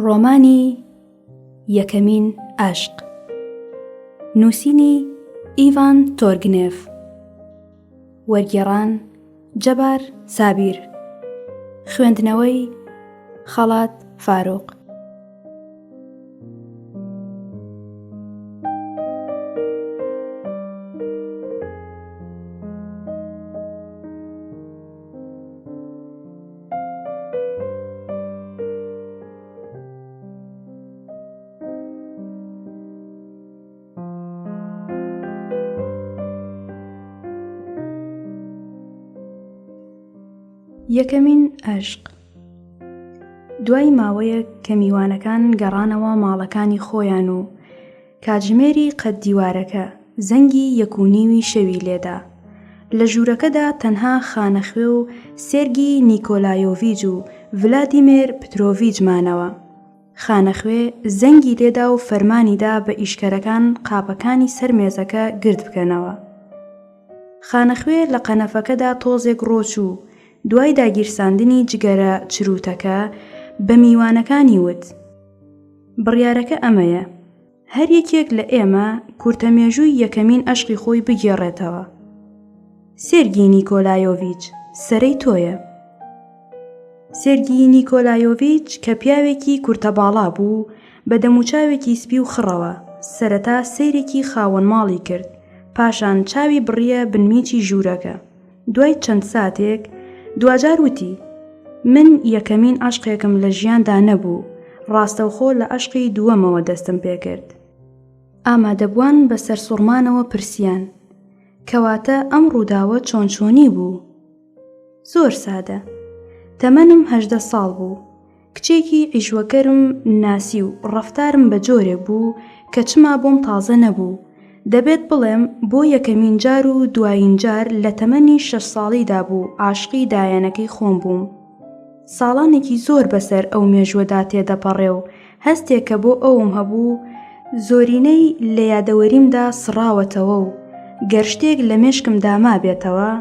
ڕۆمانی یەکەمین ئەشق نووسینی ئیڤان تۆرگنێف وەرگێڕان جەبار سابیر خوێندنەوەی خەڵات فاروق. یەکەمین ئەشق دوای ماوەیەک کە میوانەکان گەڕانەوە ماڵەکانی خۆیان و کاتژمێری قەد دیوارەکە زەنگی یەک و نیوی شەوی لێدا. لە ژوورەکەدا تەنها خانەخوێ و سێرگی نیکۆلایۆڤیج و ڤلادیمێر پترۆڤیج مانەوە. خانەخوێ زەنگی لێدا و فەرمانی دا بە ئیشکەرەکان قاپەکانی سەر مێزەکە گرد بکەنەوە. خانەخوێ لە قەنەفەکەدا تۆزێک ڕۆچوو، دوای داگیرساندنی جگەرە چرووتەکە، بە میوانەکانی وت. بڕیارەکە ئەمەیە. هەر یەکێک لە ئێمە کورتە مێژووی یەکەمین ئەشقی خۆی بگێڕێتەوە. سێرگی نیکۆلایۆڤیچ، سەرەی تۆیە. سێرگی نیکۆلایۆڤیچ کە پیاوێکی کورتەباڵا بوو، بە دەموچاوێکی سپی و خڕەوە، سەرەتا سەیرێکی خاوەنماڵی کرد، پاشان چاوی بڕییە بنمیچی ژوورەکە. دوای چەند ساتێک، دواجار وتی، من یەکەمین عەشقێکم لە ژیاندا نەبوو، ڕاستەوخۆ لە عەشقی دووەمەوە دەستم پێکرد. ئامادەبووان بە سەرسوڕمانەوە پرسیان، کەواتە ئەم ڕووداوە چۆن چۆنی بوو؟ زۆر سادە. تەمەنم 18 ساڵ بوو. کچێکی عیشوەکەرم ناسی و ڕەفتارم بە جۆرێک بوو کە چما بۆم تازە نەبوو. دەبێت بڵێم بۆ یەکەمین جار و دوایین جار لە تەمەنی شەش ساڵیدا بوو عاشقی دایەنەکەی خۆم بووم. ساڵانێکی زۆر بەسەر ئەو مێژووەدا تێدەپەڕێ و هەستێک کە بۆ ئەوم هەبوو زۆرینەی لە یادەوەریمدا سڕاوەتەوە و گەر شتێک لە مێشکمدا مابێتەوە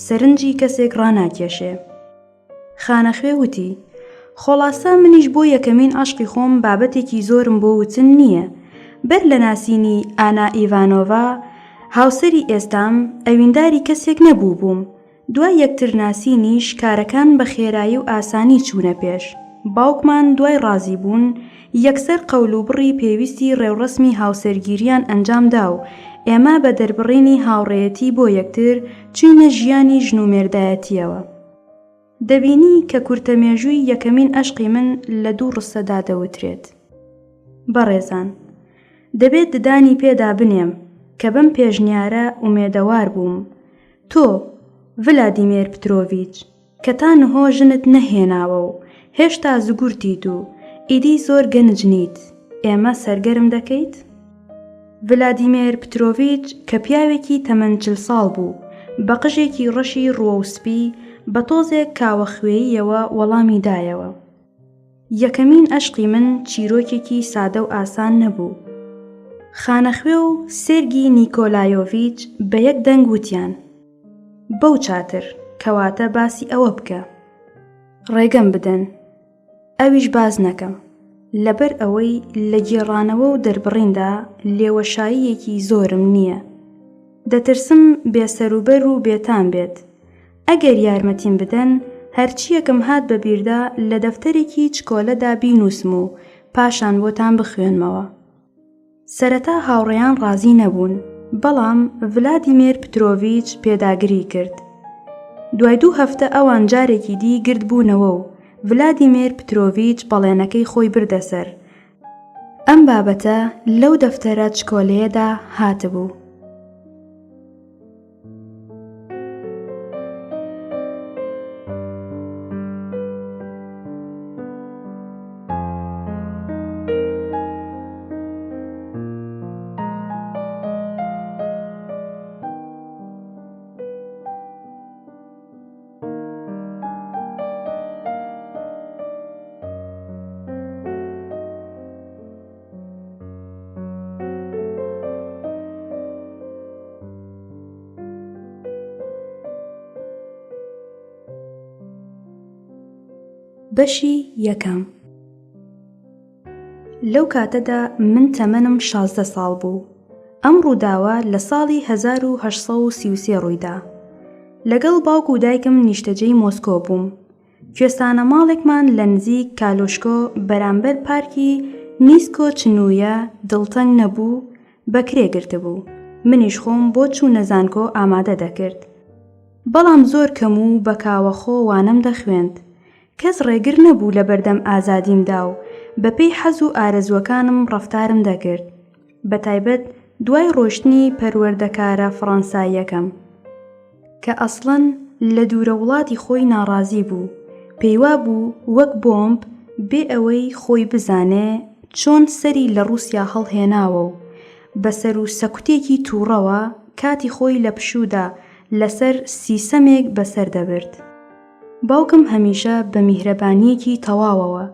سەرنجی کەسێک ڕاناکێشێ. خانەخوێ وتی، خۆڵاسە منیش بۆ یەکەمین عەشقی خۆم بابەتێکی زۆرم بۆ وتن نییە. بەر لە ناسینی ئانا ئیڤانۆڤا، هاوسەری ئێستام، ئەوینداری کەسێک نەبووبووم. دوای یەکترناسینیش کارەکان بە خێرایی و ئاسانی چوونە پێش. باوکمان دوای ڕازیبوون، یەکسەر قەولوبڕی پێویستی ڕێوڕەسمی هاوسەرگیرییان ئەنجام دا و ئێمە بە دەربڕینی هاوڕێیەتی بۆ یەکتر چووینە ژیانی ژنومێردایەتییەوە. دەبینی کە کورتە مێژووی یەکەمین ئەشقی من لە دوو ڕستەدا دەوترێت. بەڕێزان، دەبێت ددانی پێدا بنێم کە بەم پێشنیارە ئومێدەوار بووم. تۆ، ڤلادیمێر پترۆڤیچ، کە تا نهۆ ژنت نەهێناوە و هێشتا زگورتیت و ئیدی زۆر گەنج نیت، ئێمە سەرگەرم دەکەیت؟ ڤلادیمێر پترۆڤیچ کە پیاوێکی تەمەن 40 ساڵ بوو، بە قژێکی ڕەشی ڕووەو سپی، بە تۆزێک کاوەخوێییەوە وەڵامی دایەوە. یەکەمین ئەشقی من چیرۆکێکی سادە و ئاسان نەبوو. خانەخوێ و سێرگی نیکۆلایۆڤیچ بە یەک دەنگ وتیان. بەو چاتر، کەواتە باسی ئەوە بکە. ڕێگەم بدەن ئەویش باس نەکەم، لەبەر ئەوەی لە گێڕانەوە و دەربڕیندا لێوەشاییەکی زۆرم نییە. دەترسم بێسەروبەر و بێتام بێت. ئەگەر یارمەتیم بدەن، هەرچییەکم هات بە بیردا لە دەفتەرێکی چکۆلەدا بینووسم و پاشان بۆتان بخوێنمەوە. سەرەتا هاوڕێیان ڕازی نەبوون، بەڵام ڤلادیمێر پترۆڤیچ پێداگری کرد. دوای دوو هەفتە ئەوان جارێکی دی گرد بوونەوە و ڤلادیمێر پترۆڤیچ بەڵێنەکەی خۆی بردە سەر. ئەم بابەتە لەو دەفتەرە چکۆلەیەدا هاتبوو. بەشی یەکەم. لەو کاتەدا من تەمەنم 16 ساڵ بوو. ئەم ڕووداوە لە ساڵی 1833 ڕوویدا. لەگەڵ باوک و دایکم نیشتەجێی مۆسکۆ بووم. کوێستانە ماڵێکمان لە نزیک کالۆشکۆ بەرامبەر پارکی نیسکۆ چنوویە دڵتەنگ نەبوو بە کرێ گرتبوو. منیش خۆم بۆ چوونە زانکۆ ئامادە دەکرد. بەڵام زۆر کەم و بە کاوەخۆ وانەم دەخوێند. کەس ڕێگر نەبوو لە بەردەم ئازادیمدا و بە پێی حەز و ئارەزووەکانم ڕەفتارم دەکرد. بە تایبەت دوای ڕۆیشتنی پەروەردەکارە فڕەنساییەکەم. کە ئەسڵەن لە دوورە وڵاتی خۆی ناڕازی بوو، پێیوابوو وەک بۆمب بێ ئەوەی خۆی بزانێ چۆن سەری لە ڕووسیا هەڵهێناوە و بە سەر و سەکوتێکی تووڕەوە کاتی خۆی لە پشوودا لەسەر سیسەمێک بەسەر دەبرد. باوکم هەمیشە بە میهرەبانییەکی تەواوەوە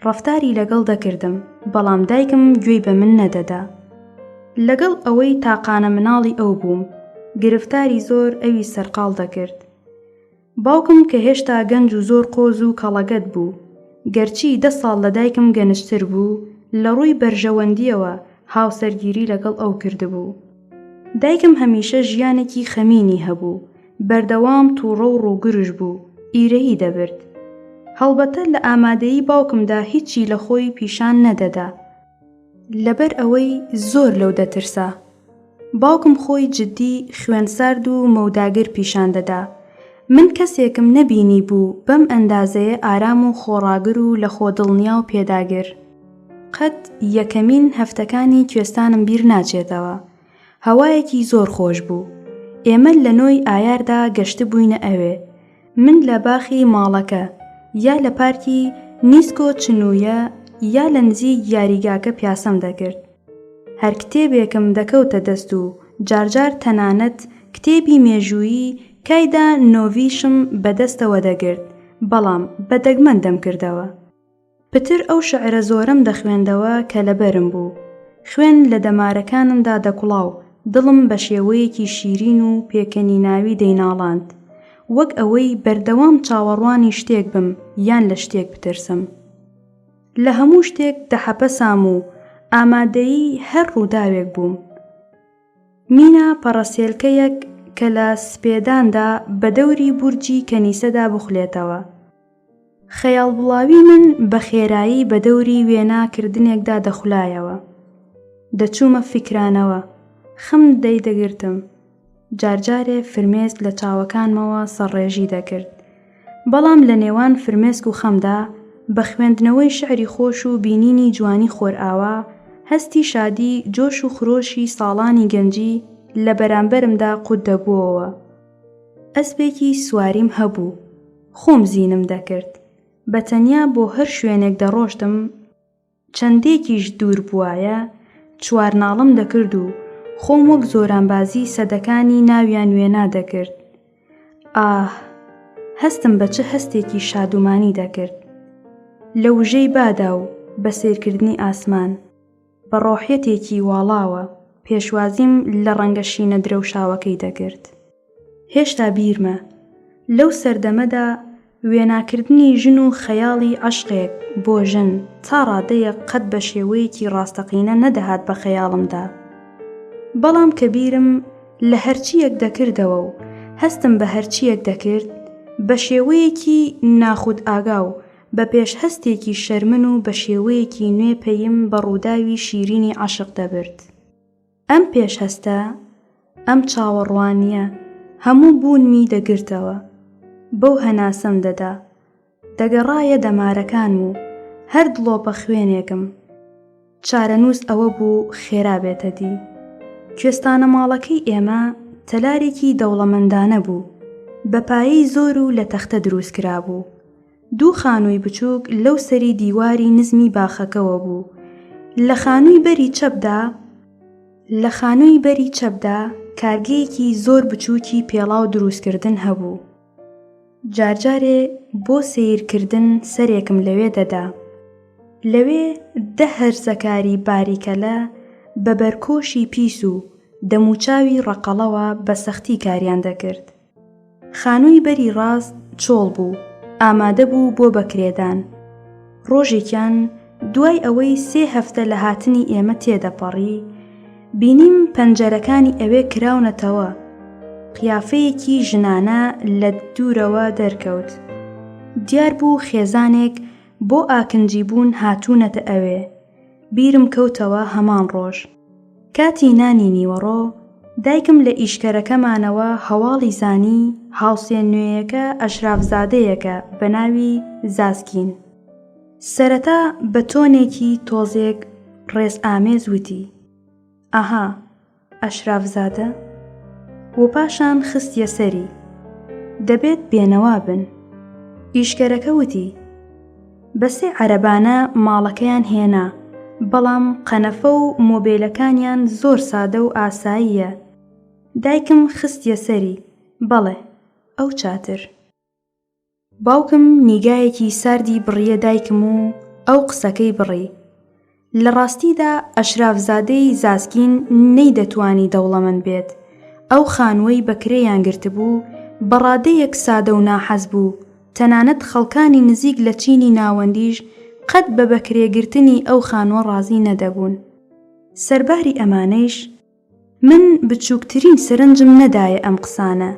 ڕەفتاری لەگەڵ دەکردم، بەڵام دایکم گوێی بە من نەدەدا. لەگەڵ ئەوەی تاقانە مناڵی ئەو بووم، گرفتاری زۆر ئەوی سەرقاڵ دەکرد. باوکم کە هێشتا گەنج و زۆر قۆز و کەڵەگەت بوو، گەرچی دە ساڵ لە دایکم گەنجتر بوو، لە ڕووی بەرژەوەندییەوە هاوسەرگیری لەگەڵ ئەو کردبوو. دایکم هەمیشە ژیانێکی خەمینی هەبوو، بەردەوام تووڕە و ڕووگرژ بوو، ئیرەیی دەبرد. هەڵبەتە لە ئامادەیی باوکمدا هیچی لە خۆی پیشان نەدەدا. لەبەر ئەوەی زۆر لەو دەترسا. باوکم خۆی جدی، خوێنسارد و مەوداگر پیشان دەدا. من کەسێکم نەبینیبوو بەم ئەندازەیە ئارام و خۆڕاگر و لەخۆدڵنیا و پێداگر. قەت یەکەمین هەفتەکانی کوێستانم بیر ناچێتەوە. هەوایەکی زۆر خۆش بوو. ئێمە لە نۆی ئایاردا گەشتبووینە ئەوێ. من لە باخی ماڵەکە، یا لە پارکی نیسکۆ چنوویە یا لە نزیک یاریگاکە پیاسەم دەکرد. هەر کتێبێکم دەکەوتە دەست و جارجار تەنانەت کتێبی مێژوویی کایدا نۆڤیشم بە دەستەوە دەگرت، بەڵام بە دەگمەن دەمکردەوە. پتر ئەو شعرە زۆرەم دەخوێندەوە کە لەبەرم بوو. خوێن لە دەمارەکانمدا دەکوڵا و دڵم بە شێوەیەکی شیرین و پێکەنیناوی دەیناڵاند. وەک ئەوەی بەردەوام چاوەڕوانی شتێک بم یان لە شتێک بترسم. لە هەموو شتێک دەحەپەسام و ئامادەی هەر ڕووداوێک بووم. مینا پەڕەسێلکەیەک کە لە سپێداندا بە دەوری بورجی کەنیسەدا بخولێتەوە. خەیاڵبڵاوی من بە خێرایی بە دەوری وێنا کردنێکدا دەخولایەوە. دەچوومە فیکرانەوە. خەم دەیدەگرتم. جارجارێ فرمێسک لە چاوەکانمەوە سەرڕێژی دەکرد. بەڵام لە نێوان فرمێسک و خەمدا، بە خوێندنەوەی شعری خۆش و بینینی جوانی خۆرئاوا، هەستی شادی جۆش و خرۆشی ساڵانی گەنجی لە بەرامبەرمدا قوت دەبووەوە. ئەسپێکی سواریم هەبوو. خۆم زینم دەکرد. بە تەنیا بۆ هەر شوێنێک دەڕۆشتم، چەندێکیش دوور بوایە، چوارناڵم دەکرد و خۆم وەک زۆرانبازی سەدەکانی ناویان وێنا دەکرد. ئاه! هەستم بە چ هەستێکی شادومانی دەکرد. لە وژەی بادا و بە سەیرکردنی ئاسمان. بە ڕۆحیەتێکی واڵاوە پێشوازیم لە ڕەنگە شینە درەوشاوەکەی دەکرد. هێشتا بیرمە، لەو سەردەمەدا وێناکردنی ژن و خەیاڵی عەشقێک بۆ ژن تا ڕادەیەک قەت بە شێوەیەکی ڕاستەقینە نەدەهات بە خەیاڵمدا. بەڵام کە بیرم لە هەرچییەک دەکردەوە و هەستم بە هەرچییەک دەکرد، بە شێوەیەکی ناخودئاگا و بە پێشهەستێکی شەرمن و بە شێوەیەکی نوێ پەیم بە ڕووداوی شیرینی عەشق دەبرد. ئەم پێشهەستە، ئەم چاوەڕوانییە هەموو بوونمی دەگرتەوە. بەو هەناسەم دەدا. دەگەڕایە دەمارەکانم و هەر دڵۆپە خوێنێکم. چارەنووس ئەوە بوو خێرا بێتە دی. کوێستانە ماڵەکەی ئێمە تەلارێکی دەوڵەمەندانە بوو. بە پایەی زۆر و لە تەختە دروست کرابوو. دوو خانووی بچووک لەو سەری دیواری نزمی باخەکەوە بوو. لە خانووی بەری چەپدا لە خانووی بەری چەپدا کارگەیەکی زۆر بچووکی پێڵاو دروستکردن هەبوو. جارجارێ بۆ سەیرکردن سەرێکم لەوێ دەدا. لەوێ دە هەرزەکاری باریکەلە بە بەرکۆشی پیس و دەموچاوی ڕەقەڵەوە بە سەختی کاریان دەکرد. خانووی بەری ڕاست چۆڵ بوو، ئامادە بوو بۆ بەکرێدان. ڕۆژێکیان دوای ئەوەی سێ هەفتە لە هاتنی ئێمە تێدەپەڕی، بینیم پەنجەرەکانی ئەوێ کراونەتەوە، قیافەیەکی ژنانە لە دوورەوە دەرکەوت. دیار بوو خێزانێک بۆ ئاکنجی بوون هاتوونەتە ئەوێ. بیرم کەوتەوە هەمان ڕۆژ. کاتی نانی نیوەڕۆ، دایکم لە ئیشکەرەکەمانەوە هەواڵی زانی هاوسێ نوێیەکە ئەشرافزادەیەکە بە ناوی زاسکین. سەرەتا بە تۆنێکی تۆزێک ڕێزئامێز وتی، ئەها، ئەشرافزادە؟ و پاشان خستیە سەری، دەبێت بێنەوا بن. ئیشکەرەکە وتی، بە سێ عەرەبانە ماڵەکەیان هێنا، بەڵام قەنەفە و مۆبێلەکانیان زۆر سادە و ئاساییە. دایکم خستیە سەری، بەڵێ، ئەو چاتر. باوکم نیگایەکی ساردی بڕیە دایکم و ئەو قسەکەی بڕی. لە ڕاستیدا ئەشرافزادەی زاسکین نەیدەتوانی دەوڵەمەند بێت. ئەو خانووەی بە کرێیان گرتبوو بە ڕادەیەک سادە و ناحەز بوو، تەنانەت خەڵکانی نزیک لە چینی ناوەندیش قەت بە بەکرێگرتنی ئەو خانووە ڕازی نەدەبوون. سەرباری ئەمانەیش، من بچووکترین سەرنجم نەدایە ئەم قسانە،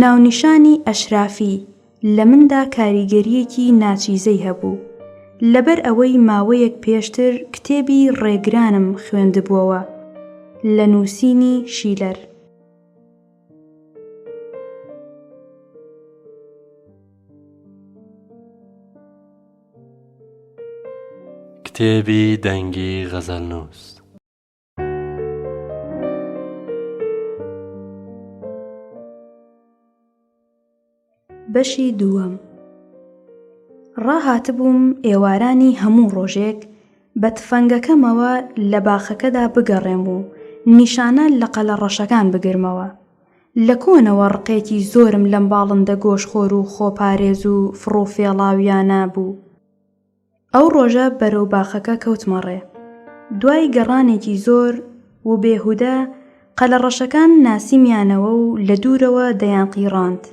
ناونیشانی ئەشرافی لە مندا کاریگەرییەکی ناچیزەی هەبوو، لەبەر ئەوەی ماوەیەک پێشتر کتێبی ڕێگرانم خوێندبووەوە لە نووسینی شیلەر. کتێبی دەنگی غەزەلنووس. بەشی دووەم ڕاهاتبووم ئێوارانی هەموو ڕۆژێک بە تفەنگەکەمەوە لە باخەکەدا بگەڕێم و نیشانە لە قەلەڕەشەکان بگرمەوە. لە کۆنەوە ڕقێکی زۆرم لەم باڵندە گۆشتخۆر و خۆپارێز و فڕوفێڵاوییانە بوو. ئەو ڕۆژە بەرەو باخەکە کەوتمە ڕێ. دوای گەڕانێکی زۆر و بێهودە، قەلەڕەشەکان ناسیمیانەوە و لە دوورەوە دەیانقیڕاند.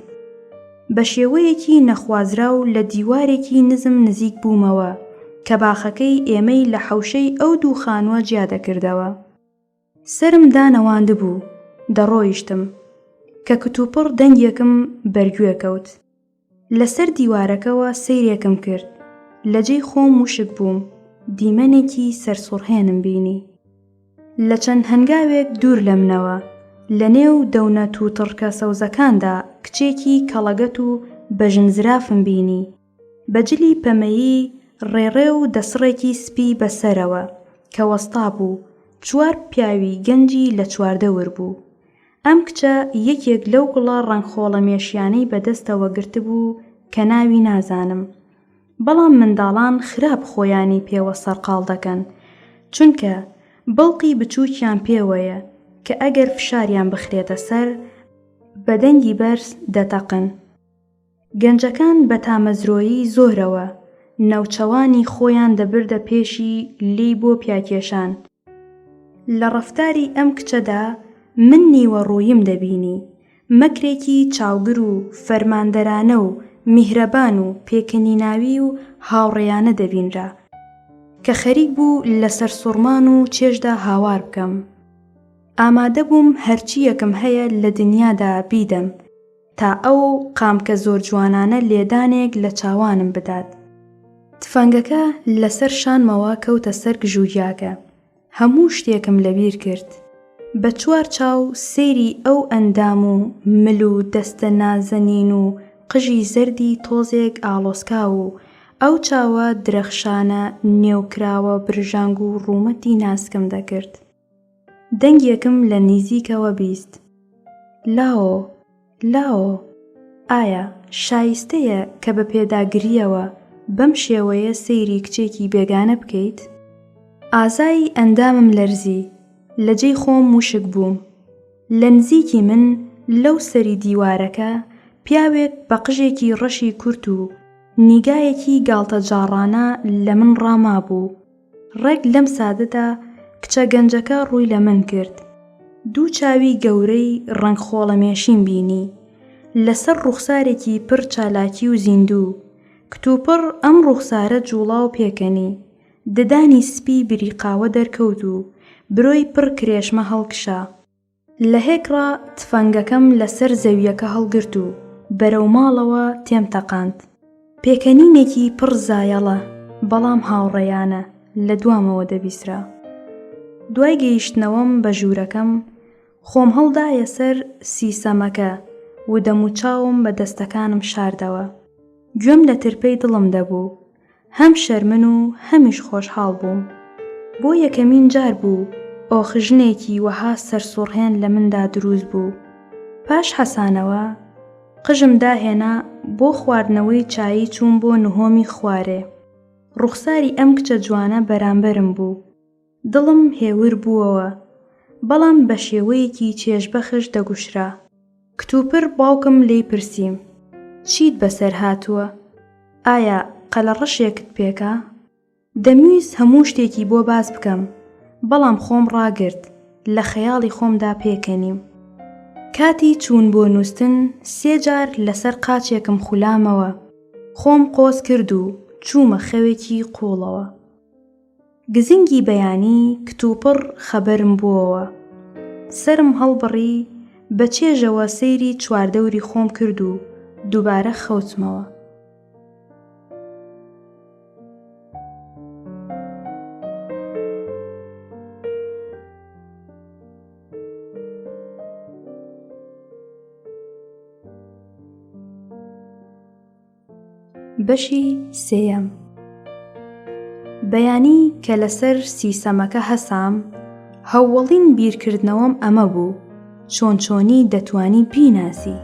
بە شێوەیەکی نەخوازراو لە دیوارێکی نزم نزیک بوومەوە کە باخەکەی ئێمەی لە حەوشەی ئەو دوو خانووە جیا دەکردەوە. سەرم دانەواندبوو، دەڕۆیشتم، کە کتوپڕ دەنگێکم بەرگوێ کەوت. لەسەر دیوارەکەوە سەیرێکم کرد، لە جێی خۆم وشک بووم، دیمەنێکی سەرسوڕهێنم بینی. لە چەند هەنگاوێک دوور لە منەوە، لە نێو دەونە تووتڕکە سەوزەکاندا کچێکی کەڵەگەت و بەژن زرافم بینی، بە جلی پەمەیی ڕێڕێ و دەسڕێکی سپی بە سەرەوە، کە وەستابوو، چوار پیاوی گەنجی لە چواردەور بوو. ئەم کچە یەکێک لەو گوڵە ڕەنگ خۆڵەمێشیانەی بەدەستەوە گرتبوو کە ناوی نازانم. بەڵام منداڵان خراپ خۆیانی پێوە سەرقاڵ دەکەن، چونکە بڵقی بچووکیان پێوەیە کە ئەگەر فشاریان بخرێتە سەر، بە دەنگی بەرز دەتەقن. گەنجەکان بە تامەزرۆیی زۆرەوە ناوچەوانی خۆیان دەبردە پێشی لێی بۆ پیاکێشان. لە ڕەفتاری ئەم کچەدا من نیوە ڕووییم دەبینی، مەکرێکی چاوگر و فەرماندەرانە و میهرەبان و پێکەنیناوی و هاوڕێیانە دەبینرا، کە خەریک بوو لە سەرسوڕمان و چێژدا هاوار بکەم. ئامادە بووم هەرچییەکم هەیە لە دنیادا بیدەم، تا ئەو قامکە زۆر جوانانە لێدانێک لە چاوانم بدات. تفەنگەکە لەسەر شانمەوە کەوتە سەر گژوگیاکە. هەموو شتێکم لەبیر کرد. بە چوار چاو سەیری ئەو ئەندام و مل و دەستە نازەنین و قژی زەردی تۆزێک ئاڵۆزکاو و ئەو چاوە درەخشانە نێوکراوە برژانگ و ڕوومەتی ناسکم دەکرد. دەنگێکم لە نیزیکەوە 20. لاۆ! لاۆ! ئایا شایستەیە کە بە پێداگرییەوە بەم شێوەیە سەیری کچێکی بێگانە بکەیت؟ ئازای ئەندامم لەرزی، لە جێی خۆم وشک بووم. لە نزیکی من، لەو سەری دیوارەکە، پیاوێک بە قژێکی ڕەشی کورت و نیگایەکی گاڵتەجاڕانە لە من ڕامابوو. ڕێک لەم ساتەدا کچە گەنجەکە ڕووی لە من کرد. دوو چاوی گەورەی ڕەنگ خۆڵەمێشیم بینی. لەسەر ڕووخسارێکی پڕ چالاکی و زیندوو. کتوپڕ ئەم ڕووخسارە جووڵا و پێکەنی. ددانی سپی بریقاوە دەرکەوت و برۆی پڕ کرێشمە هەڵکشا. لە هێکڕا تفەنگەکەم لە سەر زەوییەکە هەڵگرت و بەرەو ماڵەوە تێم تەقاند. پێکەنینێکی پڕ زایەڵە بەڵام هاوڕێیانە لە دوامەوە دەبیسرا. دوای گەیشتنەوەم بە ژوورەکەم، خۆم هەڵدایە سەر سیسەمەکە و دەموچاوم بە دەستەکانم شاردەوە. گوێم لە ترپەی دڵم دەبوو. هەم شەرمن و هەمیش خۆشحاڵ بووم. بۆ یەکەمین جار بوو ئۆخژنێکی وەها سەرسوڕهێن لە مندا دروست بوو. پاش حەسانەوە، قژم داهێنا بۆ خواردنەوەی چایی چووم بۆ نهۆمی خوارێ. ڕوخساری ئەم کچە جوانە بەرامبەرم بوو. دڵم هێور بووەوە، بەڵام بە شێوەیەکی چێژبەخش دەگوشرا. کتوپڕ باوکم لێی پرسیم، چیت بەسەر هاتووە؟ ئایا قەلەڕەشێکت پێکا؟ دەمویست هەموو شتێکی بۆ باس بکەم، بەڵام خۆم ڕاگرت، لە خەیاڵی خۆمدا پێکەنیم. کاتی چوون بۆ نووستن سێ جار لەسەر قاچێکم خولامەوە، خۆم قۆز کرد و چوومە خەوێکی قووڵەوە. گزنگی بەیانی کتوپڕ خەبەرم بووەوە. سەرم هەڵبڕی، بە چێژەوە سەیری چواردەوری خۆم کرد و دووبارە خەوتمەوە. بەشی سێیەم بەیانی کە لەسەر سیسەمەکە هەسام هەوەڵین بیرکردنەوەم ئەمە بوو چۆن چۆنی دەتوانی بیناسی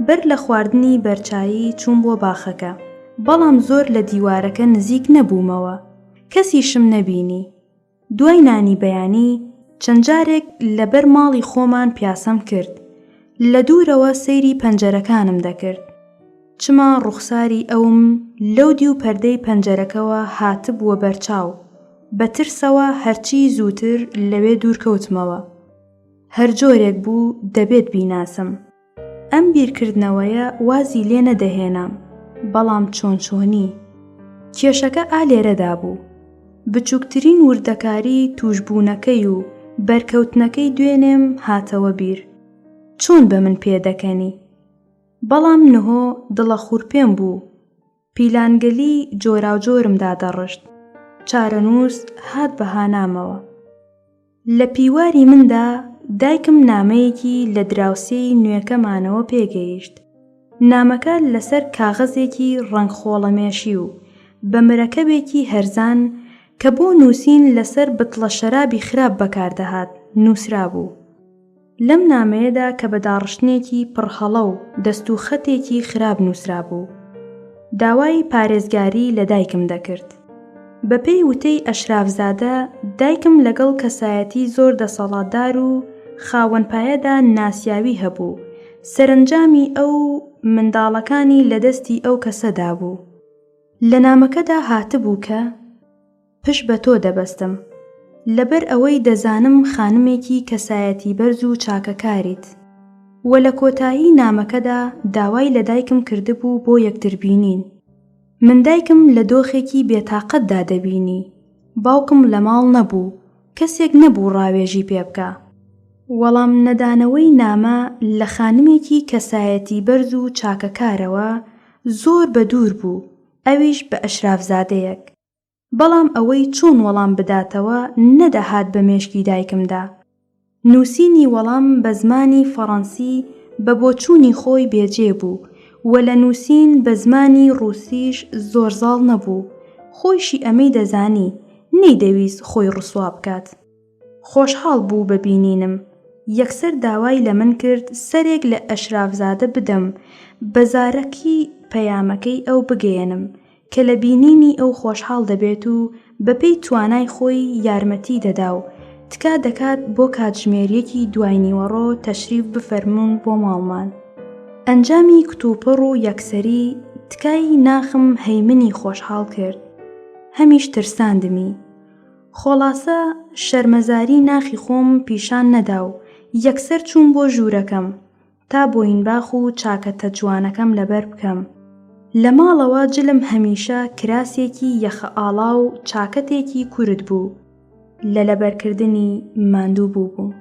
بەر لە خواردنی بەرچایی چووم بۆ باخەکە بەڵام زۆر لە دیوارەکە نزیک نەبوومەوە کەسیشم نەبینی دوای نانی بەیانی چەند جارێک لە بەر ماڵی خۆمان پیاسەم کرد. لە دوورەوە سەیری پەنجەرەکانم دەکرد. چما ڕوخساری ئەوم لەو دیو پەردەی پەنجەرەکەوە هاتبووە بەرچاو. بە ترسەوە هەرچی زووتر لەوێ دوورکەوتمەوە. هەر جۆرێک بوو دەبێت بیناسم. ئەم بیرکردنەوەیە وازی لێ نەدەهێنام، بەڵام چۆن چۆنی؟ کێشەکە ئا لێرەدا بوو. بچووکترین وردەکاری تووشبوونەکەی و بەرکەوتنەکەی دوێنێم هاتەوە بیر. چۆن بە من پێدەکەنی؟ بەڵام نهۆ دڵەخورپێم بوو. پیلانگەلی جۆراوجۆرم دادەڕشت. چارەنووس هات بە هانامەوە. لە پیواری مندا دایکم نامەیەکی لە دراوسێی نوێکەمانەوە پێگەیشت. نامەکە لەسەر کاغەزێکی ڕەنگ خۆڵەمێشی و بە مرەکەبێکی هەرزان کە بۆ نووسین لەسەر بتڵە شەرابی خراپ بەکاردەهات، نووسرابوو. لەم نامەیەدا کە بە داڕشتنێکی پڕ هەڵە و دەست و خەتێکی خراپ نووسرابوو، داوای پارێزگاری لە دایکم دەکرد. بە پێی وتەی ئەشرافزادە، دایکم لەگەڵ کەسایەتی زۆر دەسەڵاتدار و خاوەن پایەدا ناسیاوی هەبوو، سەرەنجامی ئەو منداڵەکانی لە دەستی ئەو کەسەدا بوو. لە نامەکەدا هاتبوو کە. پشت بە تۆ دەبەستم. لەبەر ئەوەی دەزانم خانمێکی کەسایەتی بەرز و چاکەکاریت. وە لە کۆتایی نامەکەدا داوای لە دایکم کردبوو بۆ یەکتربینین. من دایکم لە دۆخێکی بێتاقەتدا دەبینی. باوکم لە ماڵ نەبوو، کەسێک نەبوو ڕاوێژی پێ بکا. وەڵام نەدانەوەی نامە لە خانمێکی کەسایەتی بەرز و چاکەکارەوە زۆر بە دوور بوو، ئەویش بە ئەشرافزادەیەک. بەڵام ئەوەی چۆن وەڵام بداتەوە نەدەهات بە مێشکی دایکمدا. نووسینی وەڵام بە زمانی فەڕەنسی بە بۆچوونی خۆی بێجێ بوو و لە نووسین بە زمانی ڕووسیش زۆر زاڵ نەبوو، خۆیشی ئەمەی دەزانی، نەیدەویست خۆی ڕسوا بکات. خۆشحاڵ بوو بە بینینم. یەکسەر داوای لە من کرد سەرێک لە ئەشرافزادە بدەم بە زارەکی پەیامەکەی ئەو بگەیەنم کە لە بینینی ئەو خۆشحاڵ دەبێت و بە پێی توانای خۆی یارمەتی دەدا و تکا دەکات بۆ کاتژمێر یەکی دوای نیوەڕۆ تەشریف بفەرموون بۆ ماڵمان. ئەنجامی کتوپڕ و یەکسەری تکای ناخم هەیمنی خۆشحاڵ کرد، هەمیش ترساندمی. خۆڵاسە شەرمەزاری ناخی خۆم پیشان نەدا و یەکسەر چووم بۆ ژوورەکەم تا بۆینباخ و چاکەتە جوانەکەم لەبەر بکەم. لە ماڵەوە جلم هەمیشە کراسێکی یەخە ئاڵا و چاکەتێکی کورت بوو، لە لەبەرکردنی ماندوو بووبووم.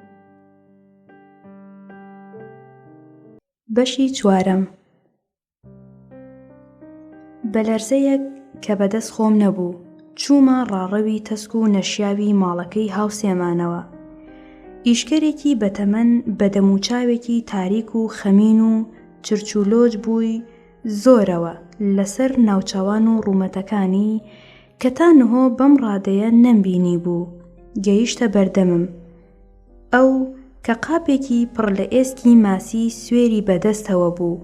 بەشی چوارەم بە لەرزەیەک کە بەدەست خۆم نەبوو، چوومە ڕاڕەوی تەسک و نەشیاوی ماڵەکەی هاوسێمانەوە. ئیشکەرێکی بەتەمەن بە دەموچاوێکی تاریک و خەمین و چرچولۆچ بووی زۆرەوە لەسەر ناوچەوان و ڕوومەتەکانی کە تا نهۆ بەم ڕادەیە نەمبینیبوو، گەیشتە بەردەمم. ئەو کە قاپێکی پڕ لە ئێسکی ماسی سوێری بە دەستەوە بوو،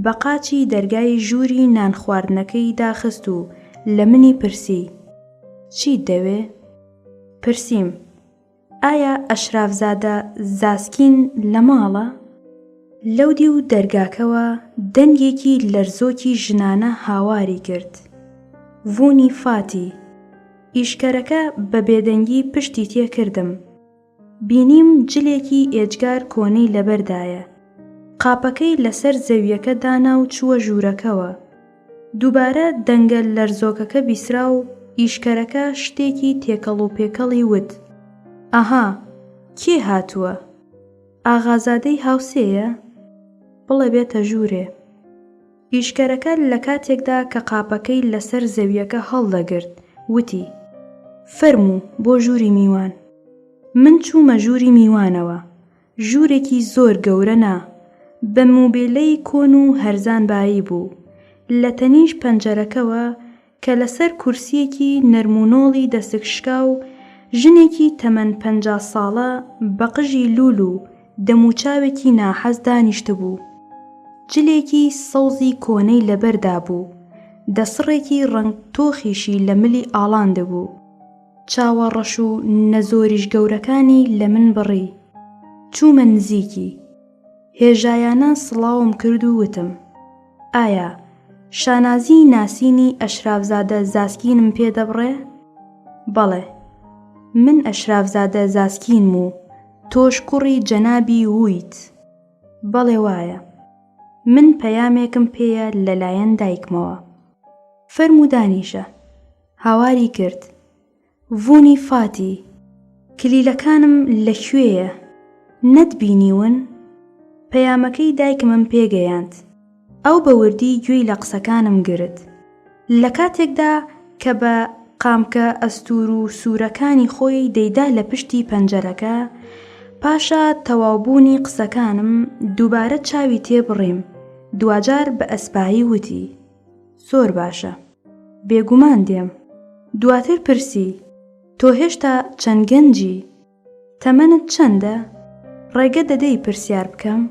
بە قاچی دەرگای ژووری نانخواردنەکەی داخست و لە منی پرسی، چیت دەوێ؟ پرسیم، ئایا ئەشرافزادە زاسکین لە ماڵە؟ لەودیو دەرگاکەوە دەنگێکی لەرزۆکی ژنانە هاواری کرد، ڤوونی فاتی! ئیشکەرەکە بە بێدەنگی پشتی تێ کردم. بینیم جلێکی ئێجگار کۆنەی لەبەردایە. قاپەکەی لەسەر زەوییەکە دانا و چووە ژوورەکەوە. دووبارە دەنگە لەرزۆکەکە بیسرا و ئیشکەرەکە شتێکی تێکەڵوپێکەڵی وت. ئەها، کێ هاتووە؟ ئاغازادەی هاوسێیە؟ بڵێ بێتە ژوورێ. ئیشکەرەکە لە کاتێکدا کە قاپەکەی لەسەر زەوییەکە هەڵدەگرت، وتی، فەرموو بۆ ژووری میوان. من چوومە ژووری میوانەوە. ژوورێکی زۆر گەورە نا، بە موبێلەی کۆن و هەرزان بایی بوو. لە تەنیش پەنجەرەکەوە کە لەسەر کورسییەکی نەرمونۆڵی دەسک شکاو، ژنێکی تەمەن 50 ساڵە بە قژی لوول و دەموچاوێکی ناحەز دانیشتبوو. جلێکی سەوزی کۆنەی لەبەردا بوو، دەسڕێکی ڕەنگ تۆخیشی لە ملی ئاڵاندبوو. چاوە ڕەش و نەزۆریش گەورەکانی لە من بڕی. چوومە نزیکی. هێژایانە سڵاوم کرد و وتم. ئایا شانازیی ناسینی ئەشرافزادە زاسکینم پێ دەبڕێ؟ بەڵێ. من ئەشرافزادە زاسکینم و تۆش کوڕی جەنابی وویت. بەڵێ وایە. من پەیامێکم پێیە لە لایەن دایکمەوە. فەرموو دانیشە. هاواری کرد. ڤوونی فاتی، کلیلەکانم لە کوێیە؟ نەتبینیون؟ پەیامەکەی دایکمم پێ گەیاند. ئەو بە وردی گوێی لە قسەکانم گرت. لە کاتێکدا کە بە قامکە ئەستوور و سوورەکانی خۆی دەیدا لە پشتی پەنجەرەکە، پاشا تەواوبوونی قسەکانم دووبارە چاوی تێ بڕیم، دواجار بە ئەسپایی وتی، زۆر باشە. بێگومان دێم. دواتر پرسی، تۆ هێشتا چەند گەنجی؟ تەمەنت چەندە؟ ڕێگە دەدەی پرسیار بکەم؟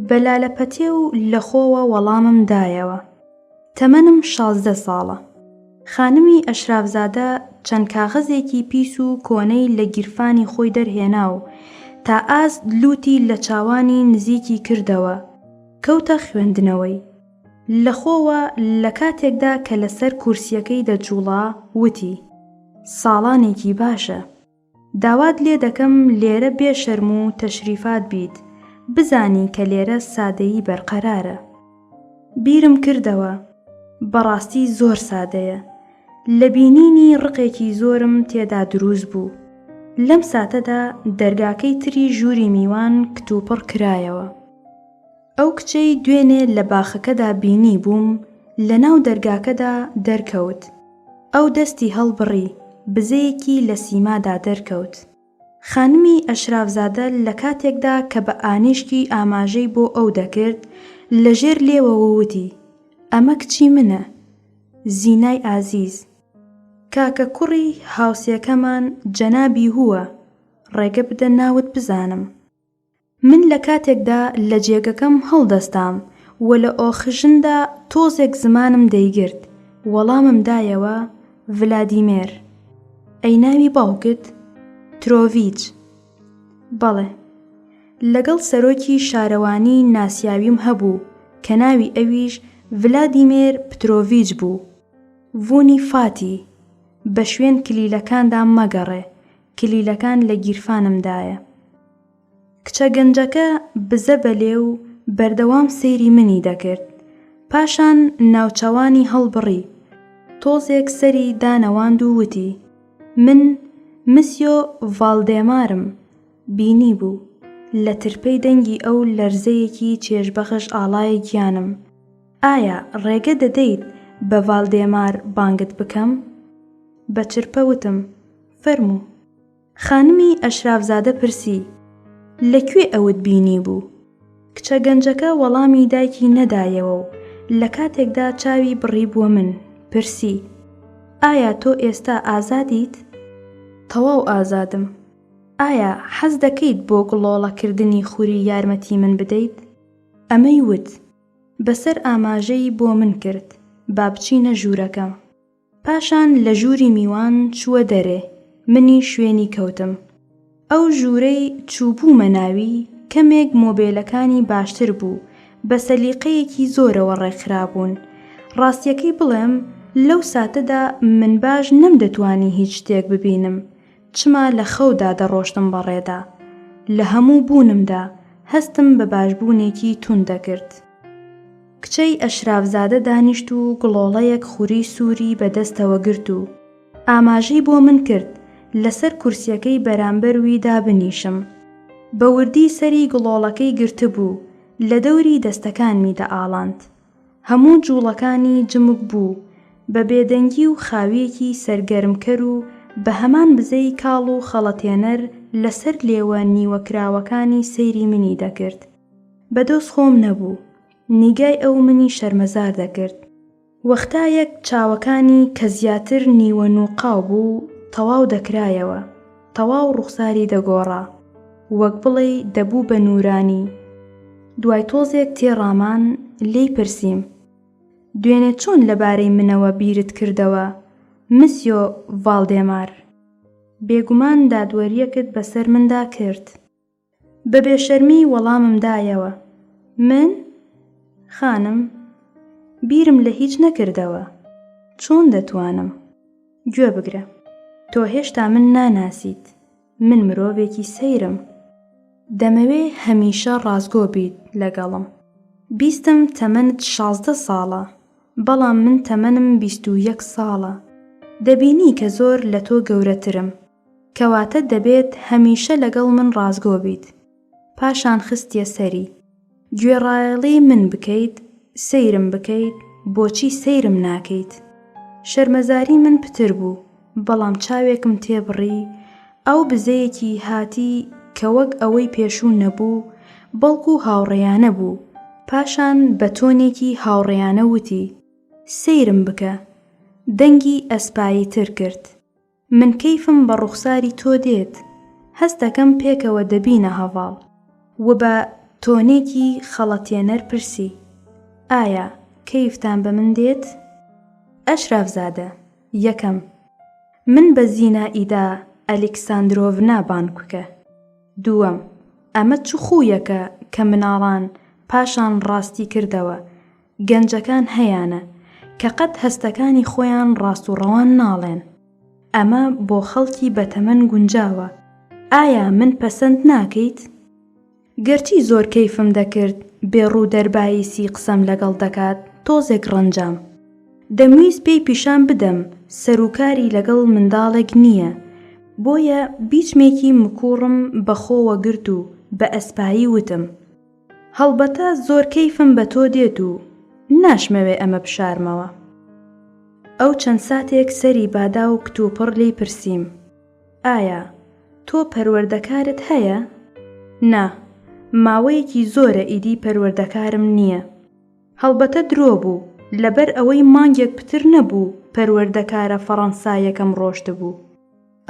بە لالەپەتێ و لەخۆوە وەڵامم دایەوە. تەمەنم 16 ساڵە. خانمی ئەشرافزادە چەند کاغەزێکی پیس و کۆنەی لە گیرفانی خۆی دەرهێنا و تا ئاست لووتی لە چاوانی نزیکی کردەوە، کەوتە خوێندنەوەی. لەخۆوە لە کاتێکدا کە لەسەر کورسییەکەی دەجووڵا وتی، ساڵانێکی باشە. داوات لێ دەکەم لێرە بێ شەرم و تەشریفات بیت، بزانی کە لێرە سادەیی بەرقەرارە. بیرم کردەوە، بەڕاستی زۆر سادەیە. لە بینینی ڕقێکی زۆرم تێدا دروست بوو. لەم ساتەدا دەرگاکەی تری ژووری میوان کتوپڕ کرایەوە. ئەو کچەی دوێنێ لە باخەکەدا بینیبووم لە ناو دەرگاکەدا دەرکەوت. ئەو دەستی هەڵبڕی، بزەیەکی لە سیمادا دەرکەوت. خانمی ئەشرافزادە لە کاتێکدا کە بە ئانیشکی ئاماژەی بۆ ئەو دەکرد، لە ژێر لێوەوە وتی، ئەمە کچی منە. زینای ئازیز. کاکە کوڕی هاوسێکەمان جەنابی هووە، ڕێگە بدە ناوت بزانم. من لە کاتێکدا لە جێگەکەم هەڵدەستام و لە ئۆخژندا تۆزێک زمانم دەیگرت، وەڵامم دایەوە، ڤلادیمێر. ئەی ناوی باوکت؟ ترۆڤیچ. بەڵێ. لەگەڵ سەرۆکی شارەوانی ناسیاویم هەبوو کە ناوی ئەویش ڤلادیمێر پترۆڤیچ بوو. ڤونی فاتی، بە شوێن کلیلەکاندا مەگەڕێ، کلیلەکان لە گیرفانمدایە. کچە گەنجەکە بزە بە لێو بەردەوام سەیری منی دەکرد. پاشان ناوچەوانی هەڵبڕی، تۆزێک سەری دانەواند و وتی، من مسیۆ ڤاڵدێمارم بینیبوو. لە ترپەی دەنگی ئەو لەرزەیەکی چێژبەخش ئاڵایە گیانم. ئایا ڕێگە دەدەیت بە ڤالدێمار بانگت بکەم؟ بە چرپە وتم، فەرموو. خانمی ئەشرافزادە پرسی، لە کوێ ئەوت بینیبوو؟ کچە گەنجەکە وەڵامی دایکی نەدایەوە و لە کاتێکدا چاوی بڕیبووە من، پرسی، ئایا تۆ ئێستا ئازادیت؟ تەواو ئازادم. ئایا حەز دەکەیت بۆ گڵۆڵەکردنی خوری یارمەتی من بدەیت؟ ئەمەی وت. بەسەر ئاماژەی بۆ من کرد با بچینە ژوورەکەم. پاشان لە ژووری میوان چووە دەرێ، منیش شوێنی کەوتم. ئەو ژوورەی چووبوومە ناوی کەمێک مۆبێلەکانی باشتر بوو، بە سەلیقەیەکی زۆرەوە ڕێکخرابوون. ڕاستییەکەی بڵێم لەو ساتەدا من باش نەمدەتوانی هیچ شتێک ببینم، چما لە خەودا دەڕۆشتم بە ڕێدا. لە هەموو بوونمدا هەستم بە باشبوونێکی توند دەکرد. کچەی ئەشرافزادە دانیشت و گڵۆڵەیەک خوری سووری بە دەستەوە گرت و ئاماژەی بۆ من کرد لەسەر کورسییەکەی بەرامبەر وی دابنیشم. بە وردی سەری گڵۆڵەکەی گرتبوو لە دەوری دەستەکانمی دەئاڵاند. هەموو جووڵەکانی جمک بوو، بە بێدەنگی و خاوییەکی سەرگەرمکەر و بە هەمان بزەی کاڵ و خەڵەتێنەر لە سەر لێوە نیوە کراوەکانی سەیری منی دەکرد. بە دۆست خۆم نەبوو. نیگای ئەو منی شەرمەزار دەکرد. وەختایەک چاوەکانی کە زیاتر نیوە نووقاو بوو تەواو دەکرایەوە، تەواو ڕوخساری دەگۆڕا. وەک بڵێی دەبوو بە نوورانی. دوای تۆزێک تێڕامان، لێی پرسیم، دوێنێ چۆن لەبارەی منەوە بیرت کردەوە، مسیۆ ڤاڵدێمار؟ بێگومان دادوەرییەکت بەسەر مندا کرد. بە بێشەرمی وەڵامم دایەوە، من؟ خانم، بیرم لە هیچ نەکردەوە. چۆن دەتوانم؟ گوێ بگرە. تۆ هێشتا من ناناسیت. من مرۆڤێکی سەیرم. دەمەوێ هەمیشە ڕاستگۆ بیت لەگەڵم. بیستم تەمەنت 16 ساڵە، بەڵام من تەمەنم 21 ساڵە. دەبینی کە زۆر لە تۆ گەورەترم. کەواتە دەبێت هەمیشە لەگەڵ من ڕاستگۆ بیت. پاشان خستیە سەری. گوێڕایەڵی من بکەیت، سەیرم بکەیت، بۆچی سەیرم ناکەیت؟ شەرمەزاری من پتر بوو، بەڵام چاوێکم تێبڕی، ئەو بزەیەکی هاتی کە وەک ئەوەی پێشوو نەبوو، بەڵکو هاوڕێیانە بوو، پاشان بە تۆنێکی هاوڕێیانە وتی، سەیرم بکە. دەنگی ئەسپاییتر کرد. من کەیفم بە ڕوخساری تۆ دێت، هەست دەکەم پێکەوە دەبینە هەڤاڵ. و بە تۆنێکی خەڵەتێنەر پرسی، ئایا کەیفتان بە من دێت؟ ئەشرافزادە، یەکەم، من بە زینائیدا ئەلیکساندرۆڤنا بانگ بکە. دووەم، ئەمە چ خوویەکە کە مناڵان پاشان ڕاستی کردەوە، گەنجەکان هەیانە، کە قەت هەستەکانی خۆیان ڕاست و ڕەوان ناڵێن. ئەمە بۆ خەڵکی بەتەمەن گونجاوە. ئایا من پەسەند ناکەیت؟ گەرچی زۆر کەیفم دەکرد بێ ڕوو دەربایسی قسەم لەگەڵ دەکات، تۆزێک ڕەنجام. دەمویست پێی پیشان بدەم سەروکاری لەگەڵ منداڵێک نییە، بۆیە بیچمێکی مکوڕم بە خۆوە گرت و بە ئەسپایی وتم. هەڵبەتە زۆر کەیفم بە تۆ دێت و ناشمەوێ ئەمە بشارمەوە. ئەو چەند ساتێک سەری بادا و کتوپڕ لێی پرسیم، ئایا تۆ پەروەردەکارت هەیە؟ نا، ماوەیەکی زۆرە ئیدی پەروەردەکارم نییە. هەڵبەتە درۆ بوو، لەبەر ئەوەی مانگێک پتر نەبوو پەروەردەکارە فەڕەنسایەکەم ڕۆشتبوو.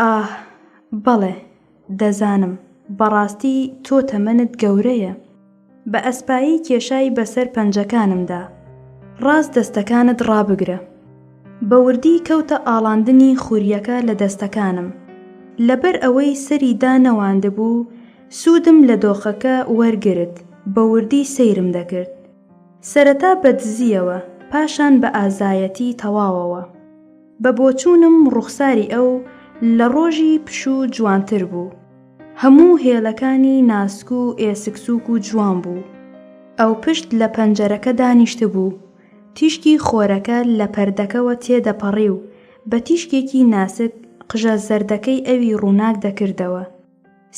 ئاه، بەڵێ، دەزانم، بەڕاستی تۆ تەمەنت گەورەیە. بە ئەسپایی کێشای بەسەر پەنجەکانمدا. ڕاست دەستەکانت ڕابگرە. بە وردی کەوتە ئاڵاندنی خورییەکە لە دەستەکانم. لەبەر ئەوەی سەری دانەواندبوو، سوودم لە دۆخەکە وەرگرت، بە وردی سەیرم دەکرد. سەرەتا بە دزییەوە، پاشان بە ئازایەتی تەواوەوە. بە بۆچوونم ڕوخساری ئەو لە ڕۆژی پشوو جوانتر بوو. هەموو هێلەکانی ناسک و ئێسک سووک و جوان بوو. ئەو پشت لە پەنجەرەکە دانیشتبوو. تیشکی خۆرەکە لە پەردەکەوە تێدەپەڕی و بە تیشکێکی ناسک قژە زەردەکەی ئەوی ڕووناک دەکردەوە.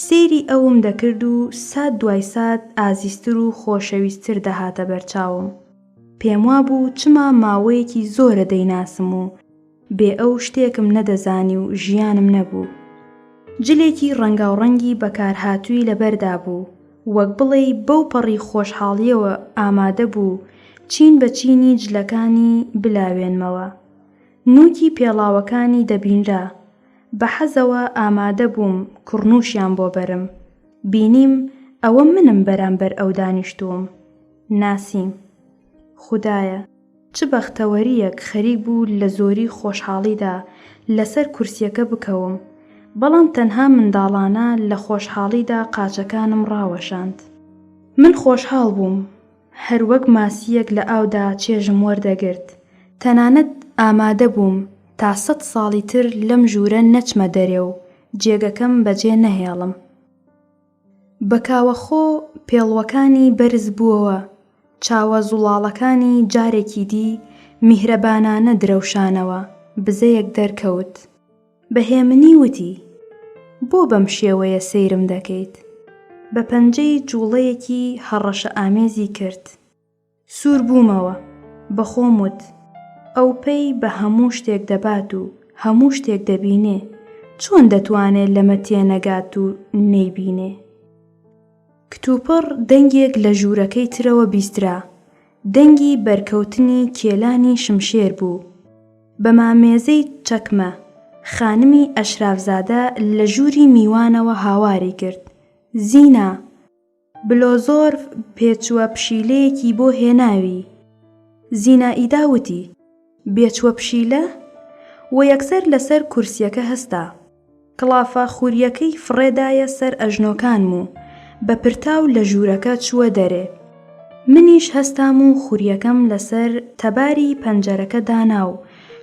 سەیری ئەوم دەکرد و سات دوای سات ئازیزتر و خۆشەویستتر دەهاتە بەرچاوم. پێموابوو چما ماوەیەکی زۆرە دەیناسم و بێ ئەو شتێکم نەدەزانی و ژیانم نەبوو. جلێکی ڕەنگاوڕەنگی بەکارهاتووی لەبەردا بوو، وەک بڵێی بەو پەڕی خۆشحاڵییەوە ئامادە بوو چین بە چینی جلەکانی بلاوێنمەوە. نووکی پێڵاوەکانی دەبینرا. بە حەزەوە ئامادە بووم کوڕنووشیان بۆ بەرم. بینیم ئەوە منم بەرامبەر ئەو دانیشتووم. ناسیم. خودایە! چ بەختەوەرییەک خەریک بوو لە زۆری خۆشحاڵیدا لەسەر کورسییەکە بکەوم، بەڵام تەنها منداڵانە لە خۆشحاڵیدا قاچەکانم ڕاوەشاند. من خۆشحاڵ بووم، هەر وەک ماسییەک لە ئاودا چێژم وەردەگرت، تەنانەت ئامادە بووم تا سەت ساڵی تر لەم ژوورە نەچمە دەرێ و جێگەکەم بەجێ نەهێڵم. بە کاوەخۆ پێڵوەکانی بەرز بووەوە، چاوە زوڵاڵەکانی جارێکی دی میهرەبانانە درەوشانەوە، بزەیەک دەرکەوت. بە هێمنی وتی، بۆ بەم شێوەیە سەیرم دەکەیت؟ بە پەنجەی جووڵەیەکی هەڕەشەئامێزی کرد. سوور بوومەوە، بە خۆم وت، ئەو پەی بە هەموو شتێک دەبات و هەموو شتێک دەبینێ، چۆن دەتوانێ لەمە تێنەگات و نەیبینێ؟ کتوپڕ دەنگێک لە ژوورەکەی ترەوە بیسترا، دەنگی بەرکەوتنی کێلانی شمشێر بوو. بە مامێزەی چەکمە، خانمی ئەشرافزادە لە ژووری میوانەوە هاواری کرد، زینا! بلۆزۆرف بێچووە پشیلەیەکی بۆ هێناوی. زینائیدا وتی، بێچووە پشیلە؟ و یەکسەر لەسەر کورسییەکە هەستا. کڵافە خورییەکەی فڕێدایە سەر ئەژنۆکانم و بە پرتاو لە ژوورەکە چووە دەرێ. منیش هەستام و خورییەکەم لەسەر تەباری پەنجەرەکە دانا و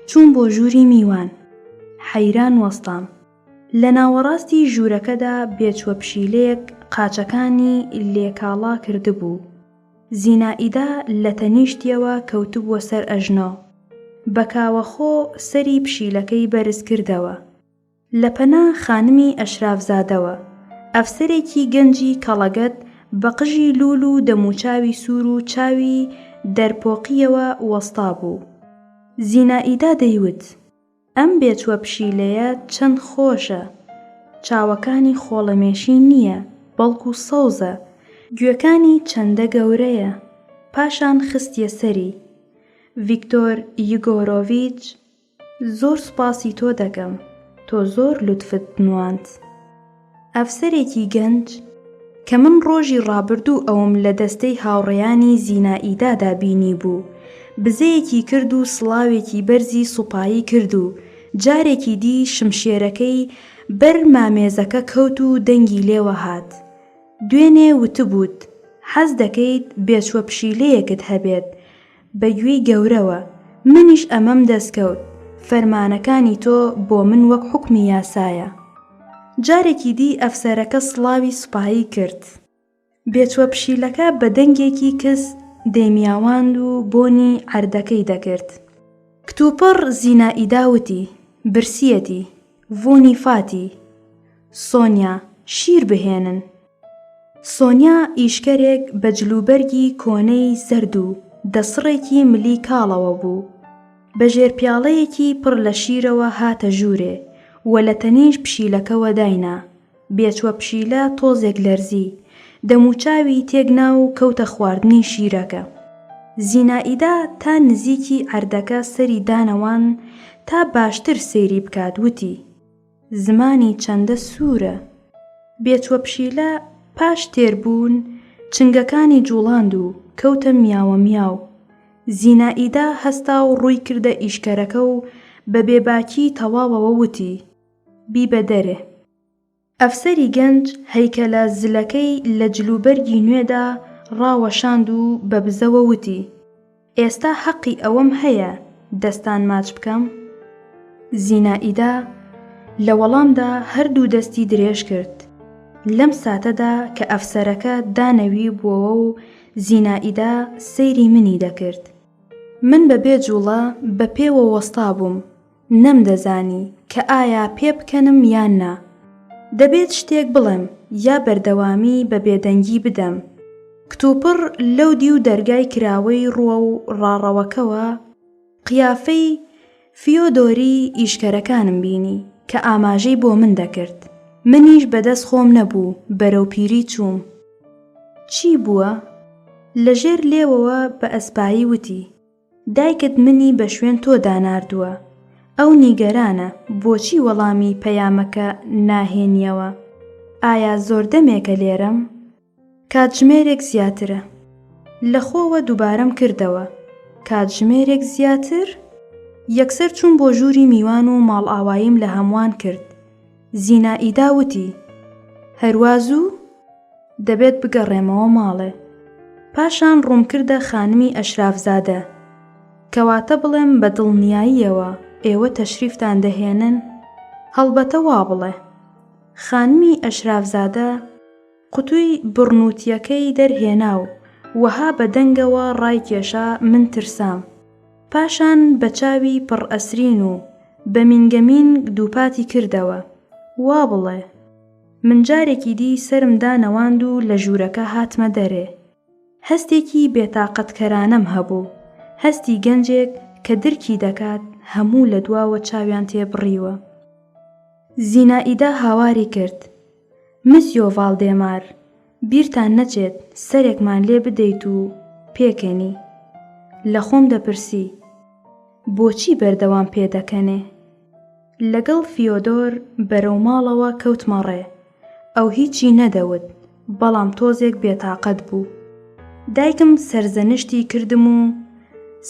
چووم بۆ ژووری میوان. حەیران وەستام. لە ناوەڕاستی ژوورەکەدا بێچوە پشیلەیەک قاچەکانی لێکاڵا کردبوو. زینائیدا لە تەنیشتیەوە کەوتبووە سەر ئەژنۆ. بە کاوەخۆ سەری پشیلەکەی بەرز کردەوە. لە پەنا خانمی ئەشرافزادەوە، ئەفسەرێکی گەنجی کەڵەگەت بە قژی لوول و دەموچاوی سوور و چاوی دەرپۆقییەوە وەستابوو. زینائیدا دەیوت. ئەم بێچوە پشیلەیە چەند خۆشە، چاوەکانی خۆڵەمێشی نییە بەڵکو سەوزە، گوێکانی چەندە گەورەیە، پاشان خستیە سەری. ڤیکتۆر یگۆرۆڤیچ، زۆر سوپاسی تۆ دەکەم، تۆ زۆر لوتفت نواند. ئەفسەرێکی گەنج، کە من ڕۆژی ڕابردوو ئەوم لە دەستەی هاوڕێیانی زینائیدادا بینیبوو، بزەیەکی کرد و سڵاوێکی بەرزی سوپایی کرد و جارێکی دی شمشێرەکەی بەر مامێزەکە کەوت و دەنگی لێوە هات. دوێنێ وتبووت حەز دەکەیت بێچوە پشیلەیەکت هەبێت بە گوێی گەورەوە، منیش ئەمەم دەستکەوت، فەرمانەکانی تۆ بۆ من وەک حوکمی یاسایە. جارێکی دی ئەفسەرەکە سڵاوی سوپایی کرد. بێچوە پشیلەکە بە دەنگێکی کز دەیمیاواند و بۆنی عەردەکەی دەکرد. کتوپڕ زینائیدا وتی، برسییەتی، ڤۆنی فاتی. سۆنیا، شیر بهێنن. سۆنیا ئیشکەرێک بە جلوبەرگی کۆنەی زەرد و دەسڕێکی ملی کاڵەوە بوو. بە ژێرپیاڵەیەکی پڕ لە شیرەوە هاتە ژوورێ و لە تەنیشت پشیلەکەوە داینا. بێچوە پشیلە تۆزێک لەرزی، دەموچاوی تێک نا و کەوتە خواردنی شیرەکە. زینائیدا تا نزیکی عەردەکە سەری دانەوان تا باشتر سەیری بکات وتی. زمانی چەندە سوورە. بێچوە پشیلە پاش تێربوون چنگەکانی جوڵاند و کەوتە میاوە میاو. زینائیدا هەستا و ڕووی کردە ئیشکەرەکە و بە بێباکی تەواوەوە وتی، بیبە دەرێ. ئەفسەری گەنج هەیکەلە زلەکەی لە جلوبەرگی نوێدا ڕاوەشاند و بە بزەوە وتی، ئێستا هەقی ئەوەم هەیە دەستان ماچ بکەم؟ زینائیدا لە وەڵامدا هەردوو دەستی درێژ کرد. لەم ساتەدا کە ئەفسەرەکە دانەویبووەوە و زینائیدا سەیری منی دەکرد. من بە بێ جووڵە بە پێوە وەستابووم، نەمدەزانی کە ئایا پێبکەنم یان نا. دەبێت شتێک بڵێم یا بەردەوامی بە بێدەنگی بدەم. کتوپڕ لەو دیو دەرگای کراوەی ڕووەو ڕاڕەوەکەوە قیافەی فیۆدۆری ئیشکەرەکانم بینی کە ئاماژەی بۆ من دەکرد. منیش بە دەست خۆم نەبوو بەرەو پیری چووم. چی بووە؟ لە ژێر لێوەوە بە ئەسپایی وتی. دایکت منی بە شوێن تۆدا ناردووە. ئەو نیگەرانە، بۆچی وەڵامی پەیامەکە ناهێنیەوە؟ ئایا زۆر دەمێکە لێرەم؟ کاتژمێرێک زیاترە. لە خۆوە دووبارەم کردەوە، کاتژمێرێک زیاتر؟ یەکسەر چووم بۆ ژووری میوان و ماڵئاواییم لە هەمووان کرد. زینائیدا وتی، هەروا زوو؟ دەبێت بگەڕێمەوە ماڵێ. پاشان ڕوومکردە خانمی ئەشرافزادە. کەواتە بڵێم بە دڵنیاییەوە ئێوە تەشریفتان دەهێنن؟ هەڵبەتە وا بڵێ. خانمی ئەشرافزادە قوتووی بڕنووتییەکەی دەرهێنا و وەها بە دەنگەوە ڕایکێشا من ترسام. پاشان بە چاوی پڕ ئەسرین و بە مینگەمینگ دووپاتی کردەوە، وا بڵێ. من جارێکی دی سەرم دانەواند و لە ژوورەکە هاتمە دەرێ. هەستێکی بێتاقەتکەرانەم هەبوو، هەستی گەنجێک کە درکی دەکات هەموو لە دواوە چاویان تێ بڕیوە. زینائیدا هاواری کرد، مسیۆ ڤاڵدێمار، بیرتان نەچێت سەرێکمان لێ بدەیت و پێکەنی. لە خۆم دەپرسی، بۆچی بەردەوام پێدەکەنێ؟ لەگەڵ فیۆدۆر بەرەو ماڵەوە کەوتمە ڕێ. ئەو هیچی نەدەوت، بەڵام تۆزێک بێتاقەت بوو. دایکم سەرزەنشتی کردم و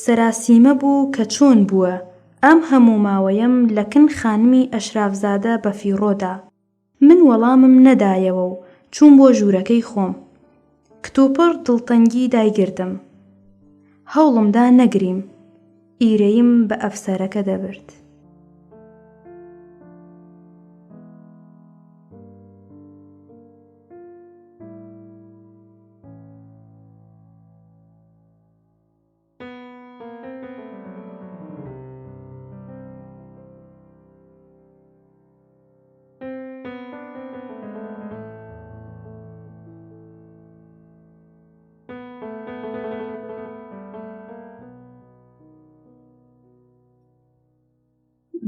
سەراسیمە بوو کە چۆن بووە ئەم هەموو ماوەیەم لە کن خانمی ئەشرافزادە بەفیڕۆ دا. من وەڵامم نەدایەوە و چووم بۆ ژوورەکەی خۆم. کتوپڕ دڵتەنگی دایگرتم. هەوڵم دا نەگریم. ئیرەییم بە ئەفسەرەکە دەبرد.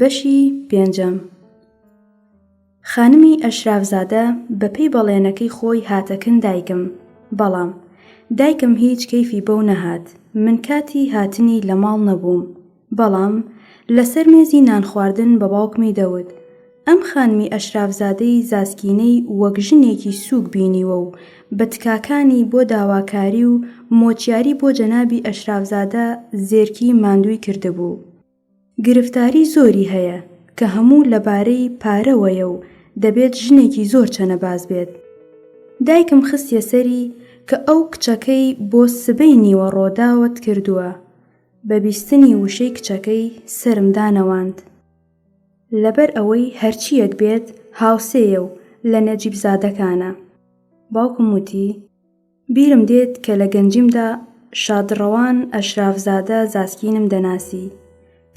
بەشی پێنجەم خانمی ئەشرافزادە بە پێی بەڵێنەکەی خۆی هاتە کن دایکم بەڵام دایکم هیچ کەیفی بەو نەهات من کاتی هاتنی لە ماڵ نەبووم بەڵام لەسەر مێزی نانخواردن بە باوکمی دەوت ئەم خانمی ئەشرافزادەی زاسکینەی وەک ژنێکی سووک بینیوە و بە تکاکانی بۆ داواکاری و مۆچیاری بۆ جەنابی ئەشرافزادە زێرکی ماندووی کردبوو. گرفتاری زۆری هەیە کە هەموو لەبارەی پارەوەیە و دەبێت ژنێکی زۆر چەنەباز بێت. دایکم خستیە سەری کە ئەو کچەکەی بۆ سبەی نیوەڕۆ داوەت کردووە. بە بیستنی وشەی کچەکەی سەرم دانەواند. لەبەر ئەوەی هەرچییەک بێت هاوسێیە و لە نەجیبزادەکانە. باوکم وتی، بیرم دێت کە لە گەنجیمدا شادڕەوان ئەشرافزادە زاسکینم دەناسی.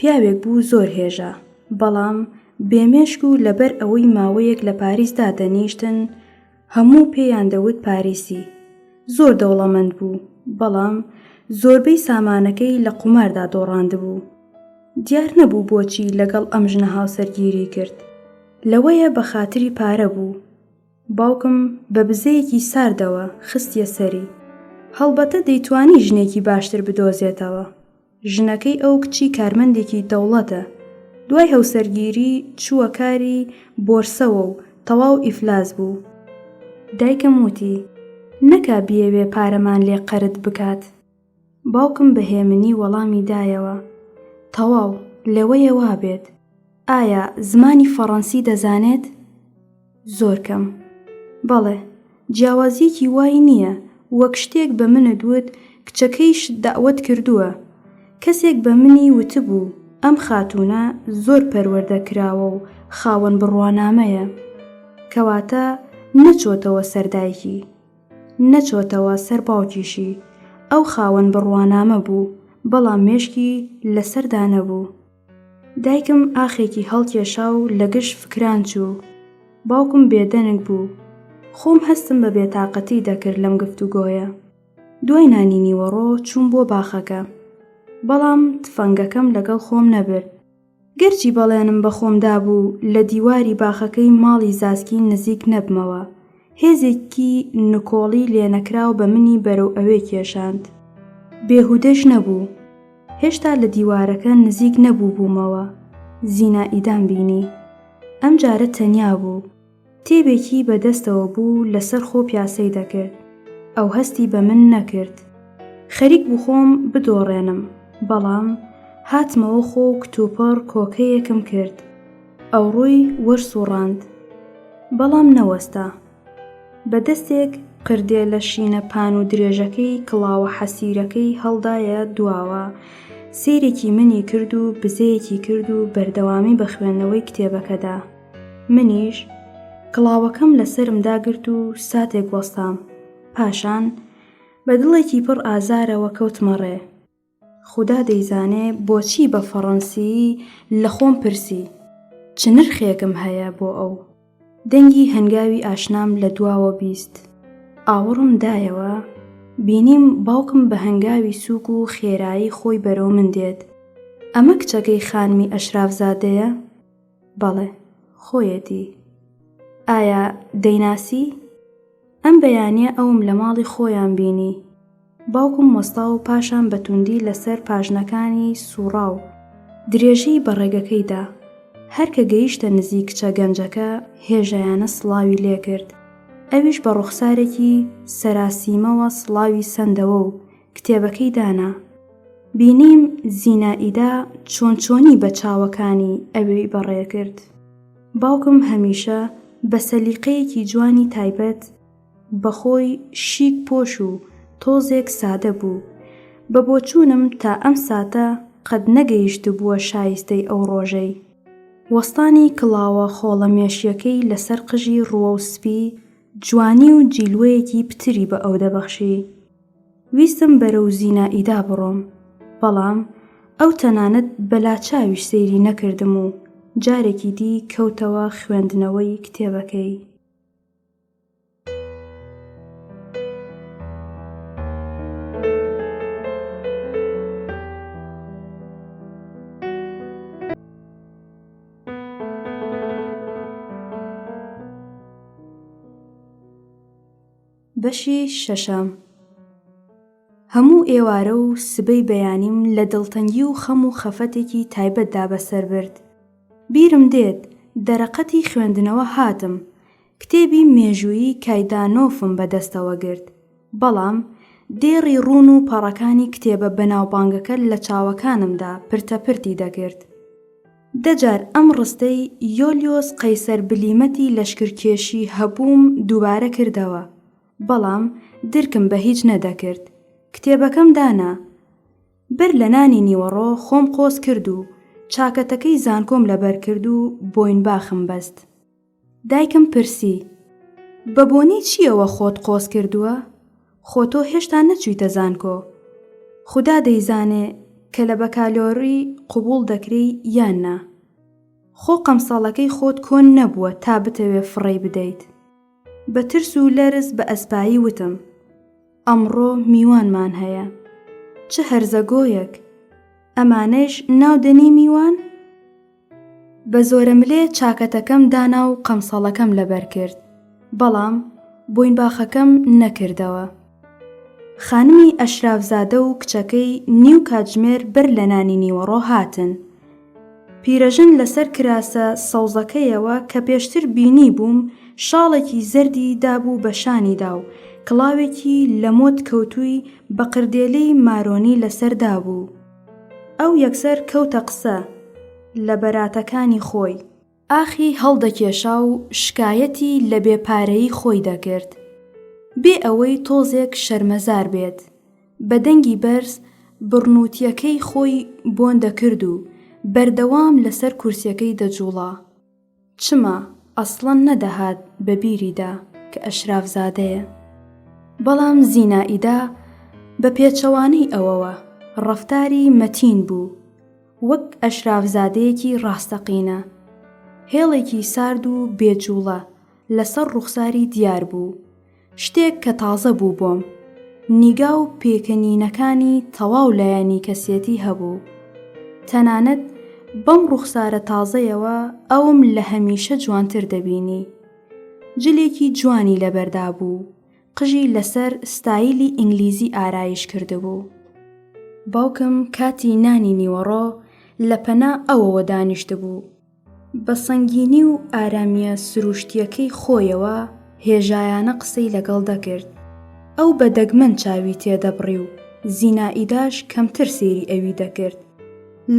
پیاوێک بوو زۆر هێژا، بەڵام بێ مێشک و لەبەر ئەوەی ماوەیەک لە پاریس دادەنیشتن، هەموو پێیان دەوت پاریسی. زۆر دەوڵەمەند بوو، بەڵام زۆربەی سامانەکەی لە قوماردا دۆڕاندبوو. دیار نەبوو بۆچی لەگەڵ ئەم ژنە هاوسەرگیری کرد. لەوەیە بە خاتری پارە بوو. باوکم بە بزەیەکی ساردەوە خستیە سەری. هەڵبەتە دەیتوانی ژنێکی باشتر بدۆزێتەوە. ژنەکەی ئەو کچی کارمەندێکی دەوڵەتە. دوای هەوسەرگیری چووە کاری بۆرسەوە و تەواو ئیفلاس بوو. دایکم وتی، نەکا بیەوێ پارەمان لێ قەرت بکات. باوکم بە هێمنی وەڵامی دایەوە، تەواو، لەوەیە وابێت. ئایا زمانی فەڕەنسی دەزانێت؟ زۆر کەم. بەڵێ، جیاوازییەکی وای نییە، وەک شتێک بە منت وت کچەکەیشت دەعوەت کردووە. کەسێک بە منی وتبوو ئەم خاتوونە زۆر پەروەردە کراوە و خاوەن بڕوانامەیە. کەواتە نەچۆتەوە سەر دایکی. نەچۆتەوە سەر باوکیشی. ئەو خاوەن بڕوانامە بوو. بەڵام مێشکی لەسەردا نەبوو. دایکم ئاخێکی هەڵکێشا و لە گژ فکران چوو. باوکم بێدەنگ بوو. خۆم هەستم بە بێتاقەتی دەکرد لەم گفتوگۆیە. دوای نانی نیوەڕۆ چووم بۆ باخەکە. بەڵام تفەنگەکەم لەگەڵ خۆم نەبرد. گەرچی بەڵێنم بە خۆم دابوو لە دیواری باخەکەی ماڵی زاسکین نزیک نەبمەوە، هێزێکی نکۆڵی لێنەکراو بە منی بەرەو ئەوێ کێشاند. بێهودەش نەبوو. هێشتا لە دیوارەکە نزیک نەبووبوومەوە، زینائیدام بینی. ئەم جارە تەنیا بوو. کتێبێکی بە دەستەوە بوو لەسەر خۆ پیاسەی دەکرد. ئەو هەستی بە من نەکرد. خەریک بوو خۆم بدۆڕێنم، بەڵام هاتمەوە خۆ و کتوپڕ کۆکەیەکم کرد. ئەو ڕووی وەرسووڕاند. بەڵام نەوەستا. بە دەستێک قردێلە شینە پان و درێژەکەی کڵاوە حەسیرەکەی هەڵدایە دواوە، سەیرێکی منی کرد و بزەیەکی کرد و بەردەوامی بە خوێندنەوەی کتێبەکە دا. منیش کڵاوەکەم لە سەرم داگرت و ساتێک وەستام. پاشان بە دڵێکی پڕ ئازارەوە کەوتمە ڕێ. خودا دەیزانێ بۆچی بە فەڕەنسیی لە خۆم پرسی، چ نرخێکم هەیە بۆ ئەو؟ دەنگی هەنگاوی ئاشنام لە دواوە 20. ئاوڕم دایەوە، بینیم باوکم بە هەنگاوی سووک و خێرایی خۆی بەرەو من دێت. ئەمە کچەکەی خانمی ئەشرافزادەیە؟ بەڵێ، خۆیەتی. ئایا دەیناسی؟ ئەم بەیانییە ئەوم لە ماڵی خۆیان بینی. باوکم وەستا و پاشان بە توندی لەسەر پاژنەکانی سووڕا و درێژەی بە ڕێگەکەی دا. هەر کە گەیشتە نزیک کچە گەنجەکە هێژایانە سڵاوی لێ کرد. ئەویش بە ڕوخسارێکی سەراسیمەوە سڵاوی سەندەوە و کتێبەکەی دانا. بینیم زینائیدا چۆن چۆنی بە چاوەکانی ئەوێی بەڕێ کرد. باوکم هەمیشە بە سەلیقەیەکی جوانی تایبەت بە خۆی شیک پۆش و تۆزێک سادە بوو. بە بۆچوونم تا ئەم ساتە قەت نەگەیشتبووە شایستەی ئەو ڕۆژەی. وەستانی کڵاوە خۆڵەمێشیەکەی لەسەر قژی ڕووەو سپی جوانی و جیلوەیەکی پتری بە ئەو دەبەخشی. ویستم بەرەو زینائیدا بڕۆم، بەڵام ئەو تەنانەت بە لاچاویش سەیری نەکردم و جارێکی دی کەوتەوە خوێندنەوەی کتێبەکەی. بەشی شەشەم هەموو ئێوارە و سبەی بەیانیم لە دڵتەنگی و خەم و خەفەتێکی تایبەتدا بەسەر برد. بیرم دێت دەرەقەتی خوێندنەوە هاتم، کتێبی مێژوویی کایدانۆفم بە دەستەوە گرت، بەڵام دێڕی ڕوون و پەڕەکانی کتێبە بەناوبانگەکە لە چاوەکانمدا پرتەپرتی دەکرد. دە جار ئەم ڕستەی یۆلیۆس قەیسەر بلیمەتی لەشکرکێشی هەبووم دووبارە کردەوە، بەڵام درکم بە هیچ نەدەکرد. کتێبەکەم دانا. بەر لە نانی نیوەڕۆ خۆم قۆز کرد و چاکەتەکەی زانکۆم لەبەر کرد و بۆینباخم بەست. دایکم پرسی، بە بۆنەی چییەوە خۆت قۆز کردووە؟ خۆ تۆ هێشتا نەچوویتە زانکۆ. خودا دەیزانێ کە لە بەکالۆری قبووڵ دەکرێی یان نا. خۆ قەمسەڵەکەی خۆت کۆن نەبووە تا بتەوێ فڕێی بدەیت. بە ترس و لەرز بە ئەسپایی وتم، ئەمڕۆ میوانمان هەیە. چ هەرزەگۆیەک! ئەمانەیش ناو دەنێی میوان؟ بە زۆرەملێ چاکەتەکەم دانا و قەمسەڵەکەم لەبەر کرد، بەڵام بۆینباخەکەم نەکردەوە. خانمی ئەشرافزادە و کچەکەی نیو کاتژمێر بەر لە نانی نیوەڕۆ هاتن. پیرەژن لەسەر کراسە سەوزەکەیەوە کە پێشتر بینیبووم شاڵێکی زەردی دابوو بە شانیدا و کڵاوێکی لە مۆد کەوتووی بە قردێلەی مارۆنی لەسەر دابوو. ئەو یەکسەر کەوتە قسە لە بەراتەکانی خۆی. ئاخی هەڵدەکێشا و شکایەتی لە بێ پارەیی خۆی دەکرد. بێ ئەوەی تۆزێک شەرمەزار بێت، بە دەنگی بەرز بڕنووتییەکەی خۆی بۆن دەکرد و بەردەوام لەسەر کورسییەکەی دەجووڵا. چما ئەسڵەن نەدەهات بە بیریدا کە ئەشرافزادەیە. بەڵام زینائیدا بە پێچەوانەی ئەوەوە. ڕەفتاری مەتین بوو، وەک ئەشرافزادەیەکی ڕاستەقینە. هێڵێکی سارد و بێ جووڵە لەسەر ڕوخساری دیار بوو. شتێک کە تازە بوو بۆم. نیگا و پێکەنینەکانی تەواو لایەنی کەسێتی هەبوو. تەنانەت بەم ڕوخسارە تازەیەوە ئەوم لە هەمیشە جوانتر دەبینی. جلێکی جوانی لەبەردا بوو، قژی لەسەر ستایلی ئینگلیزی ئارایش کردبوو. باوکم کاتی نانی نیوەڕۆ لە پەنا ئەوەوە دانیشتبوو. بە سەنگینی و ئارامییە سروشتییەکەی خۆیەوە هێژایانە قسەی لەگەڵ دەکرد. ئەو بە دەگمەن چاوی تێدەبڕی و زینائیداش کەمتر سەیری ئەوی دەکرد.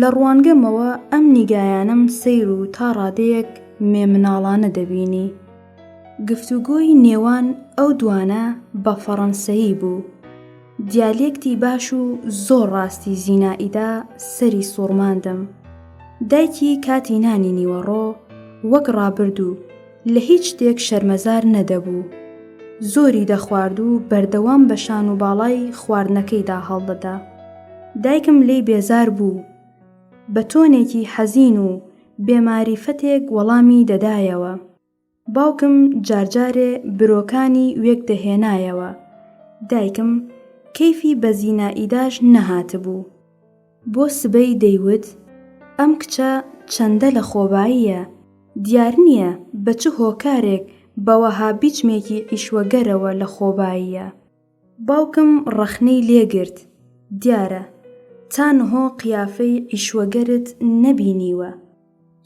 لە ڕوانگەمەوە ئەم نیگایانەم سەیر و تا ڕادەیەک مێمناڵانە دەبینی. گفتوگۆی نێوان ئەو دوانە بە فەڕەنسەیی بوو. دیالێکتی باش و زۆر ڕاستی زینائیدا سەری سوڕماندم. دایکی کاتی نانی نیوەڕۆ وەک ڕابردوو لە هیچ شتێک شەرمەزار نەدەبوو. زۆری دەخوارد و بەردەوام بە شان و باڵای خواردنەکەیدا هەڵدەدا. دایکم لێی بێزار بوو. بە تۆنێکی حەزین و بێ ماریفەتێک وەڵامی دەدایەوە. باوکم جارجارێ برۆکانی وێک دەهێنایەوە. دایکم کەیفی بە زینائیداش نەهاتبوو. بۆ سبەی دەیوت، ئەم کچە چەندە لە خۆباییە، دیارنییە بە چ هۆکارێک بە وەها بیچمێکی عیشوەگەرەوە لە خۆباییە. باوکم ڕەخنەی لێ گرت، دیارە تا نهۆ قیافەی عیشوەگەرت نەبینیوە.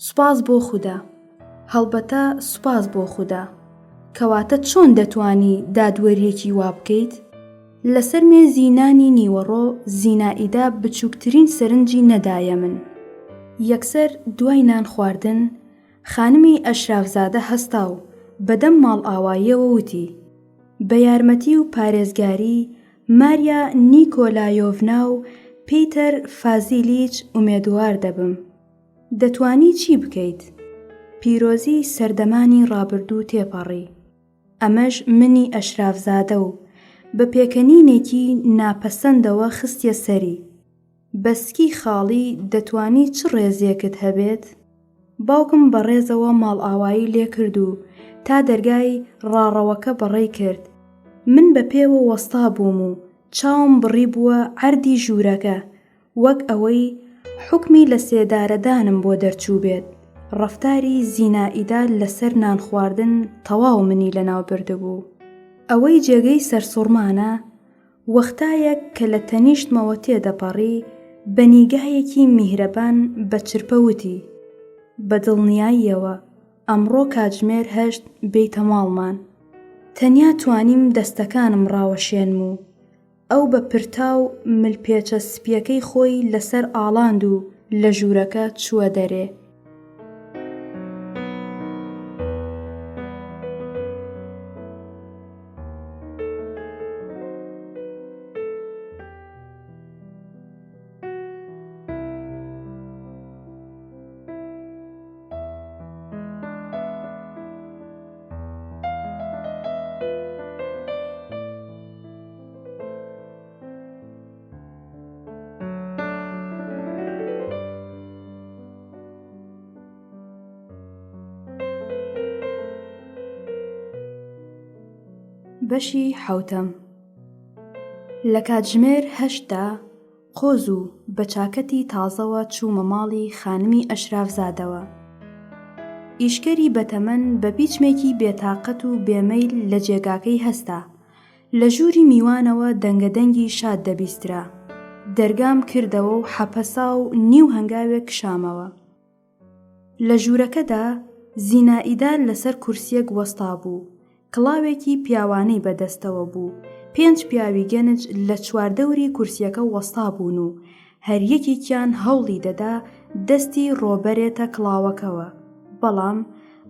سوپاس بۆ خودا. هەڵبەتە سوپاس بۆ خودا. کەواتە چۆن دەتوانی دادوەرییەکی وا بکەیت؟ لەسەر مێزی نانی نیوەڕۆ زینائیدا بچووکترین سەرنجی نەدایە من. یەکسەر دوای نان خواردن، خانمی ئەشرافزادە هەستا و بەدەم ماڵئاواییەوە وتی، بە یارمەتی و پارێزگاری ماریا نیکۆلایۆڤنا و پیتەر فازیلیچ ئومێدوار دەبم. دەتوانی چی بکەیت؟ پیرۆزی سەردەمانی ڕابردوو تێپەڕی. ئەمەش منی ئەشرافزادە و بە پێکەنینێکی ناپەسەندەوە خستیە سەری. بە سکی خاڵی دەتوانی چ ڕێزێکت هەبێت؟ باوکم بە ڕێزەوە ماڵئاوایی لێکرد و تا دەرگای ڕاڕەوەکە بەڕێی کرد. من بە پێوە وەستابووم و چاوم بڕیبووە عەردی ژوورەکە وەک ئەوەی حوکمی لە سێدارەدانم بۆ دەرچووبێت، ڕەفتاری زینائیدا لەسەر نانخواردن تەواو منی لەناو بردبوو. ئەوەی جێگەی سەرسوڕمانە، وەختایەک کە لە تەنیشتمەوە تێدەپەڕی، بە نیگایەکی میهرەبان بە چرپە وتی، بە دڵنیاییەوە ئەمڕۆ کاتژمێر هەشت بێیتە ماڵمان. تەنیا توانیم دەستەکانم ڕاوەشێنم و ئەو بە پرتاو ملپێچە سپییەکەی خۆی لەسەر ئاڵاند و لە ژوورەکە چووە دەرێ. بەشی حەوتەم لە کاتژمێر هەشتدا قۆز و بە چاکەتی تازەوە چوومە ماڵی خانمی ئەشرافزادەوە. ئیشکەری بەتەمەن بە بیچمێکی بێتاقەت و بێمەیل لە جێگاکەی هەستا. لە ژووری میوانەوە دەنگەدەنگی شاد دەبیسترا. دەرگام کردەوە و حەپەسا و نیو هەنگاوێک کشامەوە. لە ژوورەکەدا زینائیدا لەسەر کورسییەک وەستابوو، کڵاوێکی پیاوانەی بە دەستەوە بوو، پێنج پیاوی گەنج لە چواردەوری کورسییەکە وەستابوون و هەر یەکێکیان هەوڵی دەدا دەستی ڕۆبەرێتە کڵاوەکەوە، بەڵام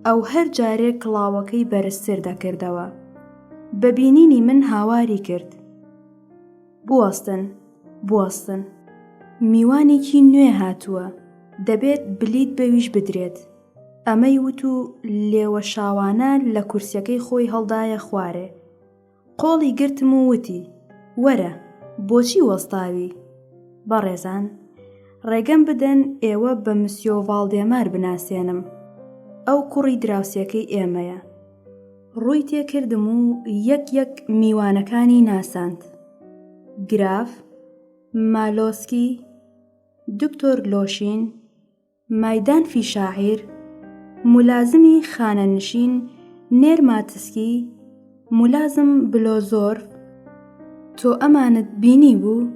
ئەو هەر جارێک کڵاوەکەی بەرزتر دەکردەوە. بە بینینی من هاواری کرد. بوەستن، بوەستن. میوانێکی نوێ هاتووە، دەبێت بلیت بەویش بدرێت. ئەمەی وت و لێوەشاوانە لە کورسیەکەی خۆی هەڵدایە خوارێ. قۆڵی گرتم و وتی، وەرە، بۆچی وەستاوی؟ بەڕێزان، ڕێگەم بدەن ئێوە بە مسیۆ ڤاڵدێمار بناسێنم. ئەو کوڕی دراوسێکەی ئێمەیە. ڕووی تێکردم و یەک یەک میوانەکانی ناساند. گراف، مالۆسکی، دکتۆر لۆشین، مایدانفی شاعیر، مولازمی خانەنشین نێرماتسکی، مولازم بلۆزۆرف، تۆ ئەمانت بینیبوو؟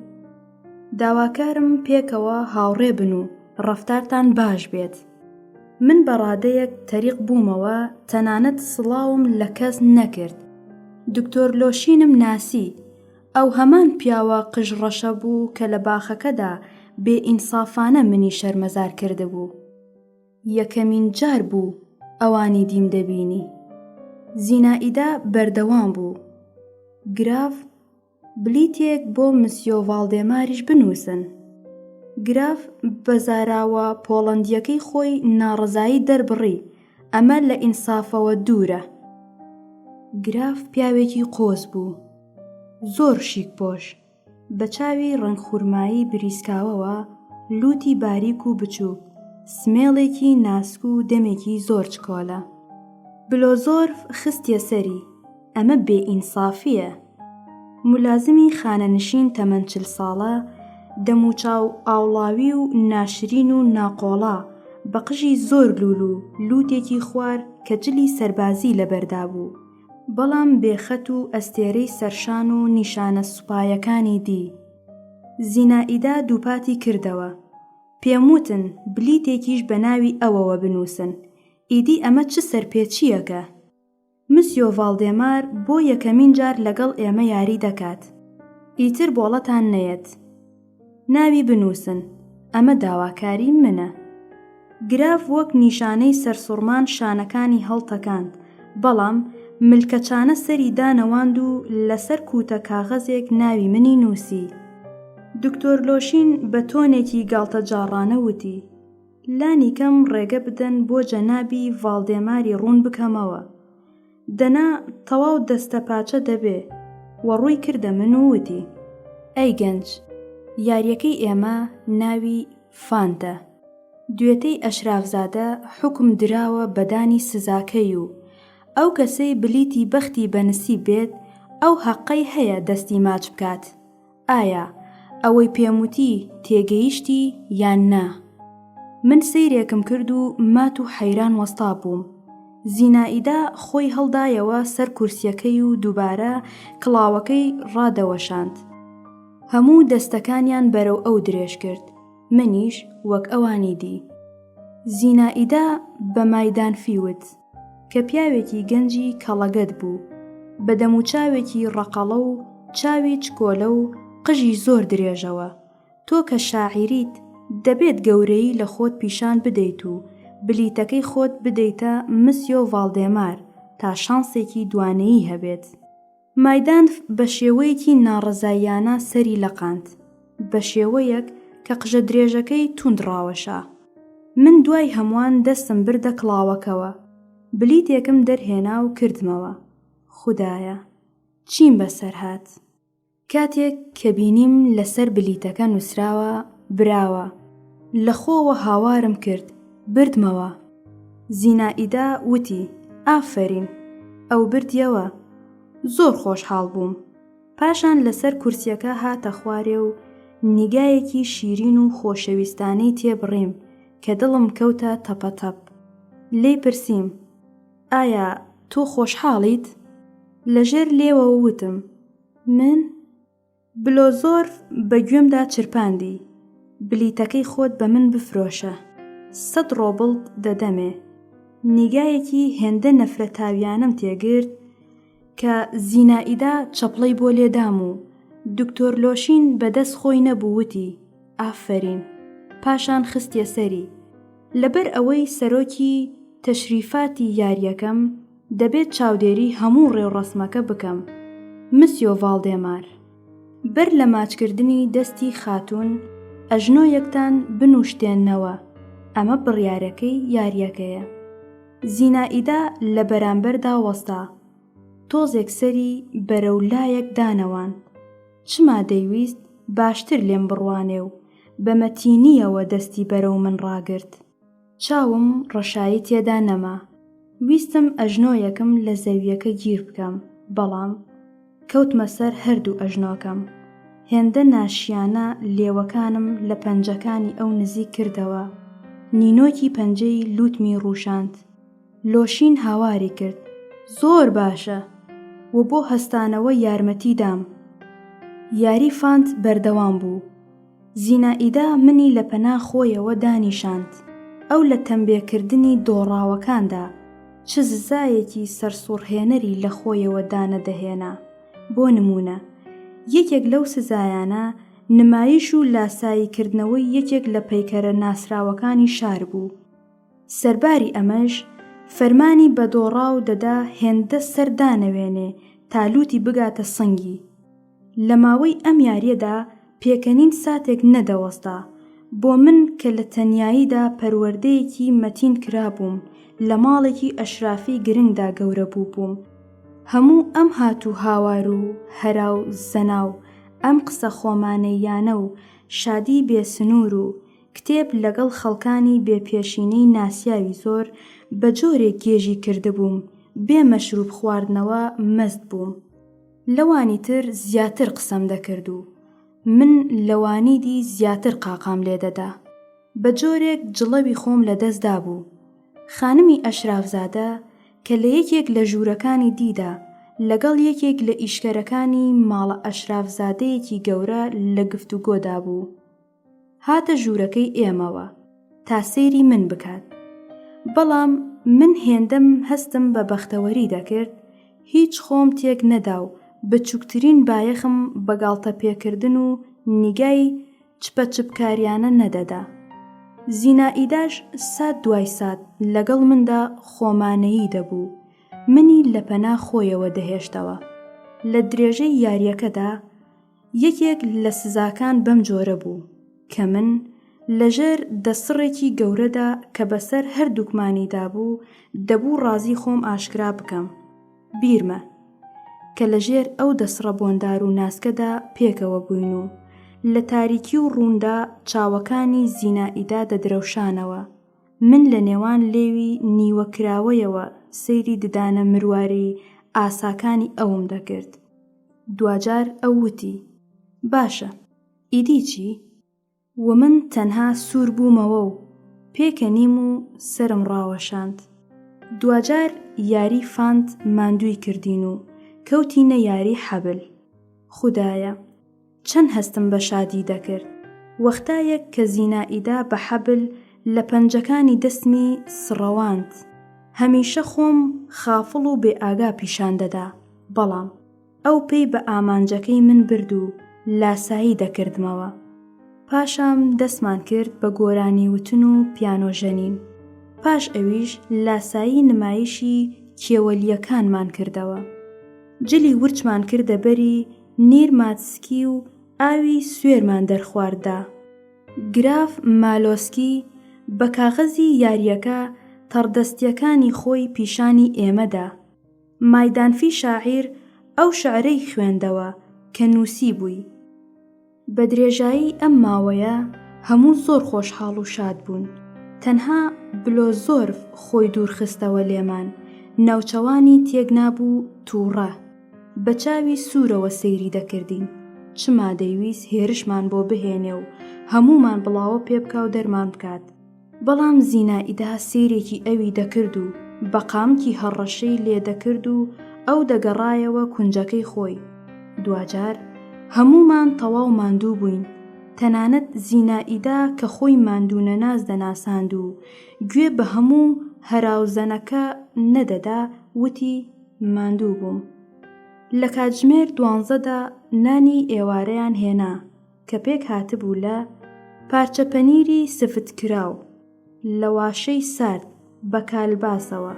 داواکارم پێکەوە هاوڕێ بن و ڕەفتارتان باش بێت. من بە ڕادەیەک تەریق بوومەوە تەنانەت سڵاوم لە کەس نەکرد. دکتۆر لۆشینم ناسی، ئەو هەمان پیاوە قژ ڕەشە بوو کە لە باخەکەدا بێ ئینسافانە منی شەرمەزار کردبوو. یەکەمین جار بوو ئەوانی دیم دەبینی. زینائیدا بەردەوام بوو. گراف، بلیتێک بۆ مسیۆ ڤاڵدێماریش بنووسن. گراف بە زاراوە پۆڵەندییەکەی خۆی ناڕەزایی دەربڕی، ئەمە لە ئینسافەوە دوورە. گراف پیاوێکی قۆز بوو. زۆر شیک پۆش، بە چاوی ڕەنگ خورمایی بریسکاوەوە، لووتی باریک و بچووک، سمێڵێکی ناسک و دەمێکی زۆر چکۆلە. بلۆزۆرف خستیە سەری، ئەمە بێ ئینسافییە. مولازمی خانەنشین تەمەن 40 ساڵە، دەموچاو ئاوڵاوی و ناشرین و ناقۆڵا، بە قژی زۆر لوول و لووتێکی خوار کە جلی سەربازی لەبەردا بوو، بەڵام بێ خەت و ئەستێرەی سەرشان و نیشانە سوپایەکانی دی. زینائیدا دووپاتی کردەوە، پێموتن بلیتێکیش بە ناوی ئەوەوە بنووسن، ئیدی ئەمە چ سەرپێچییەکە؟ مسیۆ ڤاڵدێمار بۆ یەکەمین جار لەگەڵ ئێمە یاری دەکات. ئیتر بۆڵەتان نەیەت. ناوی بنووسن، ئەمە داواکاری منە. گراف وەک نیشانەی سەرسوڕمان شانەکانی هەڵتەکاند، بەڵام ملکەچانە سەری دانەواند و لەسەر کووتە کاغەزێک ناوی منی نووسی. دکتۆر لۆشین بە تۆنێکی گاڵتەجاڕانە وتی، لانیکەم ڕێگە بدەن بۆ جەنابی ڤاڵدێماری ڕوون بکەمەوە. دەنا تەواو دەستەپاچە دەبێ و ڕووی کردە من و وتی. ئەی گەنج، یارییەکەی ئێمە ناوی فانتە. دوێتەی ئەشرافزادە حوکم دراوە بە دانی سزاکەی و ئەو کەسەی بلیتی بەختی بە نسیب بێت ئەو هەققەی هەیە دەستی ماچ بکات. ئایا ئەوەی پێم وتی تێگەیشتی یان نا؟ من سەیرێکم کرد و مات و حەیران وەستا بووم. زینائیدا خۆی هەڵدایەوە سەر کورسیەکەی و دووبارە کڵاوەکەی ڕادەوەشاند. هەموو دەستەکانیان بەرەو ئەو درێژ کرد، منیش وەک ئەوانی دی. زینائیدا بە مایدانفی وت. کە پیاوێکی گەنجی کەڵەگەت بوو، بە دەموچاوێکی ڕەقەڵە و چاوی چکۆلە و قژی زۆر درێژەوە، تۆ کە شاعیریت دەبێت گەورەیی لە خۆت پیشان بدەیت و بلیتەکەی خۆت بدەیتە مسیۆ ڤاڵدێمار تا شانسێکی دوانەیی هەبێت. مایدانف بە شێوەیەکی ناڕەزاییانە سەری لەقاند، بە شێوەیەک کە قژە درێژەکەی توند ڕاوەشا. من دوای هەمووان دەستم بردە کڵاوەکەوە، بلیتێکم دەرهێنا و کردمەوە. خودایە! چیم بەسەر هات؟ کاتێک کە بینیم لەسەر بلیتەکە نووسراوە براوە، لە خۆوە هاوارم کرد، بردمەوە! زینائیدا وتی، ئافەرین! ئەو بردیەوە. زۆر خۆشحاڵ بووم. پاشان لەسەر کورسیەکە هاتە خوارێ و نیگایەکی شیرین و خۆشەویستانەی تێبڕیم کە دڵم کەوتە تەپەتەپ. لێی پرسیم، ئایا تۆ خۆشحاڵیت؟ لەژێر لێوەوە وتم، من؟ بلۆزۆرف بە گوێمدا چرپاندی، بلیتەکەی خۆت بە من بفرۆشە، سەت ڕۆبڵت دەدەمێ. نیگایەکی هێندە نەفرەتاویانەم تێگرت کە زینائیدا چەپڵەی بۆ لێدام و دکتۆر لۆشین بە دەست خۆی نەبوو وتی، ئافەرین. پاشان خستیە سەری. لەبەر ئەوەی سەرۆکی تەشریفاتی یارییەکەم، دەبێت چاودێری هەموو ڕێوڕەسمەکە بکەم. مسیۆ ڤاڵدێمار. بەر لە ماچکردنی دەستی خاتوون، ئەژنۆیەکتان بنووشتێننەوە، ئەمە بڕیارەکەی یارییەکەیە. زینائیدا لە بەرامبەردا وەستا. تۆزێک سەری بەرەو لایەک دانەواند. چما دەیویست؟ باشتر لێم بڕوانێ و بە مەتینییەوە دەستی بەرەو من ڕاگرت. چاوم ڕەشایی تێدا نەما. ویستم ئەژنۆیەکم لە زەوییەکە گیر بکەم، بەڵام کەوتمە سەر هەردوو ئەژنۆکەم. هێندە ناشیانە لێوەکانم لە پەنجەکانی ئەو نزیک کردەوە، نینۆکی پەنجەی لووتمی ڕووشاند. لۆشین هاواری کرد، زۆر باشە! و بۆ هەستانەوە یارمەتی دام. یاری فانت بەردەوام بوو. زینائیدا منی لە پەنا خۆیەوە دانیشاند. ئەو لە تەمبێکردنی دۆڕاوەکاندا چ سزایەکی سەرسوڕهێنەری لە خۆیەوە دانەدەهێنا. بۆ نموونە، یەکێک لەو سزایانە نمایش و لاساییکردنەوەی یەکێک لە پەیکەرە ناسراوەکانی شار بوو. سەرباری ئەمەش، فەرمانی بە دۆڕاو دەدا هێندە سەر دانەوێنێ تا لووتی بگاتە سنگی. لە ماوەی ئەم یارییەدا پێکەنین ساتێک نەدەوەستا. بۆ من کە لە تەنیاییدا پەروەردەیەکی مەتین کرابووم، لە ماڵێکی ئەشرافی گرنگدا گەورە بووبووم، هەموو ئەم هات و هاوار و هەرا و زەنا و ئەم قسە خۆمانەییانە و شادیی بێ سنوور و کتێب لەگەڵ خەڵکانی بێ پێشینەی ناسیاوی زۆر بە جۆرێک گێژی کردبووم، بێ مەشروب خواردنەوە مەست بووم. لەوانی تر زیاتر قسەم دەکرد و من لەوانی دی زیاتر قاقام لێ دەدا. بە جۆرێک جڵەوی خۆم لە دەست دابوو. خانمی ئەشرافزادە کە لە یەکێک لە ژوورەکانی دیدا لەگەڵ یەکێک لە ئیشکەرەکانی ماڵە ئەشرافزادەیەکی گەورە لە گفتوگۆدا بوو. هاتە ژوورەکەی ئێمەوە تا سەیری من بکات. بەڵام من هێندەم هەستم بە بەختەوەری دەکرد، هیچ خۆم تێک نەدا و بچووکترین بایەخم بە گاڵتەپێکردن و نیگای چپەچپکاریانە نەدەدا. زینائیداش سات دوای سات لەگەڵ مندا خۆمانەیی دەبوو، منی لە پەنا خۆیەوە دەهێشتەوە. لە درێژەی یارییەکەدا یەکێک لە سزاکان بەم جۆرە بوو کە من لە ژێر دەسڕێکی گەورەدا کە بەسەر هەردووکمانیدا بوو دەبوو ڕازی خۆم ئاشکرا بکەم. بیرمە کە لە ژێر ئەو دەسڕە بۆندار و ناسکەدا پێکەوە بووین و لە تاریکی و ڕووندا چاوەکانی زینائیدا دەدرەوشانەوە. من لە نێوان لێوی نیوە کراوەیەوە سەیری ددانە مرواری ئاساکانی ئەوم دەکرد. دواجار ئەو وتی، باشە، ئیدی چی؟ و من تەنها سوور بوومەوە و پێکەنیم و سەرم ڕاوەشاند. دواجار یاری فانت ماندووی کردین و کەوتینە یاری حەبل. خودایە! چەند هەستم بە شادی دەکرد وەختایەک کە زینائیدا بە حەبل لە پەنجەکانی دەستمی سڕەواند. هەمیشە خۆم خافڵ و بێ ئاگا پیشان دەدا، بەڵام ئەو پەی بە ئامانجەکەی من برد و لاسایی دەکردمەوە. پاشام دەستمان کرد بە گۆرانی وتن و پیانۆ ژەنین. پاش ئەویش لاسایی نمایشی کێوەلییەکانمان کردەوە. جلی ورچمان کردە بەری نیر ماتسکی و ئاوی سوێرمان دەرخوارد دا. گراف مالۆسکی بە کاغەزی یارییەکە تەڕدەستییەکانی خۆی پیشانی ئێمە دا. مایدانفی شاعیر ئەو شعرەی خوێندەوە کە نووسیبووی. بە درێژایی ئەم ماوەیە هەموو زۆر خۆشحاڵ و شاد بوون. تەنها بلۆزۆرف خۆی دوور خستەوە لێمان، ناوچەوانی تێکنابوو تووڕە. بە چاوی سوورەوە سەیری دەکردین. چما دەیویست هێرشمان بۆ بهێنێ و هەموومان بڵاوە پێبکا و دەرمان بکات. بەڵام زینائیدا سەیرێکی ئەوی دەکرد و بە قامکی هەڕەشەی لێ دەکرد و ئەو دەگەڕایەوە کونجەکەی خۆی. دواجار هەموومان تەواو ماندوو بووین، تەنانەت زینائیدا کە خۆی ماندوونەناس دەناساند و گوێ بە هەموو هەراوزەنەکە نەدەدا، وتی، ماندوو بووم. لە کاتژمێر دوانزەدا نانی ئێوارەیان هێنا. کە پێک هاتبوو لە، پارچە پەنیری سفتکراو لە واشەی سارد بە کالباسەوە،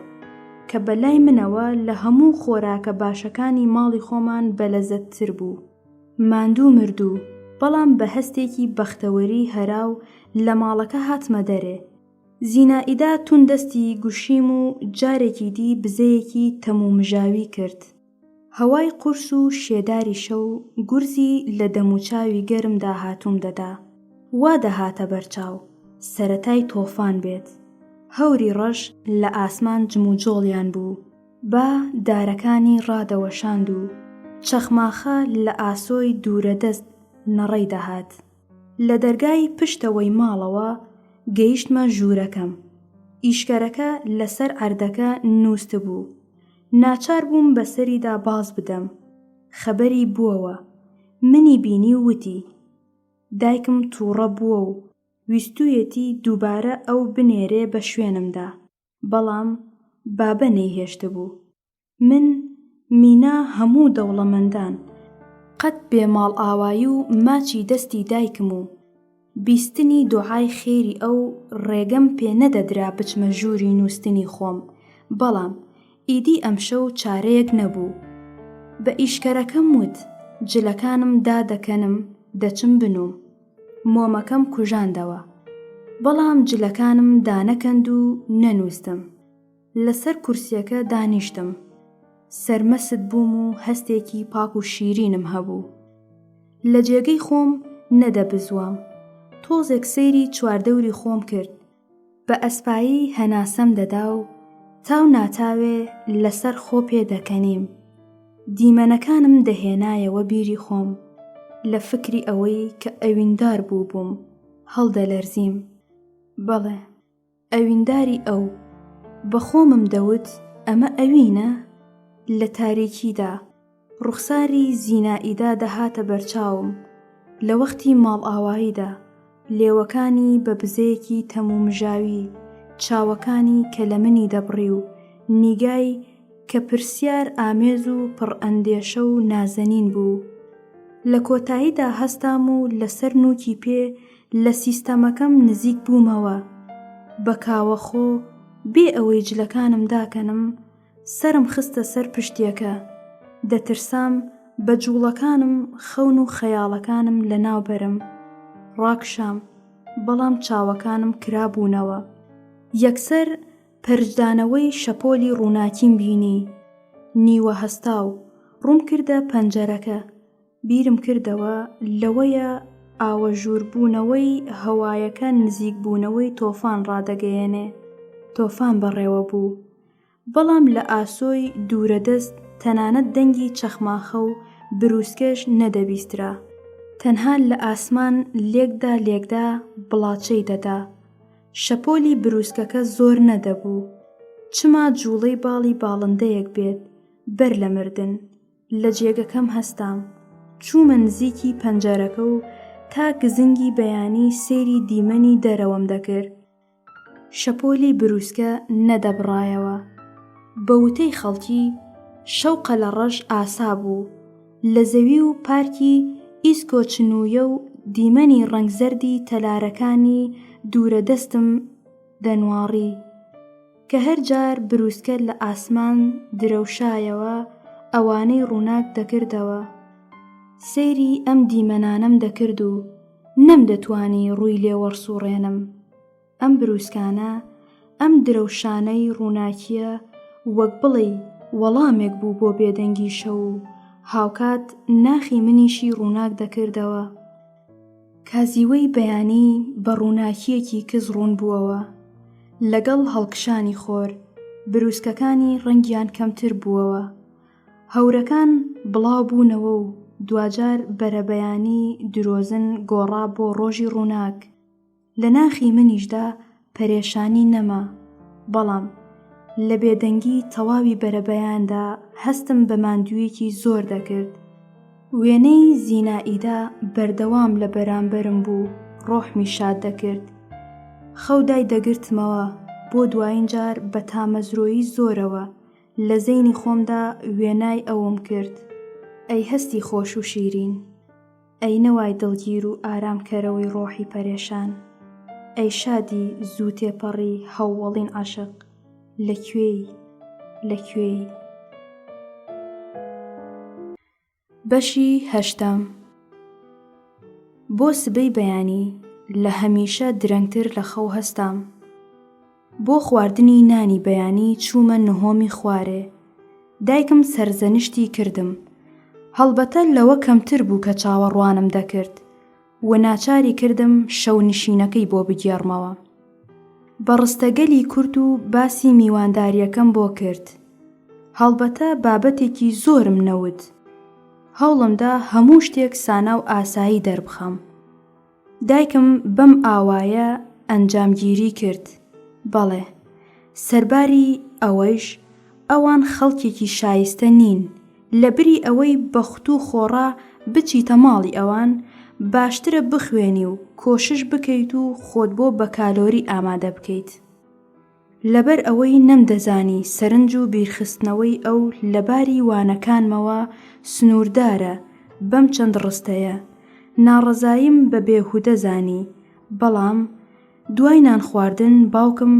کە بە لای منەوە لە هەموو خۆراکە باشەکانی ماڵی خۆمان بەلەزەتتر بوو. ماندوو مردوو، بەڵام بە هەستێکی بەختەوەری هەراو لە ماڵەکە هاتمە دەرێ. زینائیدا توند دەستی گوشیم و جارێکی دی بزەیەکی تەمومژاوی کرد. هەوای قورس و شێداری شەو گورزی لە دەموچاوی گەرم داهاتووم دەدا. وا دەهاتە بەرچاو سەرەتای تۆفان بێت. هەوری ڕەش لە ئاسمان جموجۆڵیان بوو. با دارەکانی ڕادەوەشاند و چەخماخە لە ئاسۆی دوورەدەست نەڕەی دەهات. لە دەرگای پشتەوەی ماڵەوە گەیشتمە ژوورەکەم. ئیشکەرەکە لەسەر عەردەکە نووستبوو. ناچار بووم بەسەریدا باز بدەم. خەبەری بووەوە. منی بینی و وتی. دایکم تووڕە بووە و ویستوویەتی دووبارە ئەو بنێرێ بە شوێنمدا. بەڵام بابە نەیهێشتبوو. من مینا هەموو دەوڵەمەندان، قەت بێ ماڵئاوایی و ماچی دەستی دایکم و بیستنی دوعای خێری ئەو ڕێگەم پێ نەدەدرا بچمە ژووری نووستنی خۆم، بەڵام ئیدی ئەمشەو چارەیەک نەبوو. بە ئیشکەرەکەم وت جلەکانم دادەکەنم دەچم بنووم. مۆمەکەم کوژاندەوە. بەڵام جلەکانم دانەکەند و نەنووستم. لەسەر کورسیەکە دانیشتم. سەرمەست بووم و هەستێکی پاک و شیرینم هەبوو. لە جێگەی خۆم نەدەبزوام. تۆزێک سەیری چواردەوری خۆم کرد. بە ئەسپایی هەناسەم دەدا و تاو ناتاوێ لەسەر خۆ پێدەکەنیم. دیمەنەکانم دەهێنایەوە بیری خۆم. لە فکری ئەوەی کە ئەویندار بووبووم، هەڵدەلەرزیم. بەڵێ. ئەوینداری ئەو. بە خۆمم دەوت ئەمە ئەوینە؟ لە تاریکیدا، ڕوخساری زینائیدا دەهاتە بەرچاوم، لە وەختی ماڵئاواییدا، لێوەکانی بە بزەیەکی تەمومژاوی، چاوەکانی کە لە منی دەبڕی و نیگای کە پرسیار ئامێز و پڕ ئەندێشە و نازەنین بوو. لە کۆتاییدا هەستام و لەسەر نووکی پێ لە سیستەمەکەم نزیک بوومەوە. بە کاوەخۆ، بێ ئەوەی جلەکانم داکەنم، سەرم خستە سەر پشتیەکە. دەترسام بە جووڵەکانم خەون و خەیاڵەکانم لەناو بەرم. ڕاکشام، بەڵام چاوەکانم کرابوونەوە. یەکسەر پەرچدانەوەی شەپۆلی ڕووناکیم بینی. نیوە هەستاو، ڕووم کردە پەنجەرەکە. بیرم کردەوە لەوەیە ئاوەژووربوونەوەی هەوایەکە نزیکبوونەوەی تۆفان ڕادەگەیەنێ. تۆفان بەڕێوە بوو. بەڵام لە ئاسۆی دوورەدەست تەنانەت دەنگی چەخماخە و برووسکەش نەدەبیسترا. تەنها لە ئاسمان لێکدا لێکدا بڵاچەی دەدا. شەپۆلی برووسکەکە زۆر نەدەبوو. چما جووڵەی باڵی باڵندەیەک بێت بەر لە مردن. لە جێگەکەم هەستام، چوومە نزیکی پەنجەرەکە و تا گزنگی بەیانی سەیری دیمەنی دەرەوەم دەکرد. شەپۆلی برووسکە نەدەبڕایەوە. بە وتەی خەڵکی، شەو قەلەڕەش ئاسا بوو. لە زەوی و پارکی ئیسکۆچنوویە و دیمەنی ڕەنگ زەردی تەلارەکانی دوورەدەستم دەنواڕی. کە هەر جار بروسکە لە ئاسمان درەوشایەوە ئەوانەی ڕووناک دەکردەوە. سەیری ئەم دیمەنانەم دەکرد و نەمدەتوانی ڕووی لێ وەڕسوڕێنم. ئەم بروسکانە، ئەم درەوشانەی ڕووناکییە وەک بڵێی وەڵامێک بوو بۆ بێدەنگی شەو و هاوکات ناخی منیشی ڕووناک دەکردەوە. کازیوەی بەیانی بە ڕووناکییەکی کز ڕوون بووەوە. لەگەڵ هەڵکشانی خۆر، برووسکەکانی ڕەنگیان کەمتر بووەوە. هەورەکان بڵاو بوونەوە و دواجار بەرەبەیانی درۆزن گۆڕا بۆ ڕۆژی ڕووناک. لە ناخی منیشدا پەرێشانی نەما، بەڵام لە بێدەنگی تەواوی بەرەبەیاندا هەستم بە ماندوویەکی زۆر دەکرد. وێنەی زینائیدا بەردەوام لە بەرامبەرم بوو ڕۆحمی شاد دەکرد. خەو دایدەگرتمەوە، بۆ دوایین جار بە تامەزرۆیی زۆرەوە لە زەینی خۆمدا وێنای ئەوم کرد. ئەی هەستی خۆش و شیرین! ئەی نەوای دڵگیر و ئارامکەرەوەی ڕۆحی پەرێشان، ئەی شادی زوو تێپەڕی هەووەڵین عەشق، لە کوێی؟ لە کوێی؟ بەشی هەشتەم بۆ سبەی بەیانی لە هەمیشە درەنگتر لە خەو هەستام. بۆ خواردنی نانی بەیانی چوومە نهۆمی خوارێ. دایکم سەرزەنشتی کردم. هەڵبەتە لەوە کەمتر بوو کە چاوەڕوانم دەکرد و ناچاری کردم شەونشینەکەی بۆ بگێڕمەوە. بە ڕستەگەلی کورت و باسی میواندارییەکەم بۆ کرد. هەڵبەتە بابەتێکی زۆرم نەوت. هەوڵمدا هەموو شتێک سانا و ئاسایی دەربخەم. دایکم بەم ئاوایە ئەنجامگیری کرد، بەڵێ، سەرباری ئەوەیش ئەوان خەڵکێکی شایستە نین، لەبری ئەوەی بە ختوو خۆڕا بچیتە ماڵی ئەوان، باشترە بخوێنی و کۆشش بکەیت و خۆت بۆ بەکالۆری ئامادە بکەیت. لەبەر ئەوەی نەمدەزانی سەرنج و بیرخستنەوەی ئەو لەباری وانەکانمەوە سنووردارە بەم چەند ڕستەیە، ناڕەزاییم بە بێهودە زانی، بەڵام دوای نانخواردن باوکم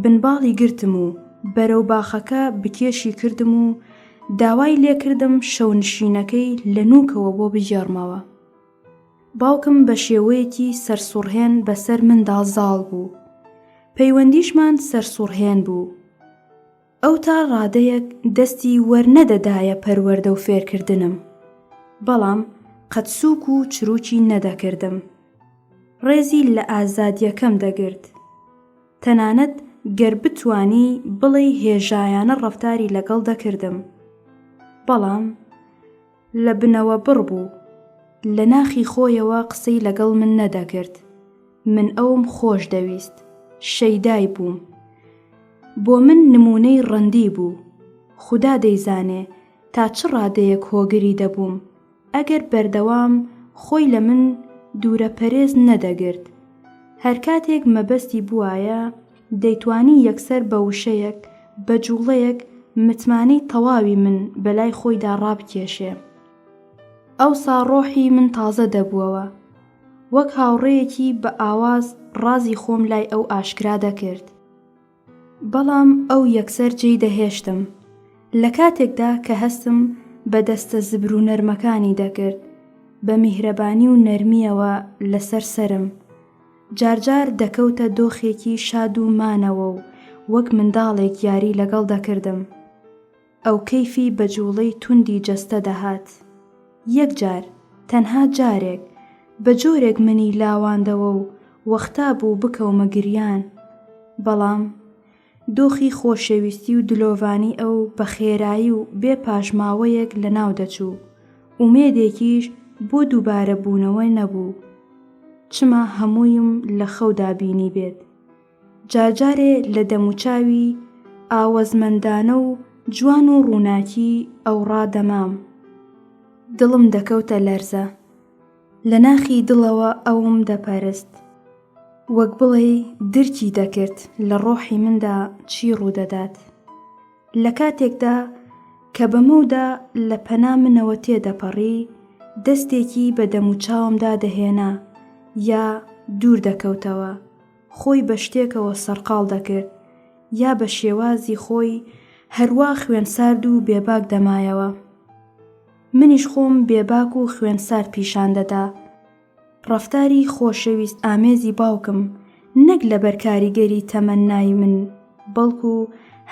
بنباڵی گرتم و بەرەو باخەکە بکێشی کردم و داوای لێکردم شەونشینەکەی لە نووکەوە بۆ بگێڕمەوە. باوکم بە شێوەیەکی سەرسوڕهێن بەسەر مندا زاڵ بوو. پەیوەندیشمان سەرسوڕهێن بوو. ئەو تا ڕادەیەک دەستی وەرنەدەدایە پەروەردە و فێرکردنم، بەڵام قەت سووک و چرووکی نەدەکردم. ڕێزی لە ئازادییەکەم دەگرت. تەنانەت گەر بتوانی بڵێی هێژایانە ڕەفتاری لەگەڵ دەکردم. بەڵام. لە بنەوە بڕ بوو. لە ناخی خۆیەوە قسەی لەگەڵ من نەدەکرد. من ئەوم خۆش دەویست. شەیدای بووم. بۆ من نموونەی ڕەندی بوو. خودا دەیزانێ تا چ ڕادەیەک هۆگری دەبووم ئەگەر بەردەوام خۆی لە من دوورەپەرێز نەدەگرت. هەرکاتێک مەبەستی بوایە دەیتوانی یەکسەر بە وشەیەک، بە جووڵەیەک متمانەی تەواوی من بە لای خۆیدا ڕابکێشێ. ئەوسا ڕۆحی من تازە دەبووەوە. وەک هاوڕێیەکی بە ئاواز ڕازی خۆم لای ئەو ئاشکرا دەکرد. بەڵام ئەو یەکسەر جێی دەهێشتم. لە کاتێکدا کە هەستم بە دەستە زبر و نەرمەکانی دەکرد، بە میهرەبانی و نەرمییەوە لەسەر سەرم، جارجار دەکەوتە دۆخێکی شاد و مانەوە و وەک منداڵێک یاری لەگەڵ دەکردم. ئەو کەیفی بە جووڵەی توندی جەستە دەهات. یەک جار، تەنها جارێک، بە جۆرێک منی لاواندەوە و وەختا بوو بکەومە گریان. بەڵام دۆخی خۆشەویستی و دلۆڤانی ئەو بە خێرایی و بێ پاشماوەیەک لەناو دەچوو، ئومێدێکیش بۆ دووبارە بوونەوە نەبوو. چما هەموویم لە خەودا بینیبێت. جارجارێ لە دەموچاوی ئاوەزمەندانە و جوان و ڕووناکی ئەو ڕادەمام. دڵم دەکەوتە لەرزە. لە ناخی دڵەوە ئەوم دەپەرست. وەک بڵێی درکی دەکرد لە ڕۆحی مندا چی ڕوودەدات. لە کاتێکدا کە بە مەودا لە پەنا منەوە تێدەپەڕی، دەستێکی بە دەموچاومدا دەهێنا یا دوور دەکەوتەوە، خۆی بە شتێکەوە سەرقاڵ دەکرد یا بە شێوازی خۆی هەروا خوێنسارد و بێباک دەمایەوە. منیش خۆم بێباک و خوێنسارد پیشان دەدا. ڕەفتاری خۆشەویست ئامێزی باوکم نەک لەبەر کاریگەری تەمەننای من بەڵکو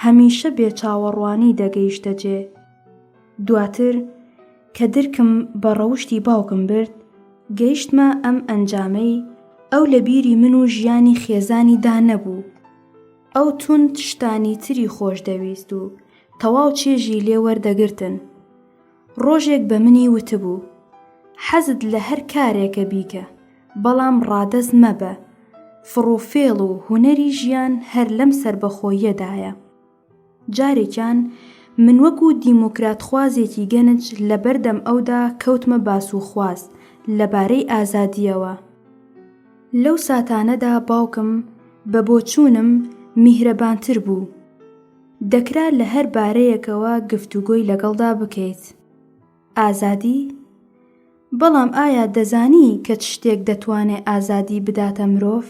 هەمیشە بێ چاوەڕوانی دەگەیشتە جێ. دواتر کە درکم بە ڕەوشتی باوکم برد گەیشتمە ئەم ئەنجامەی ئەو لە بیری من و ژیانی خێزانی دا نەبوو. ئەو توند شتانی تری خۆش دەویست و تەواو چێژی لێ وەردەگرتن. ڕۆژێک بە منی وتبوو، حەزت لە هەر کارێکە بیکە، بەڵام ڕادەست مەبە، فڕوفێڵ و هونەری ژیان هەر لەم سەربەخۆییەدایە. جارێکیان من وەکو دیموکراتخوازێکی گەنج لە بەردەم ئەودا کەوتمە باسوخواس لەبارەی ئازادییەوە. لەو ساتانەدا باوکم بە بۆچوونم میهرەبانتر بوو. دەکرا لە هەر بارەیەکەوە گفتوگۆی لەگەڵدا بکەیت. ئازادی؟ بەڵام ئایا دەزانی کە چ شتێک دەتوانێ ئازادی بداتە مرۆڤ؟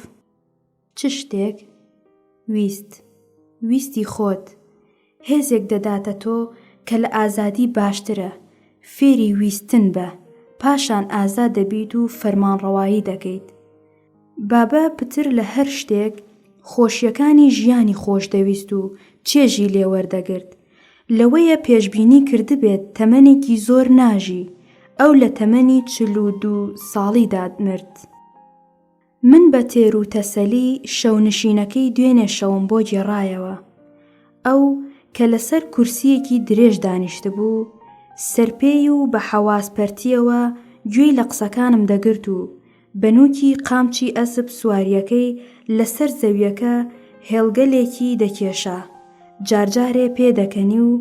چ شتێک؟ ویست. ویستی خۆت. هێزێک دەداتە تۆ کە لە ئازادی باشترە. فێری ویستن بە، پاشان ئازاد دەبیت و فەرمانڕەوایی دەکەیت. بابە پتر لە هەر شتێک خۆشییەکانی ژیانی خۆش دەویست و چێژی لێ وەردەگرت. لەوەیە پێشبینی کردبێت تەمەنێکی زۆر ناژی، ئەو لە تەمەنی 42 ساڵیدا مرد. من بە تێر و تەسەلی شەونشینەکەی دوێنێ شەوم بۆ گێڕایەوە. ئەو کە لەسەر کورسییەکی درێژ دانیشتبوو، سەرپێی و بە حەواس پەرتییەوە گوێی لە قسەکانم دەگرت و بە نووکی قامچی ئەسپ سوارییەکەی لەسەر زەوییەکە هێڵگەلێکی دەکێشا، جارجارێ پێدەکەنی و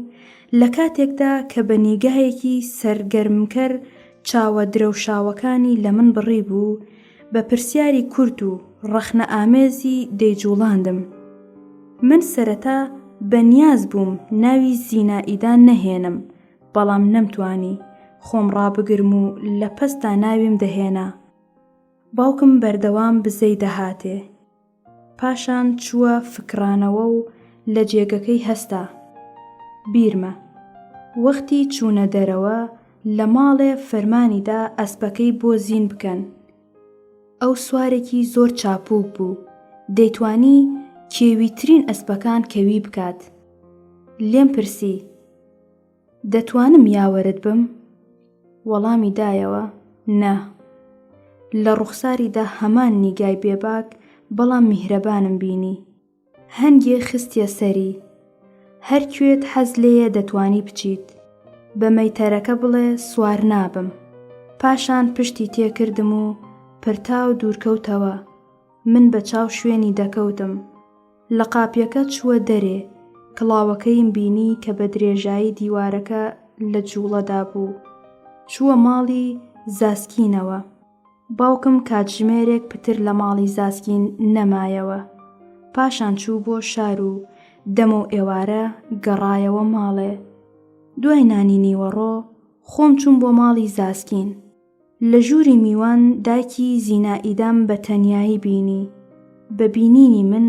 لە کاتێکدا کە بە نیگایەکی سەرگەرمکەر چاوە درەوشاوەکانی لە من بڕیبوو، بە پرسیاری کورت و ڕەخنەئامێزی دەیجووڵاندم. من سەرەتا بە نیاز بووم ناوی زینائیدا نەهێنم، بەڵام نەمتوانی خۆم ڕابگرم و لە پەستا ناویم دەهێنا. باوکم بەردەوام بزەی دەهاتێ. پاشان چووە فکرانەوە و لە جێگەکەی هەستا. بیرمە. وەختی چوونە دەرەوە لە ماڵێ فەرمانی دا ئەسپەکەی بۆ زین بکەن. ئەو سوارێکی زۆر چاپووک بوو، دەیتوانی کێویترین ئەسپەکان کەوی بکات. لێم پرسی. دەتوانم یاوەرت بم؟ وەڵامی دایەوە، نا. لە ڕوخساریدا هەمان نیگای بێباک بەڵام میهرەبانم بینی. هەنگێ خستیە سەری. هەر کوێت حەز لێیە دەتوانی بچیت. بە مەیتەرەکە بڵێ سوار نابم. پاشان پشتی تێکردم و پرتاو دوورکەوتەوە. من بە چاو شوێنی دەکەوتم. لە قاپیەکە چووە دەرێ، کڵاوەکەیم بینی کە بە درێژایی دیوارەکە لە جووڵەدا بوو. چووە ماڵی زاسکینەوە. باوکم کاتژمێرێک پتر لە ماڵی زاسکین نەمایەوە. پاشان چوو بۆ شار و دەمەو ئێوارە گەڕایەوە ماڵێ. دوای نانی نیوەڕۆ خۆم چووم بۆ ماڵی زاسکین. لە ژووری میوان دایکی زینائیدام بە تەنیایی بینی. بە بینینی من،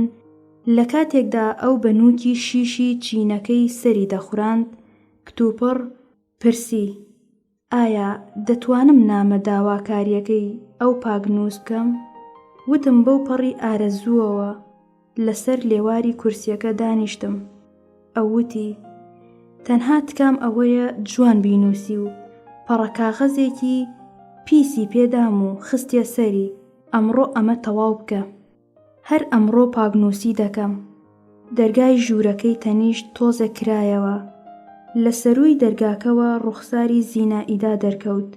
لە کاتێکدا ئەو بە نووکی شیشی چینەکەی سەری دەخوراند، کتوپڕ پرسی، ئایا دەتوانم نامە داواکارییەکەی ئەو پاکنووس بکەم؟ وتم بەو پەڕی ئارەزووەوە. لەسەر لێواری کورسیەکە دانیشتم. ئەو وتی، تەنها تکام ئەوەیە جوان بینووسی و پەڕە کاغەزێکی پیسی پێدام و خستیە سەری، ئەمڕۆ ئەمە تەواو بکە. هەر ئەمڕۆ پاکنووسی دەکەم. دەرگای ژوورەکەی تەنیشت تۆزێک کرایەوە. لە سەرووی دەرگاکەوە ڕوخساری زینائیدا دەرکەوت.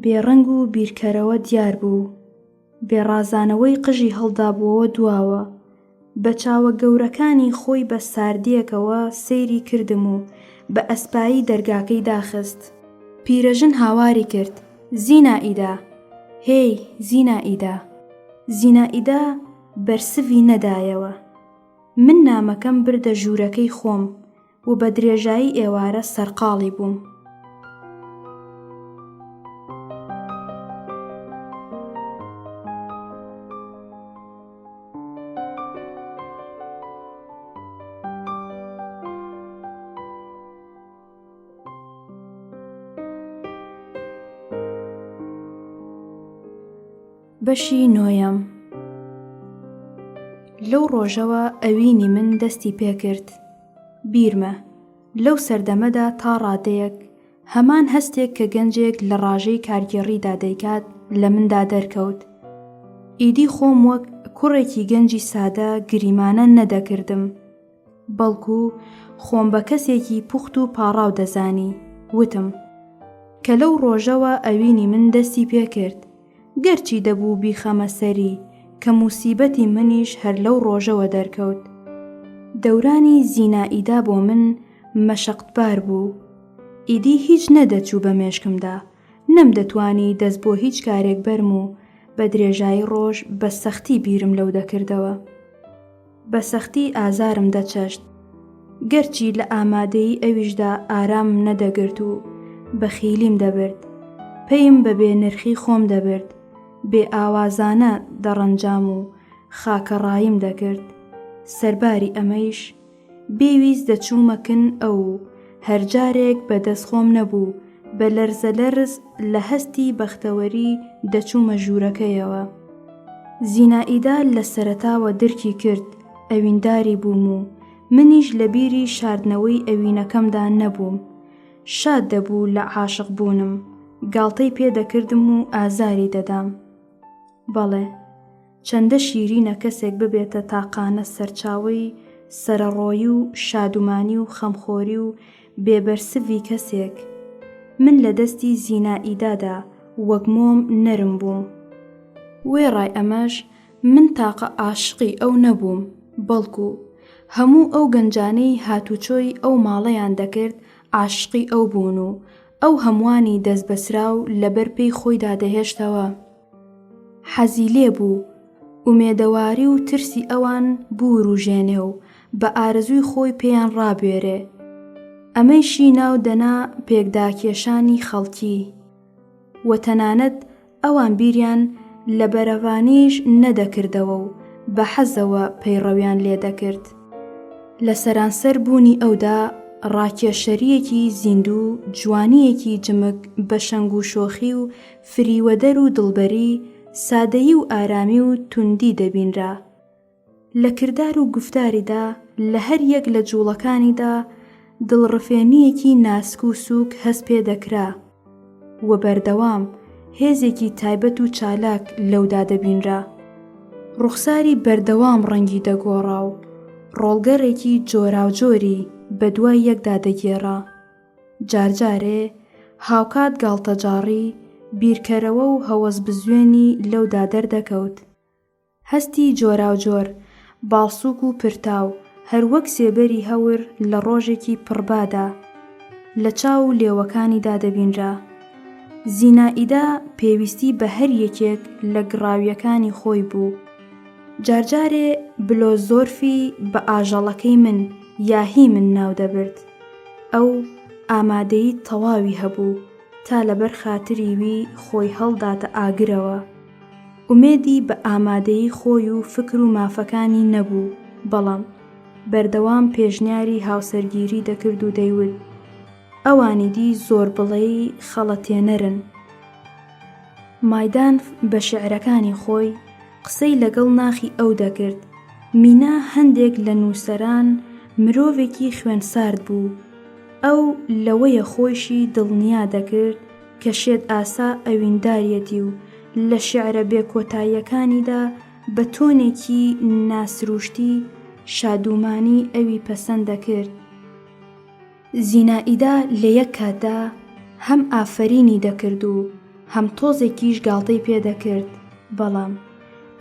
بێڕەنگ و بیرکەرەوە دیار بوو. بێ ڕازانەوەی قژی هەڵدابووەوە دواوە، بە چاوە گەورەکانی خۆی بە ساردییەکەوە سەیری کردم و بە ئەسپایی دەرگاکەی داخست. پیرەژن هاواری کرد، زینائیدا! هێی، زینائیدا! زینائیدا بەرسڤی نەدایەوە. من نامەکەم بردە ژوورەکەی خۆم و بە درێژایی ئێوارە سەرقاڵی بووم. بەشی نۆیەم لەو ڕۆژەوە ئەوینی من دەستی پێکرد. بیرمە، لەو سەردەمەدا تا ڕادەیەک هەمان هەستێک کە گەنجێک لە ڕاژەی کارگێڕیدا دەیکات لە مندا دەرکەوت. ئیدی خۆم وەک کوڕێکی گەنجی سادە گریمانە نەدەکردم، بەڵکو خۆم بە کەسێکی پوخت و پاڕاو دەزانی. وتم، کە لەو ڕۆژەوە ئەوینی من دەستی پێکرد، گەرچی دەبوو بیخەمە سەری کە موسیبەتی منیش هەر لەو ڕۆژەوە دەرکەوت. دەورانی زینائیدا بۆ من مەشەقتبار بوو. ئیدی هیچ نەدەچوو بە مێشکمدا، نەمدەتوانی دەست بۆ هیچ کارێک بەرم و بە درێژایی ڕۆژ بە سەختی بیرم لەو دەکردەوە. بە سەختی ئازارم دەچەشت. گەرچی لە ئامادەیی ئەویشدا ئارامم نەدەگرت و بەخیلیم دەبرد. پەیم بە بێ نرخی خۆم دەبرد. بێ ئاوازانە دەڕەنجام و خاکەڕاییم دەکرد. سەرباری ئەمەیش، بێ ویست دەچوومە کن ئەو و هەر جارێک بە دەست خۆم نەبوو، بە لەرزەلەرز لە هەستی بەختەوەری دەچوومە ژوورەکەیەوە. زینائیدا لە سەرەتاوە درکی کرد ئەوینداری بووم و. منیش لە بیری شاردنەوەی ئەوینەکەمدا نەبووم. شاد دەبوو لە عاشق بوونم، گاڵتەی پێ دەکردم و ئازاری دەدام. بەڵێ، چەندە شیرینە کەسێک ببێتە تاقانە سەرچاوەی سەرەڕۆیی و شادومانی و خەمخۆری و بێبەرسڤی کەسێک. من لە دەستی زینائیدادا وەک مۆم نەرم بووم. وێڕای ئەمەش من تاقە عاشقی ئەو نەبووم، بەڵکو هەموو ئەو گەنجانەی هاتوچۆی ئەو ماڵەیان دەکرد عاشقی ئەو بوون و ئەو هەمووانی دەستبەسراو لەبەر پێی خۆیدا دەهێشتەوە. حەزی لێ بوو ئومێدەواری و ترسی ئەوان بوروژێنێ و بە ئارەزووی خۆی پێیان ڕابوێرێ. ئەمەیشی ناو دەنا پێکداکێشانی خەڵکی. و تەنانەت ئەوان بیریان لە بەرەڤانیش نەدەکردەوە و بە حەزەوە پەیڕەویان لێ دەکرد. لە سەرانسەر بوونی ئەودا ڕاکێشەرییەکی زیندوو، جوانییەکی جمک بە شەنگ و شۆخی و فریوەدەر و دڵبەری، سادەیی و ئارامی و توندی دەبینرا. لە کردار و گوفتاریدا، لە هەر یەک لە جووڵەکانیدا دڵڕفێنییەکی ناسک و سووک هەست پێ دەکرا و بەردەوام هێزێکی تایبەت و چالاک لەودا دەبینرا. ڕوخساری بەردەوام ڕەنگی دەگۆڕا و ڕۆڵگەڕێکی جۆراوجۆری بە دوای یەکدا دەگێڕا. جارجارێ هاوکات گاڵتەجاڕی، بیرکەرەوە و هەوەسبزوێنی لەودا دەردەکەوت. هەستی جۆراوجۆر، باڵسووک و پرتاو، هەر وەک سێبەری هەور لە ڕۆژێکی پڕبادا، لە چاو و لێوەکانیدا دەبینرا. زینائیدا پێویستی بە هەر یەکێک لە گڕاوییەکانی خۆی بوو. جارجارێ بلۆزۆرفی بە ئاژەڵەکەی من یا هی من ناو دەبرد. ئەو ئامادەیی تەواوی هەبوو تا لەبەر خاتری وی خۆی هەڵداتە ئاگرەوە. ئومێدی بە ئامادەیی خۆی و فکر و مافەکانی نەبوو، بەڵام بەردەوام پێشنیاری هاوسەرگیری دەکرد و دەیوت، ئەوانی دی زۆربڵێی خەڵەتێنەرن. مایدانف بە شیعرەکانی خۆی قسەی لەگەڵ ناخی ئەو دەکرد، مینا هەندێک لە نووسەران مرۆڤێکی خوێنسارد بوو، ئەو لەوەیە خۆیشی دڵنیا دەکرد کە شێت ئاسا ئەوینداریەتی و لە شیعرە بێ کۆتاییەکانیدا بە تۆنێکی ناسرووشتی شادومانی ئەوی پەسەند دەکرد. زینائیدا لە یەک کاتدا هەم ئافەرینی دەکرد و هەم تۆزێکیش گاڵتەی پێ دەکرد، بەڵام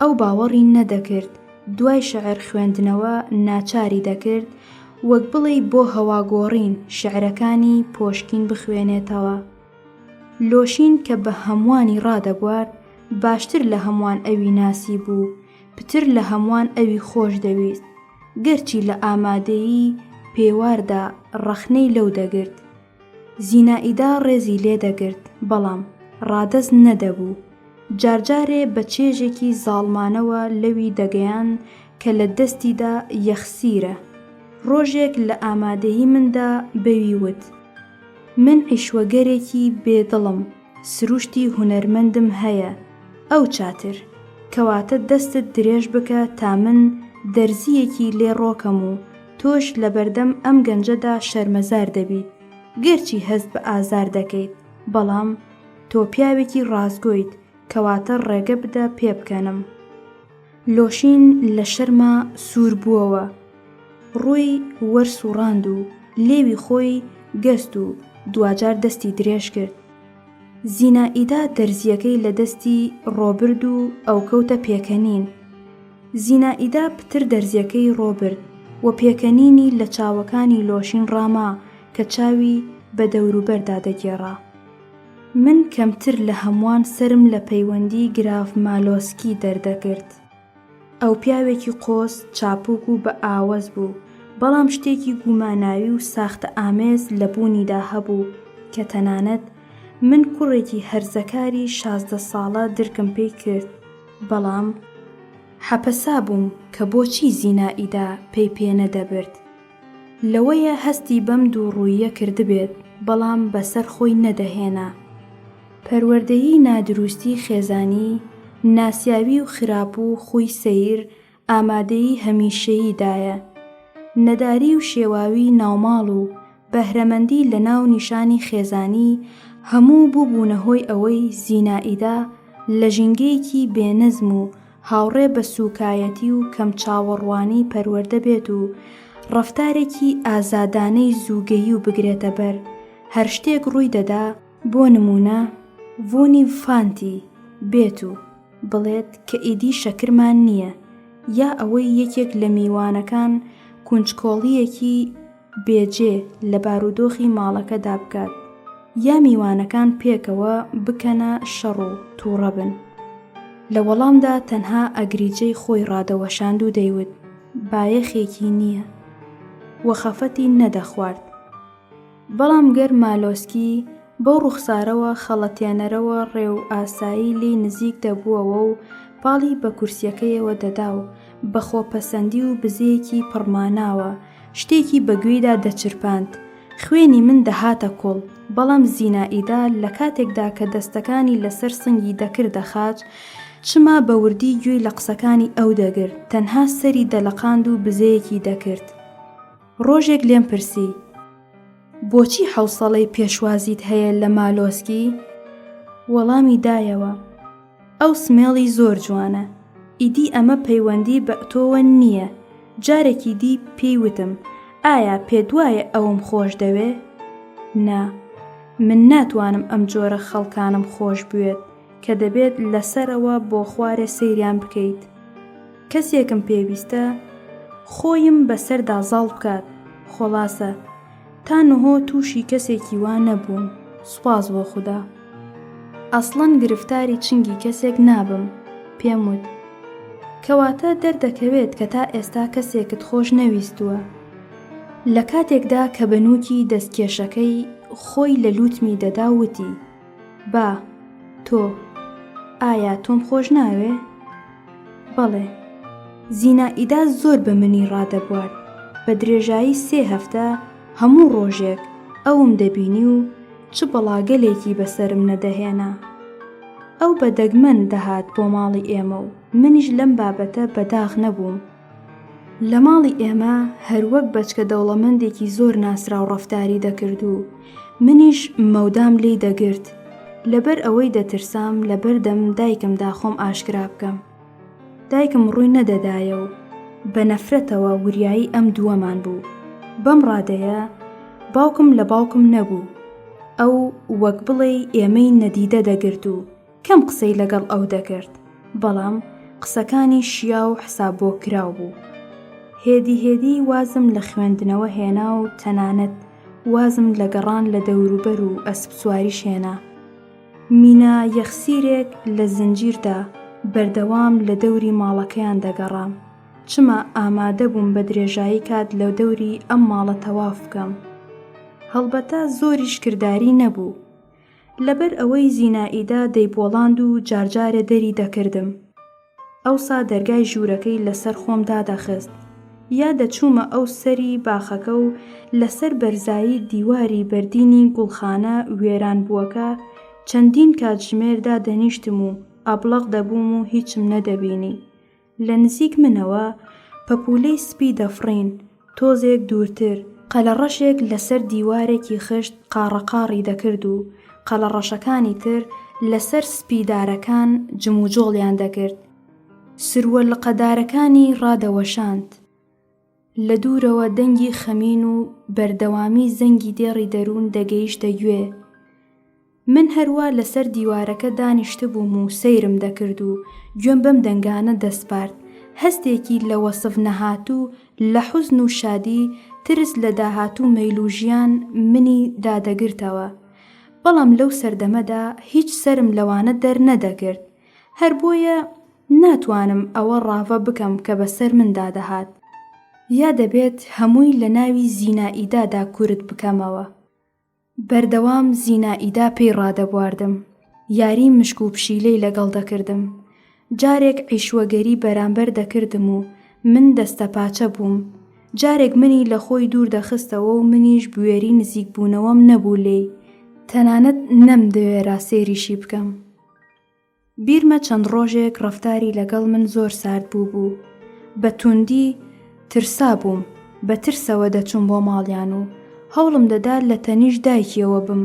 ئەو باوەڕی نەدەکرد، دوای شیعر خوێندنەوە ناچاری دەکرد وەک بڵێی بۆ هەواگۆڕین شیعرەکانی پۆشکین بخوێنێتەوە. لۆشین کە بە هەمووانی ڕادەبوارد، باشتر لە هەمووان ئەوی ناسیبوو، پتر لە هەمووان ئەوی خۆش دەویست، گەرچی لە ئامادەیی پێواردا ڕەخنەی لەو دەگرت. زینائیدا ڕێزی لێ دەگرت، بەڵام ڕادەست نەدەبوو. جارجارێ بە چێژێکی زاڵمانەوە لەوی دەگەیاند کە لە دەستیدا یەخسیرە. ڕۆژێک لە ئامادەیی مندا بەوی وت. من عیشوەگەرێکی بێ دڵم، سروشتی هونەرمەندم هەیە، ئەو چاتر. کەواتە دەستت درێژ بکە تا من دەرزییەکی لێ ڕۆکەم و تۆش لەبەردەم ئەم گەنجەدا شەرمەزار دەبیت، گەرچی هەست بە ئازار دەکەیت، بەڵام تۆ پیاوێکی ڕاستگۆیت، کەواتە ڕێگە بدە پێبکەنم. لۆشین لە شەرما سوور بووەوە، ڕووی وەرسووڕاند و لێوی خۆی گەست و دواجار دەستی درێژ کرد. زینائیدا دەرزییەکەی لە دەستی ڕۆبرد و ئەو کەوتە پێکەنین. زینائیدا پتر دەرزیەکەی ڕۆبرد و پێکەنینی لە چاوەکانی لۆشین ڕاما کە چاوی بە دەوروبەردا دەگێڕا. من کەمتر لە هەمووان سەرم لە پەیوەندی گراف مالۆسکی دەردەکرد. ئەو پیاوێکی قۆز، چاپوک و بە ئاوەز بوو، بەڵام شتێکی گوماناوی و ساختەئامێز لە بوونیدا هەبوو کە تەنانەت من کوڕێکی هەرزەکاری 16 ساڵە درکم پێی کرد. بەڵام حەپەسابووم کە بۆچی زینائیدا پەی پێ نەدەبرد. لەوەیە هەستی بەم دووڕووییە کردبێت، بەڵام بەسەر خۆی نەدەهێنا. پەروەردەیی نادروستی خێزانی، ناسیاوی و خراپ و خووی سەیر ئامادەیی هەمیشەیی دایە. نەداری و شێواوی ناوماڵ و بەهرەمەندی لە ناو نیشانی خێزانی هەموو بووبوونە هۆی ئەوەی زینائیدا لە ژینگەیەکی بێ نەزم و هاوڕێ بە سووکایەتی و کەم چاوەڕوانی پەروەردە بێت و ڕەفتارێکی ئازادانەی زووگەیی و بگرێتە بەر هەر شتێک ڕووی دەدا، بۆ نموونە ڤونیڤفانتی بێت و بڵێت کە ئیدی شەکرمان نییە یا ئەوەی یەکێک لە میوانەکان کونجکۆڵییەکی بێجێ لە بارودۆخی ماڵەکەدا بکات یا میوانەکان پێکەوە بکەنە شەڕ و تووڕە بن. لە وەڵامدا تەنها ئەگریجەی خۆی ڕادەوەشاند و دەیوت بایەخێکی نییە و خەفەتی نەدەخوارد. بەڵام گەر مالۆسکی بەو ڕوخسارەوە خەڵەتێنەرەوە ڕێ و ئاسایی لێی نزیک دەبووەوە و پاڵی بە کورسیەکەیەوە دەدا و بە خۆپەسەندی و بزەیەکی پڕماناوە شتێکی بە گوێیدا دەچرپاند، خوێنی من دەهاتە کوڵ، بەڵام زینائیدا لە کاتێکدا کە دەستەکانی لەسەر سنگی دەکردە خاچ، چما بە وردی گوێی لە قسەکانی ئەو دەگرت، تەنها سەری دەلەقاند و بزەیەکی دەکرد. ڕۆژێک لێم پرسی، بۆچی حەوسەڵەی پێشوازیت هەیە لە مالۆسکی؟ وەڵامی دایەوە، ئەو سمێڵی زۆر جوانە، ئیدی ئەمە پەیوەندی بە تۆوە نییە، جارێکی دی پێی وتم، ئایا پێتوایە ئەوم خۆش دەوێ؟ نا، من ناتوانم ئەم جۆرە خەڵکانەم خۆش بوێت کە دەبێت لە سەرەوە بۆ خوارێ سەیریان بکەیت. کەسێکم پێویستە خۆیم بەسەردا زاڵ بکات، خۆڵاسە تا نهۆ تووشی کەسێکی وا نەبووم، سوپاس بۆ خودا. ئەسڵەن گرفتاری چنگی کەسێک نابم، پێم وت. کەواتە دەردەکەوێت کە تا ئێستا کەسێکت خۆش نەویستووە. لە کاتێکدا کە بە نووکی دەستکێشەکەی خۆی لە لووتمی دەدا وتی، با، تۆ. ئایا تۆم خۆش ناوێ؟ بەڵێ. زینائیدا زۆر بە منی ڕادەبوارد. بە درێژایی سێ هەفتە هەموو ڕۆژێک ئەوم دەبینی و چ بەڵاگەلێکی بەسەرم نەدەهێنا. ئەو بە دەگمەن دەهات بۆ ماڵی ئێمە و منیش لەم بابەتە بەداخ نەبووم. لە ماڵی ئێمە هەر وەک بەچکە دەوڵەمەندێکی زۆر ناسراو ڕەفتاری دەکرد و منیش مەودام لێی دەگرت، لەبەر ئەوەی دەترسام لەبەردەم دایکمدا خۆم ئاشکرا بکەم. دایکم ڕووی نەدەدایە و بە نەفرەتەوە وریایی ئەم دووەمان بوو. بەم ڕادەیە باوکم لە باوکم نەبوو. ئەو وەک بڵێی ئێمەی نەدیدە دەگرت و کەم قسەی لەگەڵ ئەو دەکرد، بەڵام قسەکانی شیاو و حساببۆکراو بوو. هێدی هێدی وازم لە خوێندنەوە هێنا و تەنانەت وازم لە گەڕان لە دەوروبەر و ئەسپسواریش هێنا. مینا یەخسیرێک لە زنجیردا بەردەوام لە دەوری ماڵەکەیان دەگەڕام. چما ئامادە بووم بە درێژایی کات لە دەوری ئەم ماڵە تەواف بکەم. هەڵبەتە زۆریش کرداری نەبوو. لەبەر ئەوەی زینائیدا دەیبۆڵاند و جارجارێ دەری دەکردم. ئەوسا دەرگای ژوورەکەی لەسەر خۆم دادەخست. یا دەچوومە ئەو سەری باخەکە و لەسەر بەرزایی دیواری بەردینی گوڵخانە وێرانبووەکە چەندین کاتژمێر دادەنیشتم و ئەبڵەق دەبووم و هیچم نەدەبینی. لە نزیک منەوە پەپوولەی سپی دەفڕین، تۆزێک دوورتر، قەلەڕەشێک لەسەر دیوارێکی خشت قاڕەقاڕی دەکرد و قەلەڕەشەکانی تر لەسەر سپیدارەکان جموجۆڵیان دەکرد، سروە لقەدارەکانی ڕادەوەشاند. لە دوورەوە دەنگی خەمین و بەردەوامی زەنگی دێڕی دەروون دەگەیشتە گوێ. من هەروا لەسەر دیوارەکە دانیشتبووم و سەیرم دەکرد و گوێم بەم دەنگانە دەسپارد، هەستێکی لە وەسف نەهاتوو لە حوزن و شادی، ترس لە داهاتوو مەیل و ژیان منی دادەگرتەوە. بەڵام لەو سەردەمەدا هیچ سەرم لەوانە دەرنەدەکرد. هەر بۆیە ناتوانم ئەوە ڕاڤە بکەم کە بەسەر مندا دەهات. یا دەبێت هەمووی لە ناوی زینائیدادا کورت بکەمەوە. بەردەوام زینائیدا پێی ڕادەبواردم، یاری مشک و پشیلەی لەگەڵ دەکردم، جارێک عیشوەگەری بەرامبەر دەکردم و من دەستەپاچە بووم، جارێک منی لە خۆی دوور دەخستەوە و منیش بوێری نزیکبوونەوەم نەبوو لێی، تەنانەت نەمدەوێرا سەیریشی بکەم. بیرمە چەند ڕۆژێک ڕەفتاری لەگەڵ من زۆر سارد بووبوو. بە توندی ترسابووم. بە ترسەوە دەچووم بۆ ماڵیان و هەوڵم دەدا لە تەنیشت دایکیەوە بم،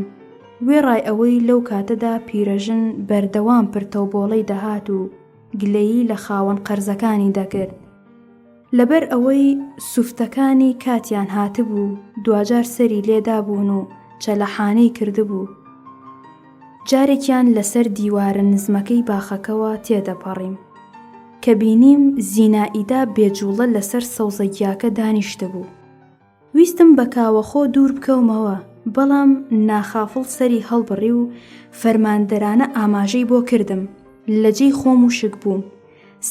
وێڕای ئەوەی لەو کاتەدا پیرەژن بەردەوام پرتەوبۆڵەی دەهات و گلەیی لە خاوەن قەرزەکانی دەکرد. لەبەر ئەوەی سوفتەکانی کاتیان هاتبوو دواجار سەری لێدابوون و چەلەحانێی کردبوو. جارێکیان لەسەر دیوارە نزمەکەی باخەکەوە تێدەپەڕیم. کە بینیم زینائیدا بێ جوڵە لەسەر سەوزەگیاکە دانیشتبوو. ویستم بە کاوەخۆ دوور بکەومەوە، بەڵام ناخافڵ سەری هەڵبڕی و فەرماندەرانە ئاماژەی بۆ کردم، لە جێی خۆم وشک بووم.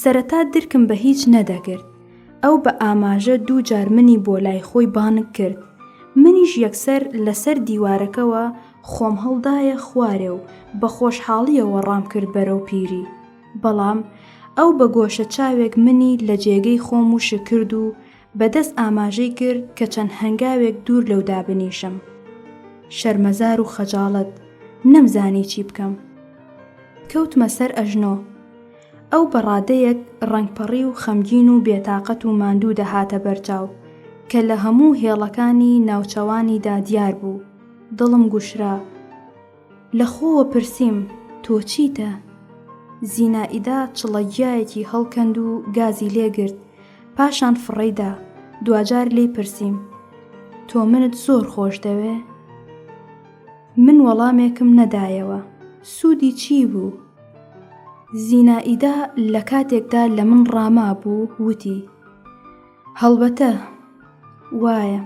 سەرەتا درکم بە هیچ نەدەکرد. ئەو بە ئاماژە دوو جار منی بۆ لای خۆی بانگ کرد. منیش یەکسەر لە سەر دیوارەکەوە خۆم هەڵدایە خوارێ و بە خۆشحاڵییەوە ڕام کرد بەرەو پیری. بەڵام ئەو بە گۆشە چاوێک منی لە جێگەی خۆم وشک کرد و بە دەست ئاماژەی کرد کە چەند هەنگاوێک دوور لەو دابنیشم. شەرمەزار و خەجاڵەت، نەمزانی چی بکەم. کەوتمە سەر ئەژنۆ. ئەو بە ڕادەیەک ڕەنگپەڕی و خەمگین و بێتاقەت و ماندوو دەهاتە بەرچاو کە لە هەموو هێڵەکانی ناوچەوانیدا دیار بوو. دڵم گوشرا. لە خۆوە پرسیم، تۆ چیتە؟ زینائیدا چڵە گیایەکی هەڵکەند و گازی لێ گرت، پاشان فڕێی دا، دواجار لێی پرسیم، تۆ منت زۆر خۆش دەوێ؟ من وەڵامێکم نەدایەوە، سوودی چی بوو؟ زینائیدا لە کاتێکدا لە من ڕامابوو، وتی، هەڵبەتە، وایە.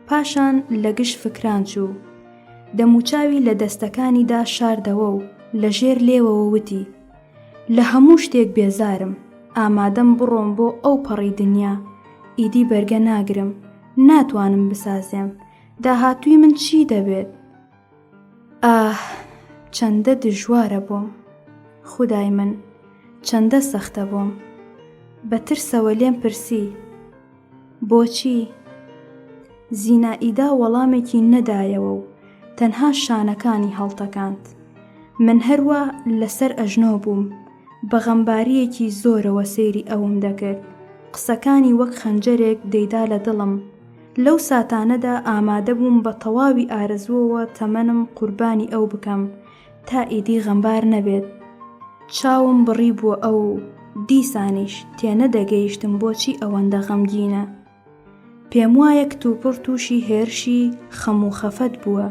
پاشان لە گژ فکران چوو. دەموچاوی لە دەستەکانیدا شاردەوە و لە ژێر لێوەوە وتی، لە هەموو شتێک بێزارم، ئامادەم بڕۆم بۆ ئەو پەڕی دنیا، ئیدی بەرگە ناگرم، ناتوانم بسازێم، داهاتووی من چی دەبێت؟ ئاه، چەندە دژوارە بۆم، خودای من، چەندە سەختە بۆم. بە ترسەوە لێم پرسی. بۆچی؟ زینائیدا وەڵامێکی نەدایەوە و تەنها شانەکانی هەڵتەکاند. من هەروا لەسەر ئەژنۆ بووم، بە غەمبارییەکی زۆرەوە سەیری ئەوم دەکرد، قسەکانی وەک خەنجەرێک دەیدا لە دڵم. لەو ساتانەدا ئامادەبووم بە تەواوی ئارەزووەوە تەمەنم قوربانی ئەو بکەم تا ئیدی غەمبار نەبێت. چاوم بڕیبووە ئەو و دیسانیش تێنەدەگەیشتم بۆچی ئەوەندە غەمگینە. پێموایە کتوپڕ تووشی هێرشی خەم و خەفەت بووە.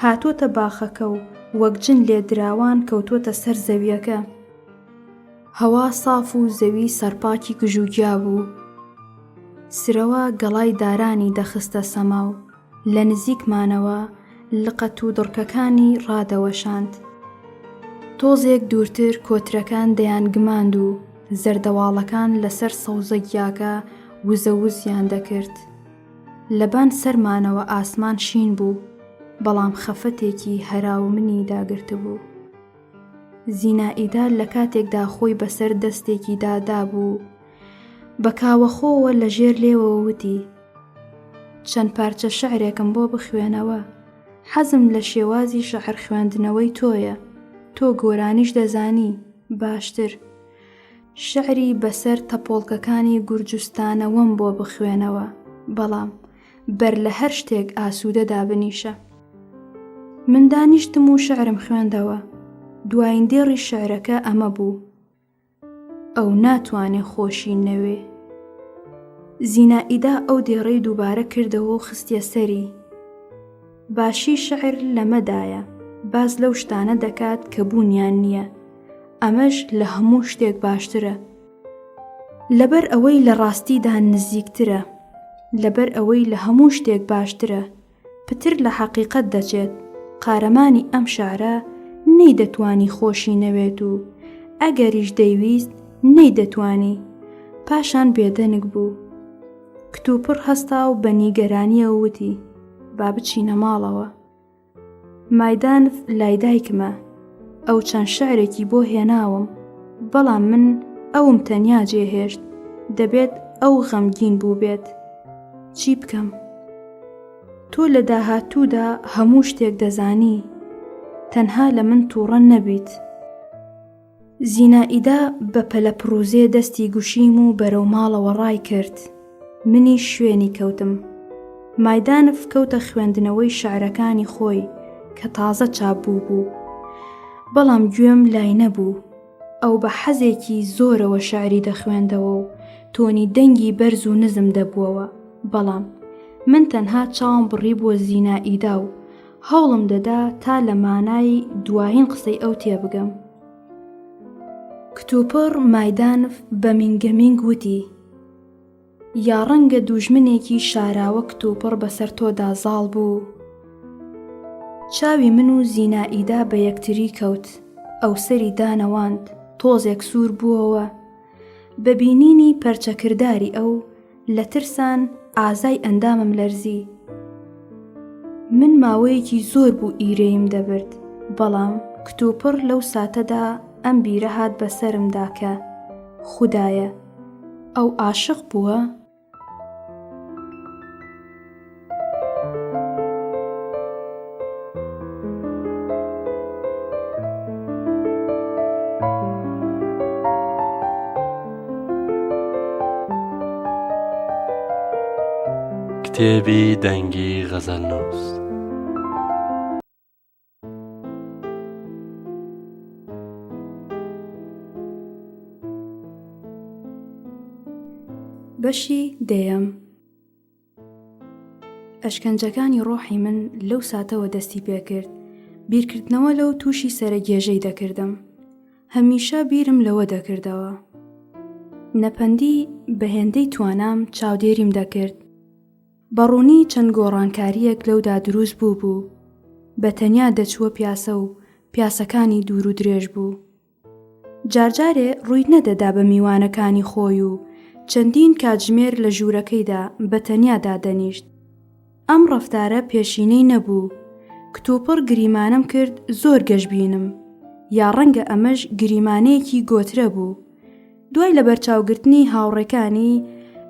هاتۆتە باخەکە و وەک جن لێدراوان کەوتووەتە سەر زەوییەکە. هەوا ساف و زەوی سەرپاکی گژوگیا بوو. سرەوە گەڵای دارانی دەخستە سەما و لە نزیکمانەوە لقە توودڕکەکانی ڕادەوەشاند. تۆزێک دوورتر کۆترەکان دەیانگماند و زەردەواڵەکان لەسەر سەوزەگیاکە وزەوزیان دەکرد. لەبان سەرمانەوە ئاسمان شین بوو، بەڵام خەفەتێکی هەراومنی داگرتبوو. زینائیدا لە کاتێکدا خۆی بەسەر دەستێکیدا دابوو، بە کاوەخۆوە لە ژێر لێوەوە وتی، چەند پارچە شعرێکم بۆ بخوێنەوە، حەزم لە شێوازی شعر خوێندنەوەی تۆیە، تۆ گۆرانیش دەزانی، باشتر. شعری بەسەر تەپۆڵکەکانی گورجستانەوەم بۆ بخوێنەوە، بەڵام بەر لە هەر شتێک ئاسوودە دابنیشە. من دانیشتم و شعرم خوێندەوە، دوایین دێڕی شعرەکە ئەمە بوو. ئەو ناتوانێ خۆشی نەوێ. زینائیدا ئەو دێڕەی دووبارە کردەوە و خستیە سەری. باشی شعر لەمەدایە، باس لەو شتانە دەکات کە بوونیان نییە. ئەمەش لە هەموو شتێک باشترە. لەبەر ئەوەی لە ڕاستیدا نزیکترە. لەبەر ئەوەی لە هەموو شتێک باشترە. پتر لە حەقیقەت دەچێت، قارەمانی ئەم شعرە نەیدەتوانی خۆشی نەوێت و ئەگەریش دەیویست نەیدەتوانی، پاشان بێدەنگ بوو. کتوپڕ هەستا و بە نیگەرانییەوە وتی، با بچینە ماڵەوە. مایدانف لای دایکمە، ئەو چەند شعرێکی بۆ هێناوم، بەڵام من ئەوم تەنیا جێهێشت، دەبێت ئەو غەمگین بووبێت. چی بکەم؟ تۆ لە داهاتوودا هەموو شتێک دەزانی، تەنها لە من تووڕە نەبیت. زینائیدا بە پەلەپڕوزێ دەستی گوشیم و بەرەو ماڵەوە ڕایکرد. منیش شوێنی کەوتم. مایدانف کەوتە خوێندنەوەی شعرەکانی خۆی کە تازە چاپ بوو بوو. بەڵام گوێم لای نەبوو. ئەو بە حەزێکی زۆرەوە شعری دەخوێندەوە و تۆنی دەنگی بەرز و نزم دەبووەوە، بەڵام من تەنها چاوم بڕیبووە زینائیدا و هەوڵم دەدا تا لە مانای دوایین قسەی ئەو تێبگەم. کتوپڕ مایدانف بە مینگەمینگ وتی، یا ڕەنگە دووژمنێکی شاراوە کتوپڕ بەسەر تۆدا زاڵ بوو؟ چاوی من و زینائیدا بە یەکتری کەوت، ئەو سەری دانەواند، تۆزێک سوور بووەوە. بە بینینی پەرچەکرداری ئەو، لە ترسان ئازای ئەندامم لەرزی. من ماوەیەکی زۆر بوو ئیرەییم دەبرد، بەڵام کتوپڕ لەو ساتەدا ئەم بیرە هات بەسەرمدا کە، خودایە! ئەو عاشق بووە؟ کتێبی دەنگی غەزەلنووس. بەشی دەیەم ئەشکەنجەکانی ڕۆحی من لەو ساتەوە دەستی پێکرد بیرکردنەوە لەو تووشی سەرەگێژەی دەکردم هەمیشە بیرم لەوە دەکردەوە نەپەندی بە هێندەی توانام چاودێریم دەکرد بە ڕوونی چەند گۆڕانکارییەک لەودا دروست بوو بوو. بە تەنیا دەچووە پیاسە و پیاسەکانی دوور و درێژ بوو. جارجارێ ڕووی نەدەدا بە میوانەکانی خۆی و چەندین کاتژمێر لە ژوورەکەیدا بە تەنیا دادەنیشت. ئەم ڕەفتارە پێشینەی نەبوو. کتوپڕ گریمانەم کرد زۆر گەشبینم. یا ڕەنگە ئەمەش گریمانەیەکی گۆترە بوو. دوای لەبەرچاوگرتنی هاوڕێکانی،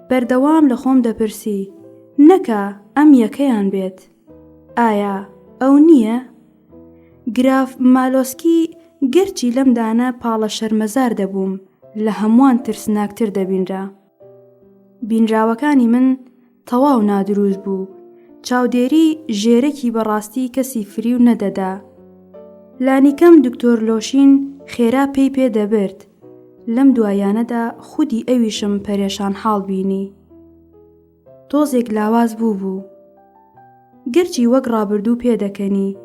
بەردەوام لە خۆم دەپرسی، نەکا ئەم یەکەیان بێت؟ ئایا ئەو نییە؟ گراف مالۆسکی گەرچی لەم دانە پاڵە شەرمەزار دەبووم، لە هەمووان ترسناکتر دەبینرا. بینراوەکانی من تەواو نادروست بوو. چاودێری ژێرەکی بەڕاستی کەسی فریو نەدەدا. لانیکەم دکتۆر لۆشین خێرا پێی پێ دەبرد. لەم دواییانەدا خودی ئەویشم پەرێشان حاڵ بینی. تۆزێک لاواز بوو بوو. گەرچی وەک ڕابردوو پێدەکەنی.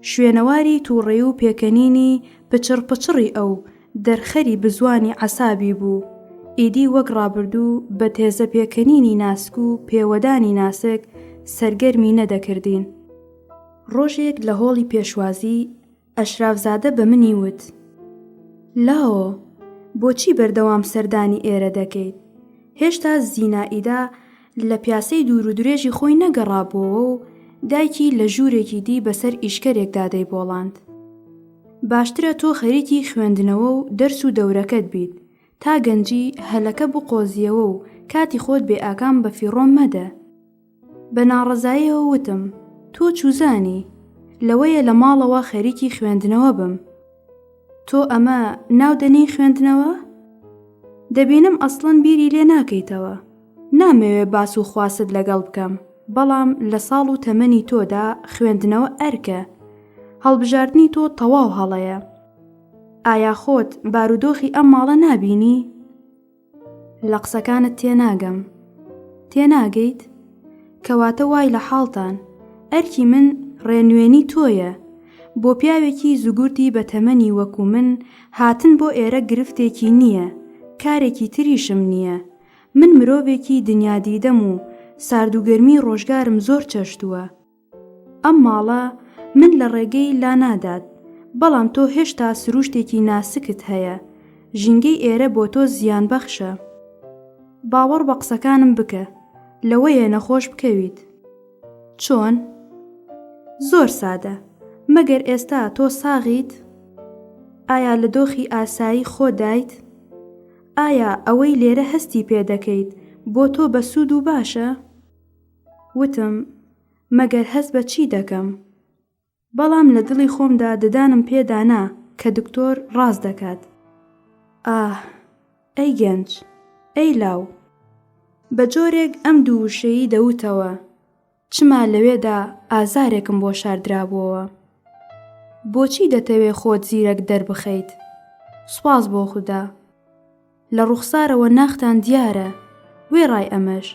شوێنەواری تووڕەی و پێکەنینی پچڕ پچڕی ئەو، دەرخەری بزوانی عەسابی بوو. ئیدی وەک ڕابردوو بە تێزە پێکەنینی ناسک و پێوەدانی ناسک سەرگەرمی نەدەکردین. ڕۆژێک لە هۆڵی پێشوازی، ئەشرافزادە بە منی وت، لاوۆ، بۆچی بەردەوام سەردانی ئێرە دەکەیت؟ هێشتا زینائیدا لە پیاسەی دوورودرێژی خۆی نەگەڕابووەوە و دایکی لە ژوورێکی دی بەسەر ئیشکەرێکدا دەیبۆڵاند. باشترە تۆ خەریکی خوێندنەوە و دەرس و دەورەکەت بیت، تا گەنجی، هەلەکە بقۆزیەوە و کاتی خۆت بێ ئاکام بەفیڕۆ مەدە. بە ناڕەزاییەوە وتم، تۆ چوزانی؟ لەوەیە لە ماڵەوە خەریکی خوێندنەوە بم. تۆ ئەمە ناو دەنێی خوێندنەوە؟ دەبینم ئەسڵەن بیری لێ ناکەیتەوە. نامەوێ باس و خواست لەگەڵ بکەم، بەڵام لە ساڵ و تەمەنی تۆدا خوێندنەوە ئەرکە. هەڵبژاردنی تۆ تەواو هەڵەیە. ئایا خۆت بارودۆخی ئەم ماڵە نابینی؟ لە قسەکانت تێناگەم. تێناگەیت؟ کەواتە وای لە حاڵتان. ئەرکی من ڕێنوێنی تۆیە. بۆ پیاوێکی زگورتی بە تەمەنی وەکو من هاتن بۆ ئێرە گرفتێکی نییە، کارێکی تریشم نییە. من مرۆڤێکی دنیادیدەم و ساردوگەرمی ڕۆژگارم زۆر چەشتووە. ئەم ماڵە من لە ڕێگەی لا نادات، بەڵام تۆ هێشتا سرووشتێکی ناسکت هەیە، ژینگەی ئێرە بۆ تۆ زیانبەخشە. باوەڕ بە قسەکانم بکە، لەوەیە نەخۆش بکەویت. چۆن؟ زۆر سادە، مەگەر ئێستا تۆ ساغیت؟ ئایا لە دۆخی ئاسایی خۆتدایت؟ ئایا ئەوەی لێرە هەستی پێ دەکەیت بۆ تۆ بەسوود و باشە؟ وتم، مەگەر هەست بە چی دەکەم؟ بەڵام لە دڵی خۆمدا ددانم پێ دانا کە دکتۆر ڕاست دەکات. ئاه! ئەی گەنج! ئەی لاو! بە جۆرێک ئەم دوو وشەیی دەوتەوە، چما لەوێدا ئازارێکم بۆ شاردرابووەوە. بۆچی دەتەوێ خۆت زیرەک دەربخەیت؟ سوپاس بۆ خودا. لە ڕوخسارەوە ناختان دیارە، وێڕای ئەمەش،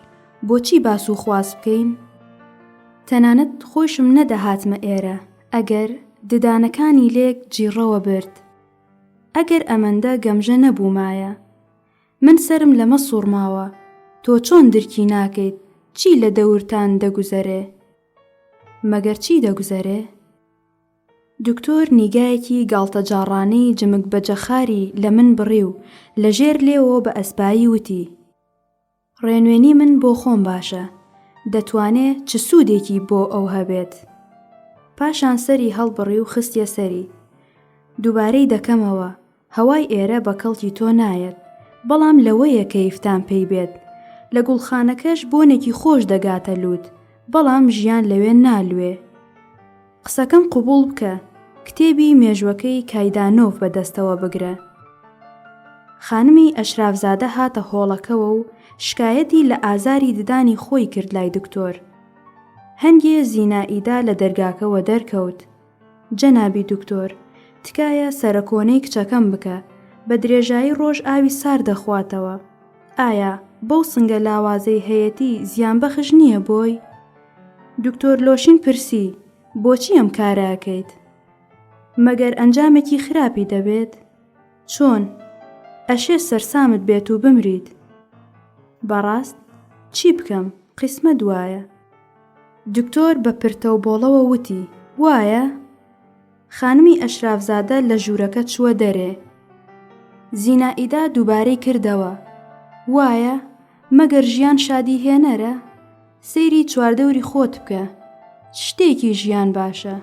بۆچی باس و خواس بکەین؟ تەنانەت خۆیشم نەدەهاتمە ئێرە، ئەگەر ددانەکانی لێک جیڕەوە برد. ئەگەر ئەمەندە گەمژە نەبوومایە. من سەرم لەمە سوڕماوە، تۆ چۆن درکی ناکەیت چی لە دەورتان دەگوزەرێ؟ مەگەر چی دەگوزەرێ؟ دکتۆر نیگایەکی گاڵتەجاڕانەی جمک بە جەخاری لە من بڕی و لە ژێر لێوەوە بە ئەسپایی وتی، ڕێنوێنی من بۆ خۆم باشە، دەتوانێ چ سوودێکی بۆ ئەو هەبێت؟ پاشان سەری هەڵبڕی و خستیە سەری. دووبارەی دەکەمەوە، هەوای ئێرە بە کەڵکی تۆ نایەت، بەڵام لەوەیە کەیفتان پێی بێت. لە گوڵخانەکەش بۆنێکی خۆش دەگاتە لووت، بەڵام ژیان لەوێ نالوێ. قسەکەم قبوڵ بکە، کتێبی مێژوەکەی کایدانۆڤ بە دەستەوە بگرە. خانمی ئەشرافزادە هاتە هۆڵەکەوە و شکایەتی لە ئازاری ددانی خۆی کرد لای دکتۆر. هەنگێ زینائیدا لە دەرگاکەوە دەرکەوت. جەنابی دکتۆر، تکایە سەرەکۆنەی کچەکەم بکە، بە درێژایی ڕۆژ ئاوی سارد دەخواتەوە. ئایا بەو سنگە لاوازەی هەیەتی زیانبەخش نییە بۆی؟ دکتۆر لۆشین پرسی، بۆچی ئەم کارە ئەکەیت؟ مەگەر ئەنجامێکی خراپی دەبێت؟ چۆن؟ ئەشێ سەرسامت بێت و بمریت. بەڕاست؟ چی بکەم، قیسمەت وایە. دکتۆر بە پرتە و بۆڵەوە وتی، وایە؟ خانمی ئەشرافزادە لە ژوورەکە چووە دەرێ. زینائیدا دووبارەی کردەوە، وایە؟ مەگەر ژیان شادیهێنەرە؟ سەیری چواردەوری خۆت بکە. چ شتێکی ژیان باشە؟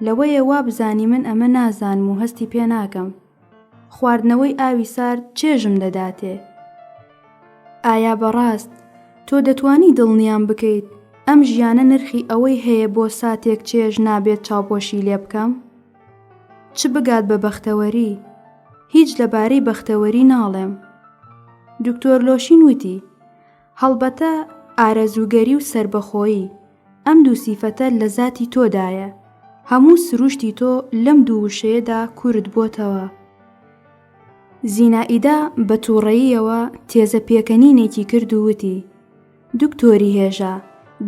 لەوەیە وا بزانی من ئەمە نازانم و هەستی پێ ناکەم. خواردنەوەی ئاوی سارد چێژم دەداتێ. ئایا بەڕاست تۆ دەتوانی دڵنیام بکەیت ئەم ژیانە نرخی ئەوەی هەیە بۆ ساتێک چێژ نابێت چاوپۆشی لێ بکەم؟ چ بگات بە بەختەوەری؟ هیچ لەبارەی بەختەوەری ناڵێم. دکتۆر لۆشین وتی، هەڵبەتە ئارەزووگەری و سەربەخۆیی، ئەم دوو سیفەتە لە زاتی تۆدایە، هەموو سروشتی تۆ لەم دوو وشەیەدا کورت بۆتەوە. زینائیدا بە تووڕەییەوە تێزە پێکەنینێکی کرد و وتی، دکتۆری هێژا،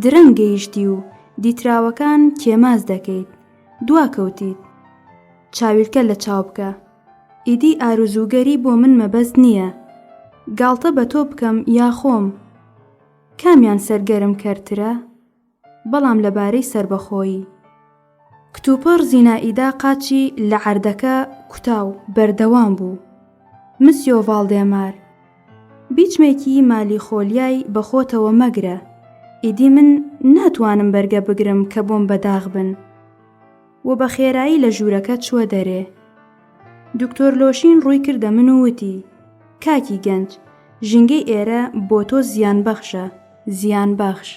درەنگ گەیشتی و دیتراوەکان کێماس دەکەیت، دواکەوتیت. چاویلکە لە چاو بکە. ئیدی ئاروزووگەری بۆ من مەبەست نییە. گاڵتە بە تۆ بکەم یا خۆم؟ کامیان سەرگەرم کەرترە؟ بەڵام لەبارەی سەربەخۆیی. کتوپڕ زینائیدا قاچی لە عەردەکە کوتا و بەردەوام بوو. مسیۆ ڤاڵدێمار! بیچمێکی مالیخۆلیای بە خۆتەوە مەگرە. ئیدی من ناتوانم بەرگە بگرم کە بۆم بەداخ بن. و بە خێرایی لە ژوورەکە چووە دەرێ. دکتۆر لۆشین ڕووی کردە من و وتی، کاکی گەنج، ژینگەی ئێرە بۆ تۆ زیانبەخشە، زیانبەخش.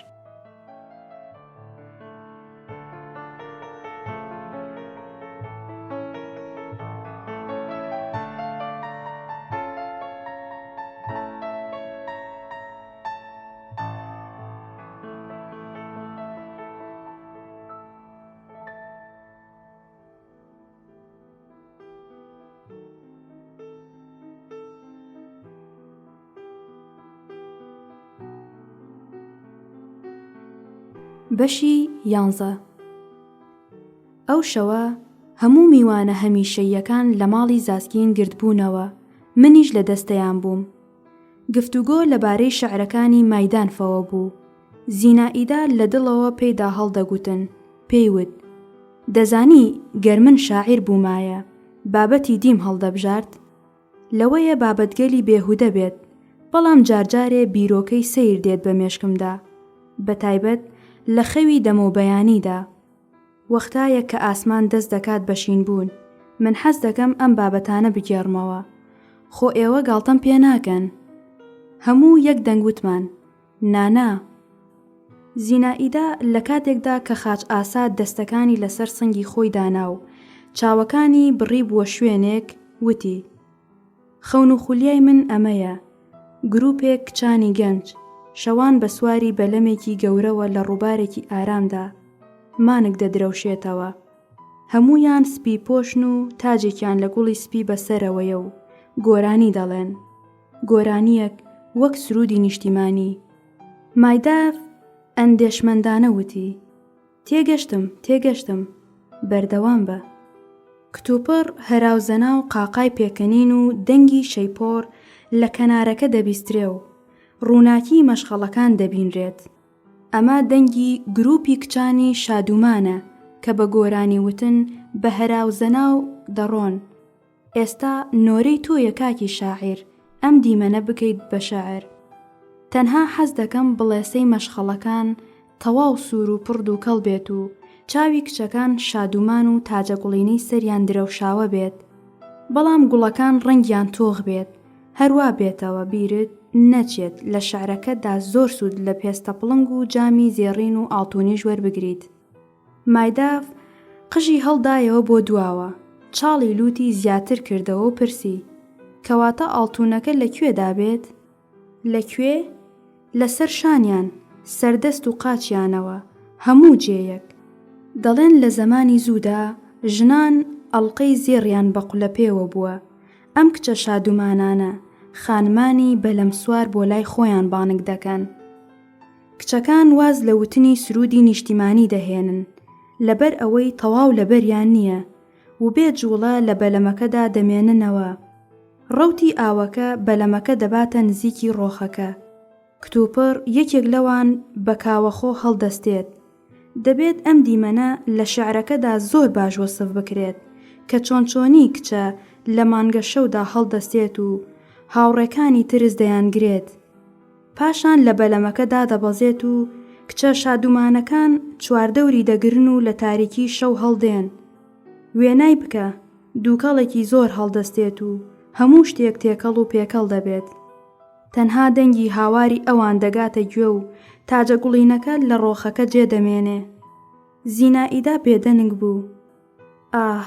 بەشی یانزە ئەو شەوە هەموو میوانە هەمیشەییەکان لە ماڵی زاسکین گردبوونەوە، منیش لە دەستەیان بووم. گفتوگۆ لەبارەی شعرەکانی مایدانفەوە بوو. زینائیدا لە دڵەوە پێیدا هەڵدەگوتن، پێی وت، دەزانی گەر من شاعیر بوومایە، بابەتی دیم هەڵدەبژارد؟ لەوەیە بابەتگەلی بێهودە بێت، بەڵام جارجارێ بیرۆکەی سەیر دێت بە مێشکمدا، بەتایبەت لە خەوی دەمەو بەیانیدا. وەختایەک کە ئاسمان دەست دەکات بە شین بوون، من حەز دەکەم ئەم بابەتانە بگێڕمەوە. خۆ ئێوە گاڵتەم پێ ناکەن؟ هەموو یەک دەنگ وتمان، نانا. زینائیدا لە کاتێکدا کە خاچ ئاسا دەستەکانی لەسەر سنگی خۆی دانا و چاوەکانی بڕیبووە شوێنێک، وتی، خەون و خولیای من ئەمەیە، گرووپێک کچانی گەنج. شەوان بە سواری بەلەمێکی گەورەوە لە ڕووبارێکی ئارامدا مانگ دەدرەوشێتەوە. هەموویان سپی پۆشن و تاجێکیان لە گوڵی سپی بەسەرەوەیە و گۆرانی دەڵێن. گۆرانییەک وەک سروودی نیشتیمانی. مایداف ئەندێشمەندانە وتی. تێگەشتم، تێگەشتم. بەردەوام بە. کتوپڕ هەراوزەنا و قاقای پێکەنین و دەنگی شەیپۆڕ لە کەنارەکە دەبیسترێ و ڕووناکیی مەشخەڵەکان دەبینرێت. ئەمە دەنگی گرووپی کچانی شادومانە کە بە گۆرانی وتن بە هەراوزەناو دەڕۆن. ئێستا نۆرەی تۆیە کاکی شاعیر ئەم دیمەنە بکەیت بە شعر. تەنها حەز دەکەم بڵێسەی مەشخەڵەکان تەواو سوور و پڕ دووکەڵ بێت و چاوی کچەکان شادومان و تاجەگوڵینەی سەریان درەوشاوە بێت بەڵام گوڵەکان ڕەنگیان تۆخ بێت هەروا بێتەوە بیرت نەچێت لە شعرەکەتدا زۆر سوود لە پێستەپڵنگ و جامی زێڕین و ئاڵتونیش وەربگریت. مایداف قژی هەڵدایەوە بۆ دواوە، چاڵی لووتی زیاتر کردەوە و پرسی، کەواتە ئاڵتوونەکە لە کوێدا بێت؟ لە کوێ؟ لە سەر شانیان، سەر دەست و قاچیانەوە، هەموو جێیەک. دەڵێن لە زەمانی زوودا ژنان ئەڵقەی زێڕیان بە قولەپێوە بووە، ئەم کچە شادومانانە، خانمانی بەلەمسوار بۆ لای خۆیان بانگ دەکەن. کچەکان واز لە وتنی سروودی نیشتیمانی دەهێنن، لەبەر ئەوەی تەواو لەبەریان نییە و بێ جووڵە لە بەلەمەکەدا دەمێننەوە. ڕەوتی ئاوەکە بەلەمەکە دەباتە نزیکی ڕۆخەکە. کتوپڕ یەکێک لەوان بە کاوەخۆ هەڵدەستێت. دەبێت ئەم دیمەنە لە شیعرەکەدا زۆر باش وەسف بکرێت کە چۆنچۆنی کچە لە مانگەشەودا هەڵدەستێت و هاوڕێکانی ترس دەیانگرێت. پاشان لە بەلەمەکە دادەبەزێت و کچە شادومانەکان چواردەوری دەگرن و لە تاریکی شەو هەڵدێن. وێنای بکە، دووکەڵێکی زۆر هەڵدەستێت و هەموو شتێک تێکەڵ و پێکەڵ دەبێت. تەنها دەنگی هاواری ئەوان دەگاتە گوێ و تاجە گوڵینەکە لە ڕۆخەکە جێ دەمێنێ. زینائیدا بێدەنگ بوو. ئاه!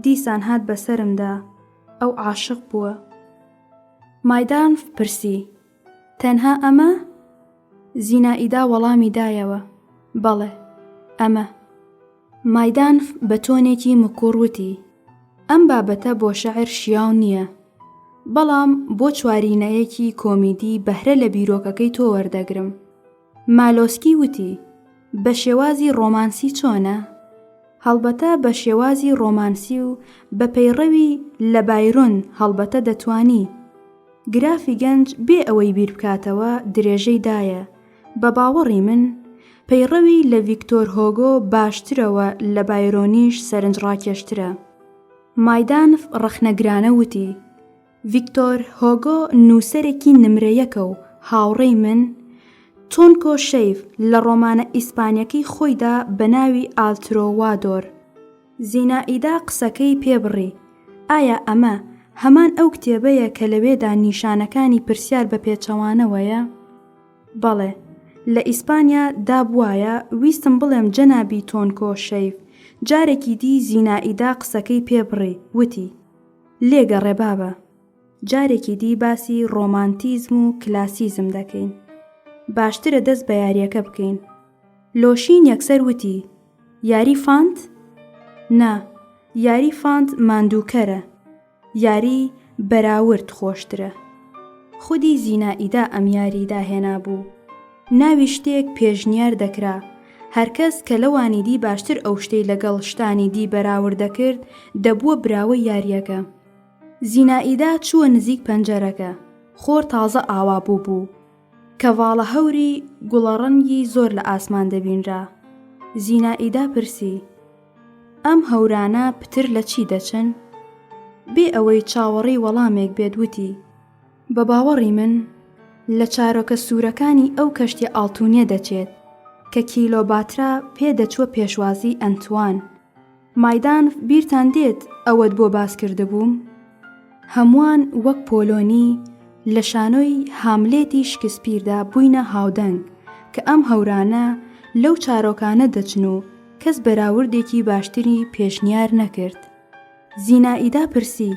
دیسان هات بەسەرمدا، ئەو عاشق بووە. مایدانف پرسی، تەنها ئەمە؟ زینائیدا وەڵامی دایەوە، بەڵێ، ئەمە. مایدانف بە تۆنێکی مکوڕ وتی، ئەم بابەتە بۆ شعر شیاو نییە، بەڵام بۆ چوارینەیەکی کۆمیدی بەهرە لە بیرۆکەکەی تۆ وەردەگرم. مالۆسکی وتی، بە شێوازی ڕۆمانسی چۆنە؟ هەڵبەتە بە شێوازی ڕۆمانسی و بە پەیڕەوی لە بایرۆن هەڵبەتە دەتوانی. گرافی گەنج بێ ئەوەی بیر بکاتەوە درێژەی دایە، بە باوەڕی من، پەیڕەوی لە ڤیکتۆر هۆگۆ باشترەوە لە بایرۆنیش سەرنجڕاکێشترە. مایدانف ڕەخنەگرانە وتی، ڤیکتۆر هۆگۆ نووسەرێکی نمرە یەکە و هاوڕێی من، تۆنکۆ شەیف لە ڕۆمانە ئیسپانیەکەی خۆیدا بە ناوی ئالترۆوادۆر. زینائیدا قسەکەی پێ بڕی، ئایا ئەمە هەمان ئەو کتێبەیە کە لەوێدا نیشانەکانی پرسیار بە پێچەوانەوەیە؟ بەڵێ، لە ئیسپانیا دا بوایە، ویستم بڵێم جەنابی تۆنکۆ شەیف، جارێکی دی زینائیدا قسەکەی پێ بڕی، وتی. لێگەڕێ بابە. جارێکی دی باسی ڕۆمانتیزم و کلاسیزم دەکەین. باشترە دەست بە یارییەکە بکەین. لۆشین یەکسەر وتی، یاری فانت؟ نا، یاری فانت ماندووکەرە. یاری بەراورد خۆشترە. خودی زینائیدا ئەم یاریی داهێنابوو. ناوی شتێک پێشنیار دەکرا، هەرکەس کە لەوانی دی باشتر ئەو شتەی لەگەڵ شتانی دی بەراورد دەکرد، دەبووە براوەی یارییەکە. زینائیدا چووە نزیک پەنجەرەکە، خۆر تازە ئاوا بووبوو. کەڤاڵە هەوری گوڵەڕەنگی زۆر لە ئاسمان دەبینرا. زینائیدا پرسی، ئەم هەورانە پتر لە چی دەچن؟ بێ ئەوەی چاوەڕێی وەڵامێک بێت وتی. بە باوەڕی من لە چارۆکە سوورەکانی ئەو کەشتیە ئاڵتونیە دەچێت کە کیلۆباترا پێ دەچووە پێشوازی ئەنتوان مایدانف بیرتان دێت ئەوەت بۆ باس کردبووم؟ هەمووان وەک پۆلۆنی لە شانۆی هاملێتی شکسپیردا بووینە هاودەنگ کە ئەم هەورانە لەو چارۆکانە دەچن و کەس بەراوردێکی باشتری پێشنیار نەکرد. زینائیدا پرسی.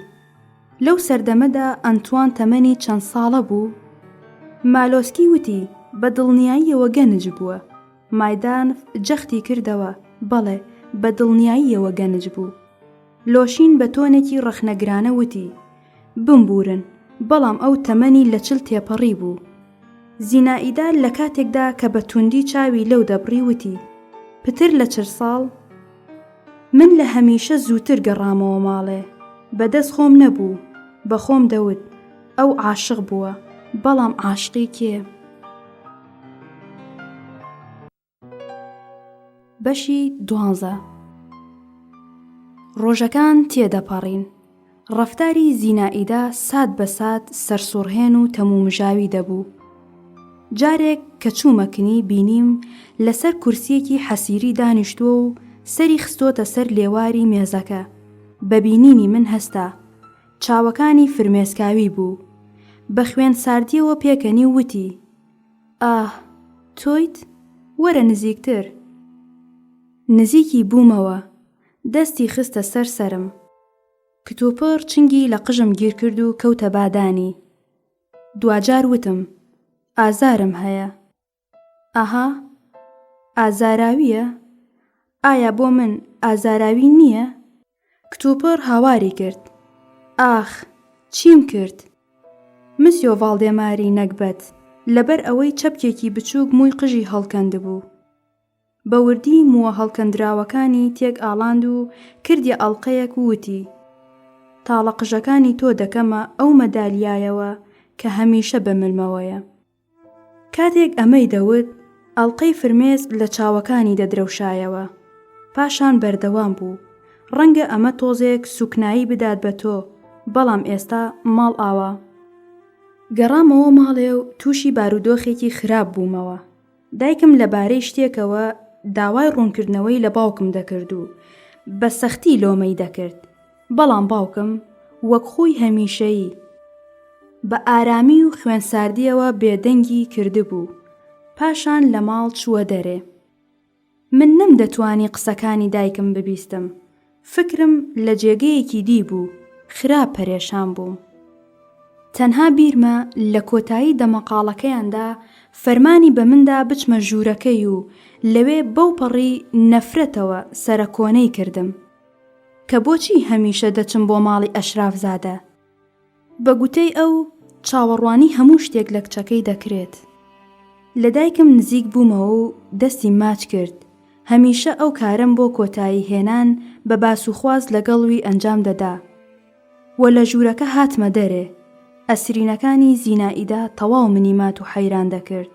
لەو سەردەمەدا ئەنتوان تەمەنی چەند ساڵە بوو؟ مالۆسکی وتی. بە دڵنیاییەوە گەنج بووە. مایدانف جەختی کردەوە، بەڵێ، بە دڵنیاییەوە گەنج بوو. لۆشین بە تۆنێکی ڕەخنەگرانە وتی، بمبوورن، بەڵام ئەو تەمەنی لە چل تێپەڕی بوو. زینائیدا لە کاتێکدا کە بە توندی چاوی لەو دەبڕی وتی، پتر لە چل ساڵ؟ من لە هەمیشە زووتر گەڕامەوە ماڵێ. بە دەست خۆم نەبوو. بە خۆم دەوت، ئەو عاشق بووە، بەڵام عاشقی کێ؟ بەشی دوانزە ڕۆژەکان تێدەپەڕین. ڕەفتاری زینائیدا سات بە سات سەرسوڕهێن و تەمومژاوی دەبوو. جارێک کە چوومە کنی بینیم لەسەر کورسییەکی حەسیری دانیشتووە و سەری خستۆتە سەر لێواری مێزەکە. بە بینینی من هەستا. چاوەکانی فرمێسکاوی بوو. بە خوێن ساردییەوە پێکەنی و وتی. ئاه، تۆیت؟ وەرە نزیکتر. نزیکی بوومەوە، دەستی خستە سەر سەرم. کتوپڕ چنگی لە قژم گیر کرد و کەوتە بادانی. دواجار وتم، ئازارم هەیە. ئەها، ئازاراوییە؟ ئایا بۆ من ئازاراوی نییە؟ کتوپڕ هاواری کرد، ئاخ، چیم کرد؟ مسیۆ ڤاڵدێماری نەگبەت، لەبەر ئەوەی چەپکێکی بچووک مووی قژی هەڵکەندبوو. بە وردی مووە هەڵکەندراوەکانی تێک ئاڵاند و کردیە ئەڵقەیەک و وتی، تاڵە قژەکانی تۆ دەکەمە ئەو مەدالیایەوە کە هەمیشە بە ملمەوەیە. کاتێک ئەمەی دەوت، ئەڵقەی فرمێسک لە چاوەکانی دەدرەوشایەوە. پاشان بەردەوام بوو، ڕەنگە ئەمە تۆزێک سووکنایی بدات بە تۆ، بەڵام ئێستا ماڵئاوا. گەڕامەوە ماڵێ و تووشی بارودۆخێکی خراپ بوومەوە. دایکم لەبارەی شتێکەوە داوای ڕوونکردنەوەی لە باوکم دەکرد و بە سەختی لۆمەی دەکرد، بەڵام باوکم وەک خووی هەمیشەیی، بە ئارامی و خوێنساردییەوە بێدەنگی کردبوو، پاشان لە ماڵ چووە دەرێ. من نەمدەتوانی قسەکانی دایکم ببیستم، فکرم لە جێگەیەکی دی بوو، خراپ پەرێشان بووم. تەنها بیرمە لە کۆتایی دەمەقاڵەکەیاندا فەرمانی بە من دا بچمە ژوورەکەی و لەوێ بەوپەڕی نەفرەتەوە سەرەکۆنەی کردم کە بۆچی هەمیشە دەچم بۆ ماڵی ئەشرافزادە. بە گوتەی ئەو، چاوەڕوانی هەموو شتێک لە کچەکەی دەکرێت. لە دایکم نزیک بوومەوە و دەستیم ماچ کرد، هەمیشە ئەو کارەم بۆ کۆتایی هێنان بە باسوخواس لەگەڵ وی ئەنجام دەدا و لە ژوورەکە هاتمە دەرێ، ئەسرینەکانی زینائیدا تەواو منی مات و حەیران دەکرد.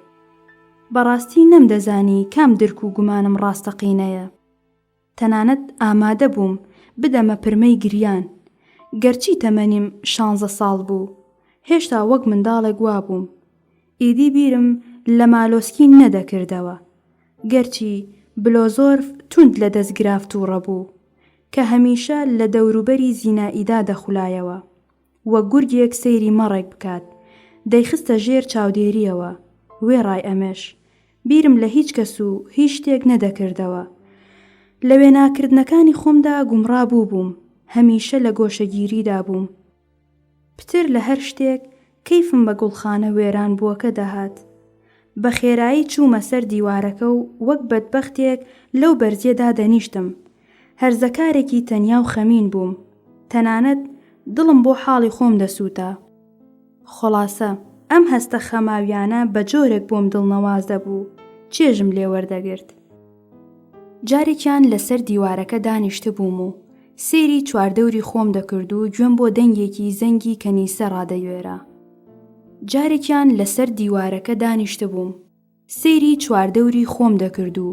بەڕاستی نەمدەزانی کام درک و گومانم ڕاستەقینەیە. تەنانەت ئامادە بووم بدەمە پرمەی گریان. گەرچی تەمەنیم شانزە ساڵ بوو، هێشتا وەک منداڵێک وابووم. ئیدی بیرم لە مالۆسکین نەدەکردەوە. گەرچی بلۆزۆرف توند لە دەست گراف تووڕە بوو، کە هەمیشە لە دەوروبەری زینائیدا دەخولایەوە. وەک گورگێک سەیری مەڕێک بکات، دەیخستە ژێر چاودێرییەوە. وێڕای ئەمەش، بیرم لە هیچ کەس و هیچ شتێک نەدەکردەوە. لە وێناکردنەکانی خۆمدا گومڕا بووبووم، هەمیشە لە گۆشەگیریدا بووم. پتر لە هەر شتێک کەیفم بە گوڵخانە وێرانبووەکە دەهات. بە خێرایی چوومە سەر دیوارەکە و وەک بەدبەختێک لەو بەرزییە دادەنیشتم. هەرزەکارێکی تەنیا و خەمین بووم. تەنانەت دڵم بۆ حاڵی خۆم دەسووتا. خۆڵاسە، ئەم هەستە خەماویانە بە جۆرێک بۆم دڵنەواز دەبوو، چێژم لێ وەردەگرت. جارێکیان لەسەر دیوارەکە دانیشتبووم و سەیری چواردەوری خۆم دەکرد و گوێم بۆ دەنگێکی زەنگی کەنیسە ڕادەگوێرا. جارێکیان لەسەر دیوارەکە دانیشتبووم، سەیری چواردەوری خۆم دەکرد و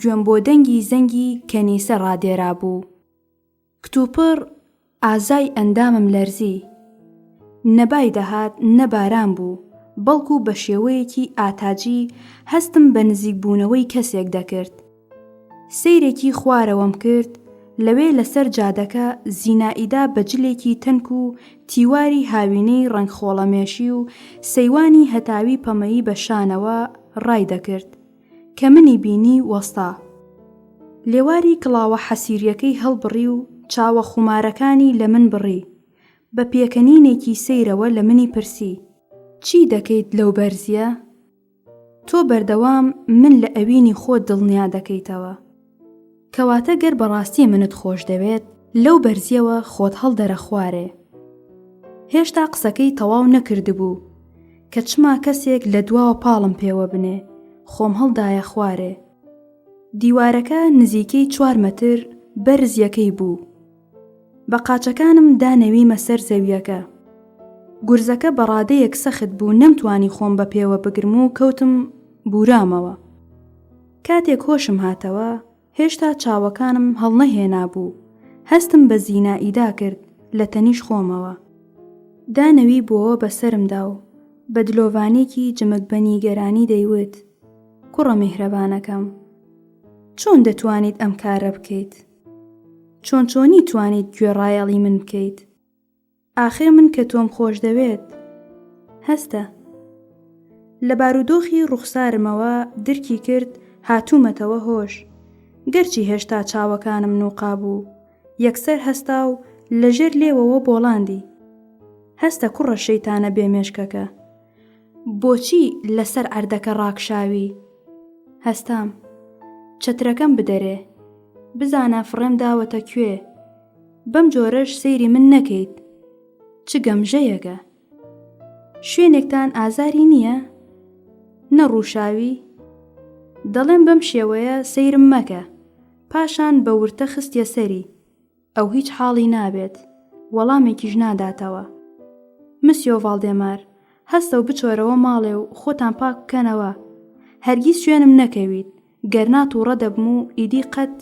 گوێم بۆ دەنگی زەنگی کەنیسە ڕادێرابوو. کتوپڕ ئازای ئەندامم لەرزی. نە بای دەهات نە باران بوو، بەڵکو بە شێوەیەکی ئاتاجی هەستم بە نزیکبوونەوەی کەسێک دەکرد. سەیرێکی خوارەوەم کرد، لەوێ لەسەر جادەکە زینائیدا بە جلێکی تەنک و تیواری هاوینەی ڕەنگ خۆڵەمێشی و سەیوانی هەتاوی پەمەیی بە شانەوە ڕای دەکرد. کە منی بینی وەستا. لێواری کڵاوە حەسیرییەکەی هەڵبڕی و چاوە خومارەکانی لە من بڕی. بە پێکەنینێکی سەیرەوە لە منی پرسی. چی دەکەیت لەو بەرزییە؟ تۆ بەردەوام من لە ئەوینی خۆت دڵنیا دەکەیتەوە. کەواتە گەر بەڕاستی منت خۆش دەوێت لەو بەرزیەوە خۆت هەڵدەرە خوارێ. هێشتا قسەکەی تەواو نەکردبوو کە چما کەسێک لە دواوە پاڵم پێوە بنێ، خۆم هەڵدایە خوارێ. دیوارەکە نزیکەی چوار مەتر بەرزیەکەی بوو. بە قاچەکانم دانەویمە سەر زەویەکە. گورزەکە بە ڕادەیەک سەخت بوو نەمتوانی خۆم بە پێوە بگرم و کەوتم بورامەوە. کاتێک هۆشم هاتەوە، هێشتا چاوەکانم هەڵنەهێنابوو، هەستم بە زینائیدا کرد لە تەنیش خۆمەوە. دانەوی بۆوە بە سەرمدا و بە دلۆڤانییەکی جمک بە نیگەرانی دەیوت، کوڕە میهرەبانەکەم، چۆن دەتوانیت ئەم کارە بکەیت؟ چۆن چۆنی توانیت گوێڕایەڵی من بکەیت؟ ئاخر من کە تۆم خۆش دەوێت. هەستە. لە بارودۆخی ڕوخسارمەوە درکی کرد هاتوومەتەوە هۆش. گەرچی هێشتا چاوەکانم نووقابوو. یەکسەر هەستا و لە ژێر لێوەوە بۆڵاندی. هەستە کوڕە شەیتانە بێ مێشکەکە. بۆچی لەسەر عەردەکە ڕاکشاوی؟ هەستام. چەترەکەم بدەرێ. بزانە فڕێم داوەتە کوێ. بەم جۆرەش سەیری من نەکەیت. چ گەمژەیەکە. شوێنێکتان ئازاری نییە؟ نەڕووشاوی؟ دەڵێم بەم شێوەیە سەیرم مەکە. پاشان بە ورتە خستیە سەری. ئەو هیچ حاڵی نابێت. وەڵامێکیش ناداتەوە. مسیۆ ڤاڵدێمار، هەستە و بچۆرەوە ماڵێ و خۆتان پاک بکەنەوە. هەرگیز شوێنم نەکەویت. گەرنا تووڕە دەبم و ئیدی قەت.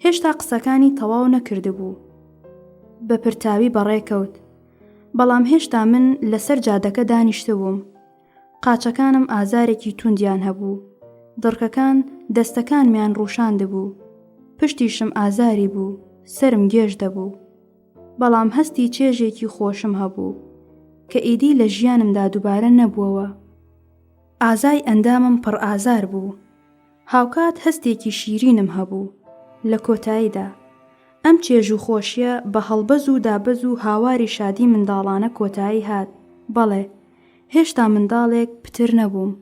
هێشتا قسەکانی تەواو نەکردبوو. بە پرتاوی بەڕێ کەوت. بەڵام هێشتا من لەسەر جادەکە دانیشتبووم. قاچەکانم ئازارێکی توندیان هەبوو. دڕکەکان دەستەکانمیان ڕووشاندبوو. پشتیشم ئازاری بوو، سەرم گێژ دەبوو. بەڵام هەستی چێژێکی خۆشم هەبوو، کە ئیدی لە ژیانمدا دووبارە نەبووەوە. ئازای ئەندامم پڕ ئازار بوو. هاوکات هەستێکی شیرینم هەبوو. لە کۆتاییدا. ئەم چێژ و خۆشییە بە هەڵبەز و دابەز و هاواری شادی منداڵانە کۆتایی هات. بەڵێ. هێشتا منداڵێک پتر نەبووم.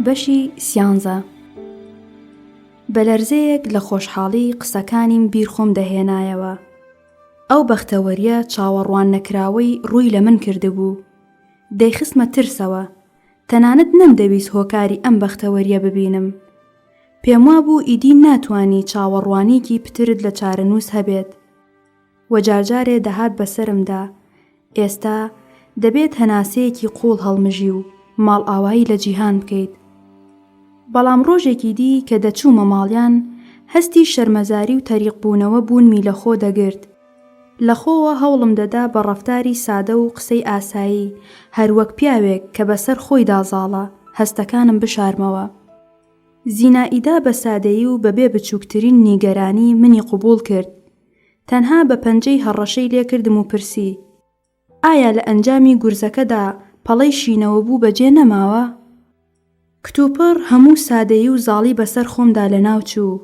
بەشی سیانزە بە لەرزەیەک لە خۆشحاڵی قسەکانیم بیر خۆم دەهێنایەوە. ئەو بەختەوەرییە چاوەڕوان نەکراوەی ڕووی لە من کردبوو، دەیخستمە ترسەوە. تەنانەت نەمدەویست هۆکاری ئەم بەختەوەرییە ببینم. پێموابوو ئیدی ناتوانی چاوەڕوانییەکی پترت لە چارەنووس هەبێت. و جارجارێ دەهات بەسەرمدا، ئێستا دەبێت هەناسەیەکی قووڵ هەڵمژی و ماڵئاوایی لە جیهان بکەیت. بەڵام ڕۆژێکی دی کە دەچوومە ماڵیان، هەستی شەرمەزاری و تەریقبوونەوە بوونمی لە خۆ دەگرت. لە خۆوە هەوڵم دەدا بە ڕەفتاری سادە و قسەی ئاسایی، هەر وەک پیاوێک کە بەسەر خۆیدا زاڵە، هەستەکانم بشارمەوە. زینائیدا بە سادەیی و بەبێ بچووکترین نیگەرانی منی قبووڵ کرد. تەنها بە پەنجەی هەڕەشەی لێکردم و پرسی، ئایا لە ئەنجامی گورزەکەدا پەڵەی شینەوەبوو بەجێ نەماوە؟ کتوپڕ هەموو سادەیی و زاڵی بەسەر خۆمدا لەناو چوو.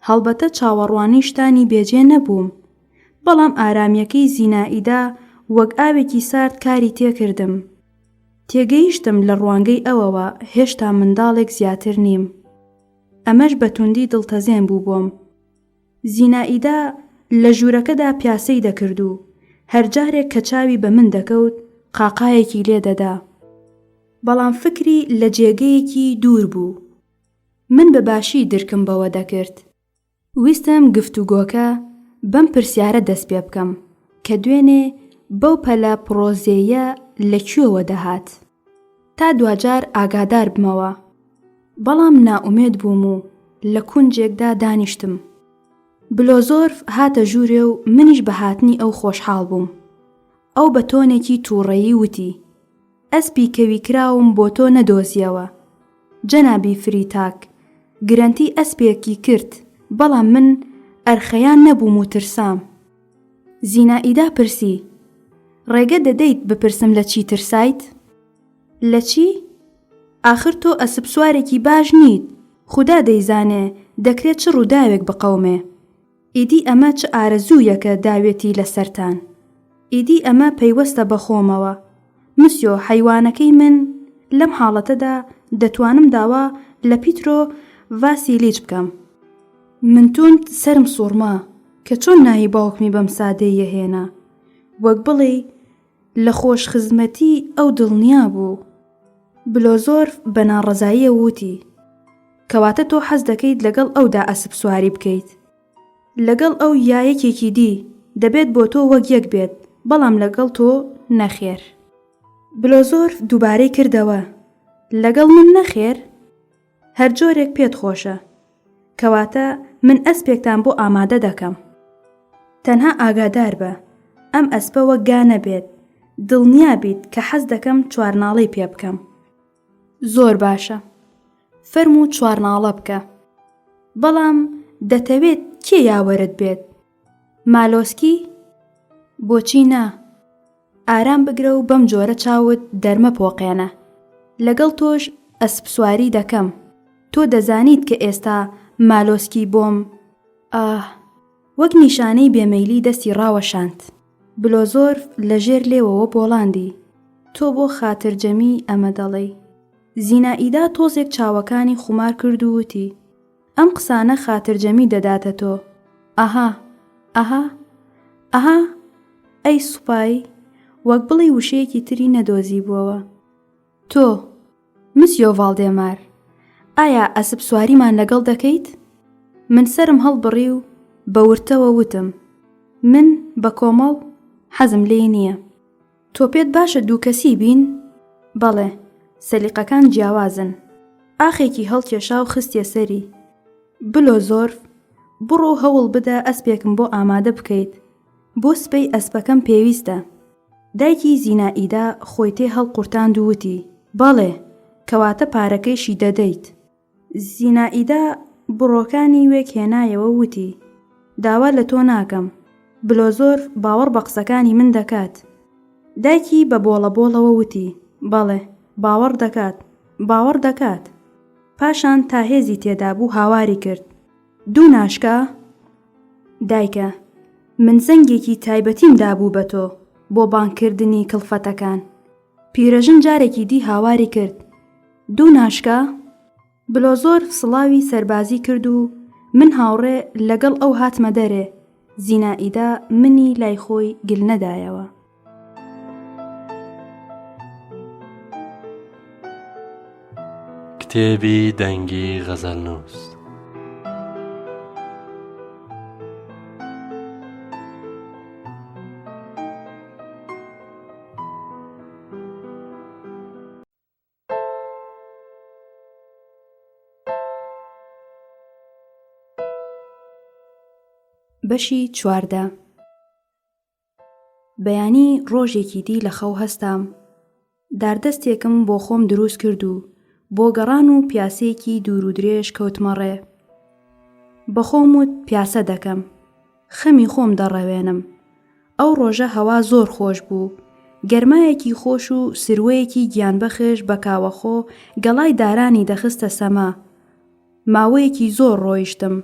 هەڵبەتە چاوەڕوانی شتانی بێجێ نەبووم. بەڵام ئارامییەکەی زینائیدا وەک ئاوێکی سارد کاری تێکردم. تێگەیشتم لە ڕوانگەی ئەوەوە هێشتا منداڵێک زیاتر نیم. ئەمەش بە توندی دڵتەزێن بوو بۆم. زینائیدا لە ژوورەکەدا پیاسەی دەکرد و هەر جارێک کە چاوی بە من دەکەوت قاقایەکی لێ دەدا. بەڵام فکری لە جێگەیەکی دوور بوو. من بە باشی درکم بەوە دەکرد. ویستم گفتوگۆکە بەم پرسیارە دەست پێ بکەم کە دوێنێ بەو پەلە پڕۆزێیە لە کوێوە دەهات؟ تا دواجار ئاگادار بمەوە. بەڵام نائومێد بووم و لە کونجێکدا دانیشتم. بلۆزۆرف هاتە ژوورێ و منیش بە هاتنی ئەو خۆشحاڵ بووم. ئەو بە تۆنێکی تووڕەیی وتی. ئەسپی کەویکراوم بۆ تۆ نەدۆزیەوە. جەنابی فریتاک گرەنتی ئەسپێکی کرد، بەڵام من ئەرخەیان نەبووم و ترسام. زینائیدا پرسی، ڕێگە دەدەیت بپرسم لە چی ترسایت؟ لە چی؟ ئاخر تۆ ئەسپسوارێکی باش نیت، خودا دەیزانێ دەکرێ چ ڕووداوێک بقەومێ. ئیدی ئەمە چ ئارەزوویەکە داوێتی لە سەرتان؟ ئیدی ئەمە پەیوەستە بە خۆمەوە. مسیۆ، حەیوانەکەی من، لەم حاڵەتەدا دەتوانم داوا لە پیترۆ ڤاسیلیچ بکەم. من توند سەرم سوڕما کە چۆن ناوی باوکمی بەم سادەییە هێنا. وەک بڵێی لە خۆش خزمەتی ئەو دڵنیا بوو. بلۆزۆرف بە ناڕەزاییەوە وتی، کەواتە تۆ حەز دەکەیت لەگەڵ ئەودا ئەسپ سواری بکەیت؟ لەگەڵ ئەو یا یەکێکی دی، دەبێت بۆ تۆ وەک یەک بێت، بەڵام لەگەڵ تۆ نەخێر. بلۆزۆرف دووبارەی کردەوە، لەگەڵ من نەخێر؟ هەر جۆرێک پێت خۆشە. کەواتە من ئەسپێکتان بۆ ئامادە دەکەم. تەنها ئاگادار بە، ئەم ئەسپە وەک گا نەبێت، دڵنیا بیت کە حەز دەکەم چوارناڵەی پێ بکەم. زۆر باشە، فەرموو چوارناڵە بکە. بەڵام دەتەوێت کێ یاوەرت بێت؟ مالۆسکی؟ بۆچی نا؟ ئارام بگرە و بەم جۆرە چاوت دەرمەپۆقێنە. لەگەڵ تۆش ئەسپسواری دەکەم. تۆ دەزانیت کە ئێستا مالۆسکی بۆم. ئاه! وەک نیشانەی بێمەیلی دەستی ڕاوەشاند. بلۆزۆرف لە ژێر لێوەوە بۆڵاندی. تۆ بۆ خاترجەمی ئەمە دەڵێی. زینائیدا تۆزێک چاوەکانی خومار کرد و وتی. ئەم قسانە خاترجەمی دەداتە تۆ. ئەها. ئەها. ئەها. ئەی سوپای؟ وەک بڵێی وشەیەکی تری نەدۆزیبووەوە. تۆ، مسیۆ ڤاڵدێمار، ئایا ئەسپ سواریمان لەگەڵ دەکەیت؟ من سەرم هەڵبڕی و بە ورتەوە وتم، من، بە کۆمەڵ، حەزم لێی نییە. تۆ پێت باشە دووکەسی بین؟ بەڵێ، سەلیقەکان جیاوازن. ئاخێکی هەڵکێشا و خستیە سەری. بلۆزۆرف، بڕۆ و هەوڵ بدە ئەسپێکم بۆ ئامادە بکەیت. بۆ سبەی ئەسپەکەم پێویستە. دایکی زینائیدا خۆی تێ هەڵقورتاند و وتی، بەڵێ، کەواتە پارەکەیشی دەدەیت. زینائیدا بڕۆکانی وێک هێنایەوە و وتی، داوا لە تۆ ناکەم. بلۆزۆرف باوەڕ بە قسەکانی من دەکات. دایکی بە بۆڵەبۆڵەوە وتی، بەڵێ، باوەڕ دەکات، باوەڕ دەکات. پاشان تا هێزی تێدابوو هاواری کرد، دوناشکا! دایکە، من زەنگێکی تایبەتیم دابوو بە تۆ بۆ بانگکردنی کڵفەتەکان. پیرەژن جارێکی دی هاواری کرد، دوناشکا! بلۆزۆرف سڵاوی سەربازی کرد و من هاوڕێ لەگەڵ ئەو هاتمە دەرێ، زینائیدا منی لای خۆی گل نەدایەوە. کتێبی دەنگی غەزەلنووس. بەشی 14 بەیانی ڕۆژێکی دی لە خەو هەستام داردەستێکم بۆ خۆم دروست کرد و بۆ گەڕان و پیاسەیەکی دوور و درێژ کەوتمە ڕێ بە خۆم وت پیاسە دەکەم خەمی خۆم دەڕەوێنم ئەو ڕۆژە هەوا زۆر خۆش بوو، گەرمایەکی خۆش و سروەیەکی گیانبەخش بە کاوەخۆ گەڵای دارانی دەخستە سەما. ماوەیەکی زۆر ڕۆیشتم.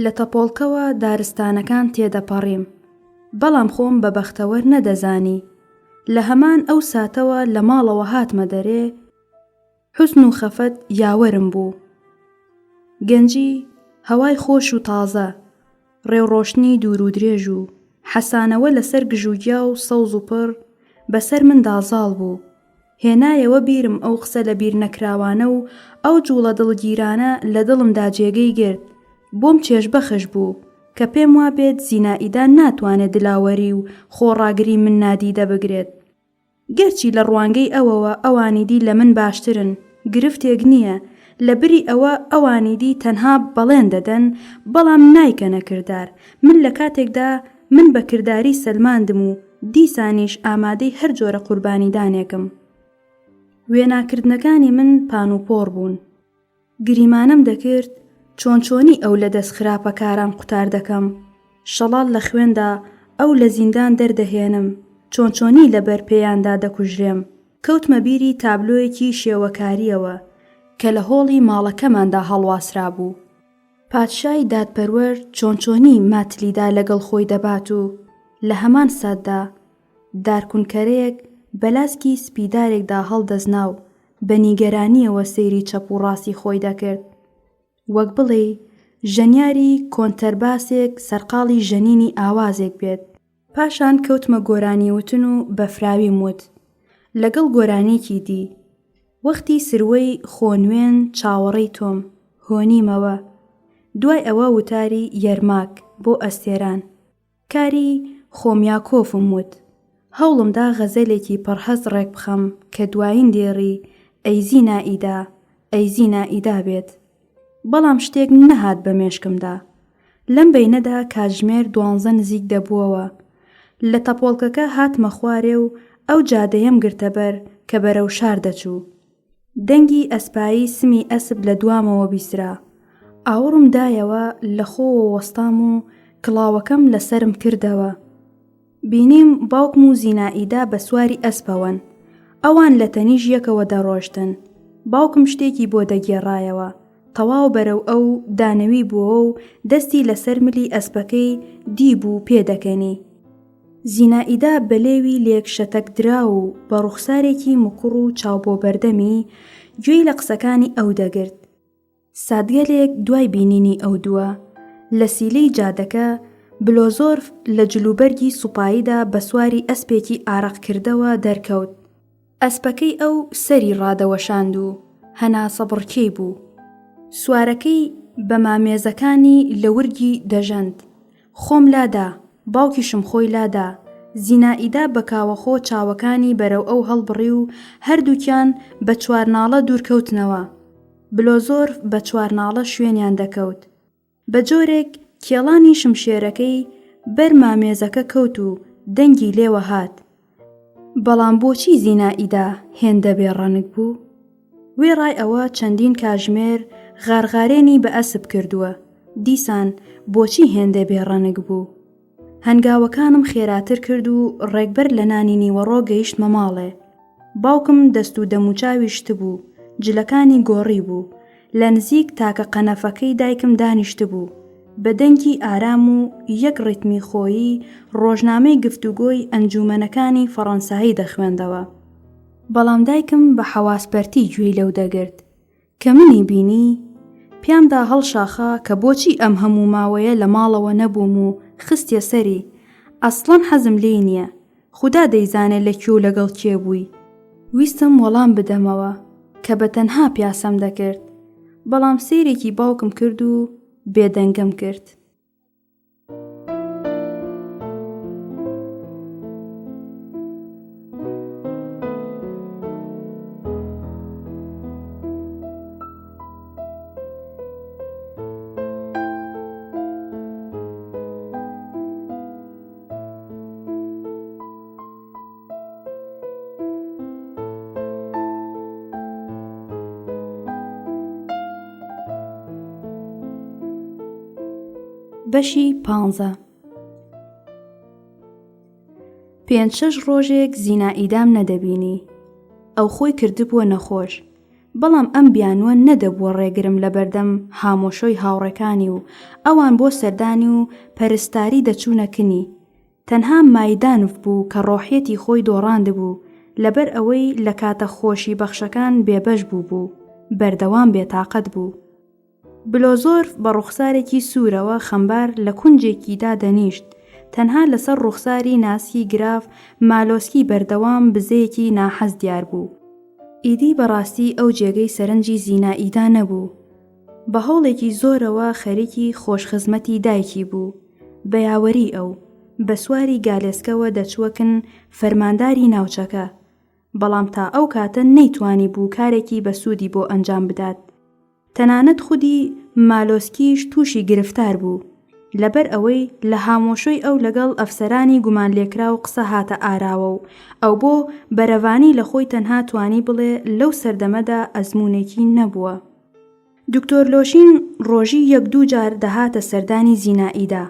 لە تەپۆڵکەوە دارستانەکان تێدەپەڕیم، بەڵام خۆم بە بەختەوەر نەدەزانی. لە هەمان ئەو ساتەوە لە ماڵەوە هاتمە دەرێ، حوزن و خەفەت یاوەرم بوو. گەنجی، هەوای خۆش و تازە، ڕێوڕۆشتنی دوور و درێژ و حەسانەوە لەسەر گژوگیا و سەوز و پڕ، بەسەر مندا زاڵ بوو. هێنایەوە بیرم ئەو قسە لەبیرنەکراوانە و ئەو جووڵە دڵگیرانە لە دڵمدا جێگەی گرت، بۆم چێژبەخش بوو، کە پێم وابێت زینائیدا ناتوانێت دلاوەری و خۆڕاگری من نادیدە بگرێت. گەرچی لە ڕوانگەی ئەوەوە ئەوانی دی لە من باشترن، گرفتێک نییە، لە بری ئەوە ئەوانی دی تەنها بەڵێن دەدەن، بەڵام نایکەنە کردار، من لە کاتێکدا من بە کرداری سەلماندم و. دیسانیش ئامادەی هەر جۆرە قوربانیدانێکم. وێناکردنەکانی من پانوپۆڕ بوون. گریمانەم دەکرد چۆن چۆنی ئەو لە دەست خراپەکاران قوتار دەکەم، شەڵاڵ لە خوێندا ئەو لە زیندان دەردەهێنم، چۆن چۆنی لە بەر پێیاندا دەکوژرێم. کەوتمە بیری تابلۆیەکی شێوەکارییەوە کە لە هۆڵی ماڵەکەماندا هەڵواسرابوو. پادشای دادپەروەر چۆن چۆنی ماتلیدا لەگەڵ خۆی دەبات و لە هەمان ساتدا دارکونکەرەیەک بە لاسکی سپیدارێکدا هەڵدەزنا و بە نیگەرانییەوە سەیری چەپ و ڕاستی خۆی دەکرد. وەک بڵێی ژەنیاری کۆنتەرباسێک سەرقاڵی ژەنینی ئاوازێک بێت. پاشان کەوتمە گۆرانیوتن و بەفراویم وت لەگەڵ گۆرانییەکی دی. وەختی سروەی خۆنوێن چاوەڕێی تۆم، هۆنیمەوە. دوای ئەوە وتاری یەرماک بۆ ئەستێران. کاری خۆمیاکۆفم وت. هەوڵم دا غەزەلێکی پڕهەست ڕێک بخەم کە دوایین دێڕی ئەی زینائیدا، ئەی زینائیدا بێت. بەڵام شتێک نەهات بە مێشکمدا. لەم بەینەدا کاتژمێر دوانزە نزیک دەبووەوە. لە تەپۆڵکەکە هاتمە خوارێ و ئەو جادەیەم گرتە بەر کە بەرەو شار دەچوو. دەنگی ئەسپایی سمی ئەسپ لە دوامەوە بیسترا. ئاوڕم دایەوە، لە خۆوە وەستام و کڵاوەکەم لە سەرم کردەوە. بینیم باوکم و زینائیدا بە سواری ئەسپەوەن. ئەوان لە تەنیش یەکەوە دەڕۆشتن. باوکم شتێکی بۆ دەگێڕایەوە. تەواو بەرەو ئەو دانەوی بووەوە و دەستی لە سەر ملی ئەسپەکەی دیبوو پێدەکەنی. زینائیدا بە لێوی لێک شەتەک دراو و بە ڕوخسارێکی مکوڕ و چاو بۆ بەردەمی، گوێی لە قسەکانی ئەو دەگرت. ساتگەلێک دوای بینینی ئەو دووە، لە سیلەی جادەکە، بلۆزۆرف لە جلوبەرگی سوپاییدا بە سواری ئەسپێکی ئارەقکردەوە دەرکەوت. ئەسپەکەی ئەو سەری ڕادەوەشاند و هەناسەبڕکێی بوو. سوارەکەی بە مامێزەکانی لە ورگی دەژەند. خۆم لادا، باوکیشم خۆی لادا. زینائیدا بە کاوەخۆ چاوەکانی بەرەو ئەو هەڵبڕی و هەردووکیان بە چوارناڵە دوورکەوتنەوە. بلۆزۆرف بە چوارناڵە شوێنیان دەکەوت. بە جۆرێک کێڵانی شمشێرەکەی بەر مامێزەکە کەوت و دەنگی لێوە هات. بەڵام بۆچی زینائیدا هێندە بێ ڕەنگ بوو؟ وێڕای ئەوە چەندین کاژمێر غارغارێنی بە ئەسپ کردووە، دیسان بۆچی هێندە بێ ڕەنگ بوو؟ هەنگاوەکانم خێراتر کرد و ڕێک بەر لە نانی نیوەڕۆ گەیشتمە ماڵێ. باوکم دەست و دەموچاوی شتبوو، جلەکانی گۆڕیبوو. لە نزیک تاکە قەنەفەکەی دایکم دانیشتبوو. بە دەنگی ئارام و یەک ڕیتمی خۆیی ڕۆژنامەی گفتوگۆی ئەنجوومەنەکانی فەڕەنسایی دەخوێندەوە. بەڵام دایکم بە حەواسپەرتی گوێی لەو دەگرت. کە منی بینی، پیامدا هەڵشاخا کە بۆچی ئەم هەموو ماوەیە لە ماڵەوە نەبووم و خستیە سەری، ئەسڵەن حەزم لێی نییە، خودا دەیزانێ لە کوێ و لەگەڵ کێ بووی. ویستم وەڵام بدەمەوە کە بە تەنها پیاسەم دەکرد، بەڵام سەیرێکی باوکم کرد و بێدەنگم کرد. بەشی پانزە پێنج شەش ڕۆژێک زینائیدام نەدەبینی ئەو خۆی کردبووە نەخۆش بەڵام ئەم بیانووە نەدەبووە ڕێگرم لەبەردەم هامۆشۆی هاوڕێکانی و ئەوان بۆ سەردانی و پەرستاری دەچوونە کنی تەنها مایدانف بوو کە ڕۆحیەتی خۆی دۆڕاندبوو لەبەر ئەوەی لە کاتە خۆشی بەخشەکان بێبەش بووبوو، بەردەوام بێتاقەت بوو. بلۆزۆرف بە ڕوخسارێکی سوورەوە خەمبار لە کونجێکی دادەنیشت، تەنها لەسەر ڕوخساری ناسکی گراف مالۆسکی بەردەوام بزەیەکی ناحەز دیار بوو. ئیدی بەڕاستی ئەو جێگەی سەرنجی زینائیدا نەبوو. بە هەوڵێکی زۆرەوە خەریکی خۆشخزمەتی دایکی بوو، بە یاوەریی ئەو، بە سواری گالێسکەوە دەچووە کن فەرمانداری ناوچەکە، بەڵام تا ئەو کاتە نەیتوانیبوو کارێکی بەسوودی بۆ ئەنجام بدات. تەنانەت خودی مالۆسکیش تووشی گرفتار بوو. لەبەر ئەوەی لە هامۆشۆی ئەو لەگەڵ ئەفسەرانی گومانلێکراو قسە هاتە ئاراوە و ئەو بۆ بەرەڤانی لە خۆی تەنها توانی بڵێ لەو سەردەمەدا ئەزموونێکی نەبووە. دکتۆر لۆشین ڕۆژی یەک دوو جار دەهاتە سەردانی زینائیدا،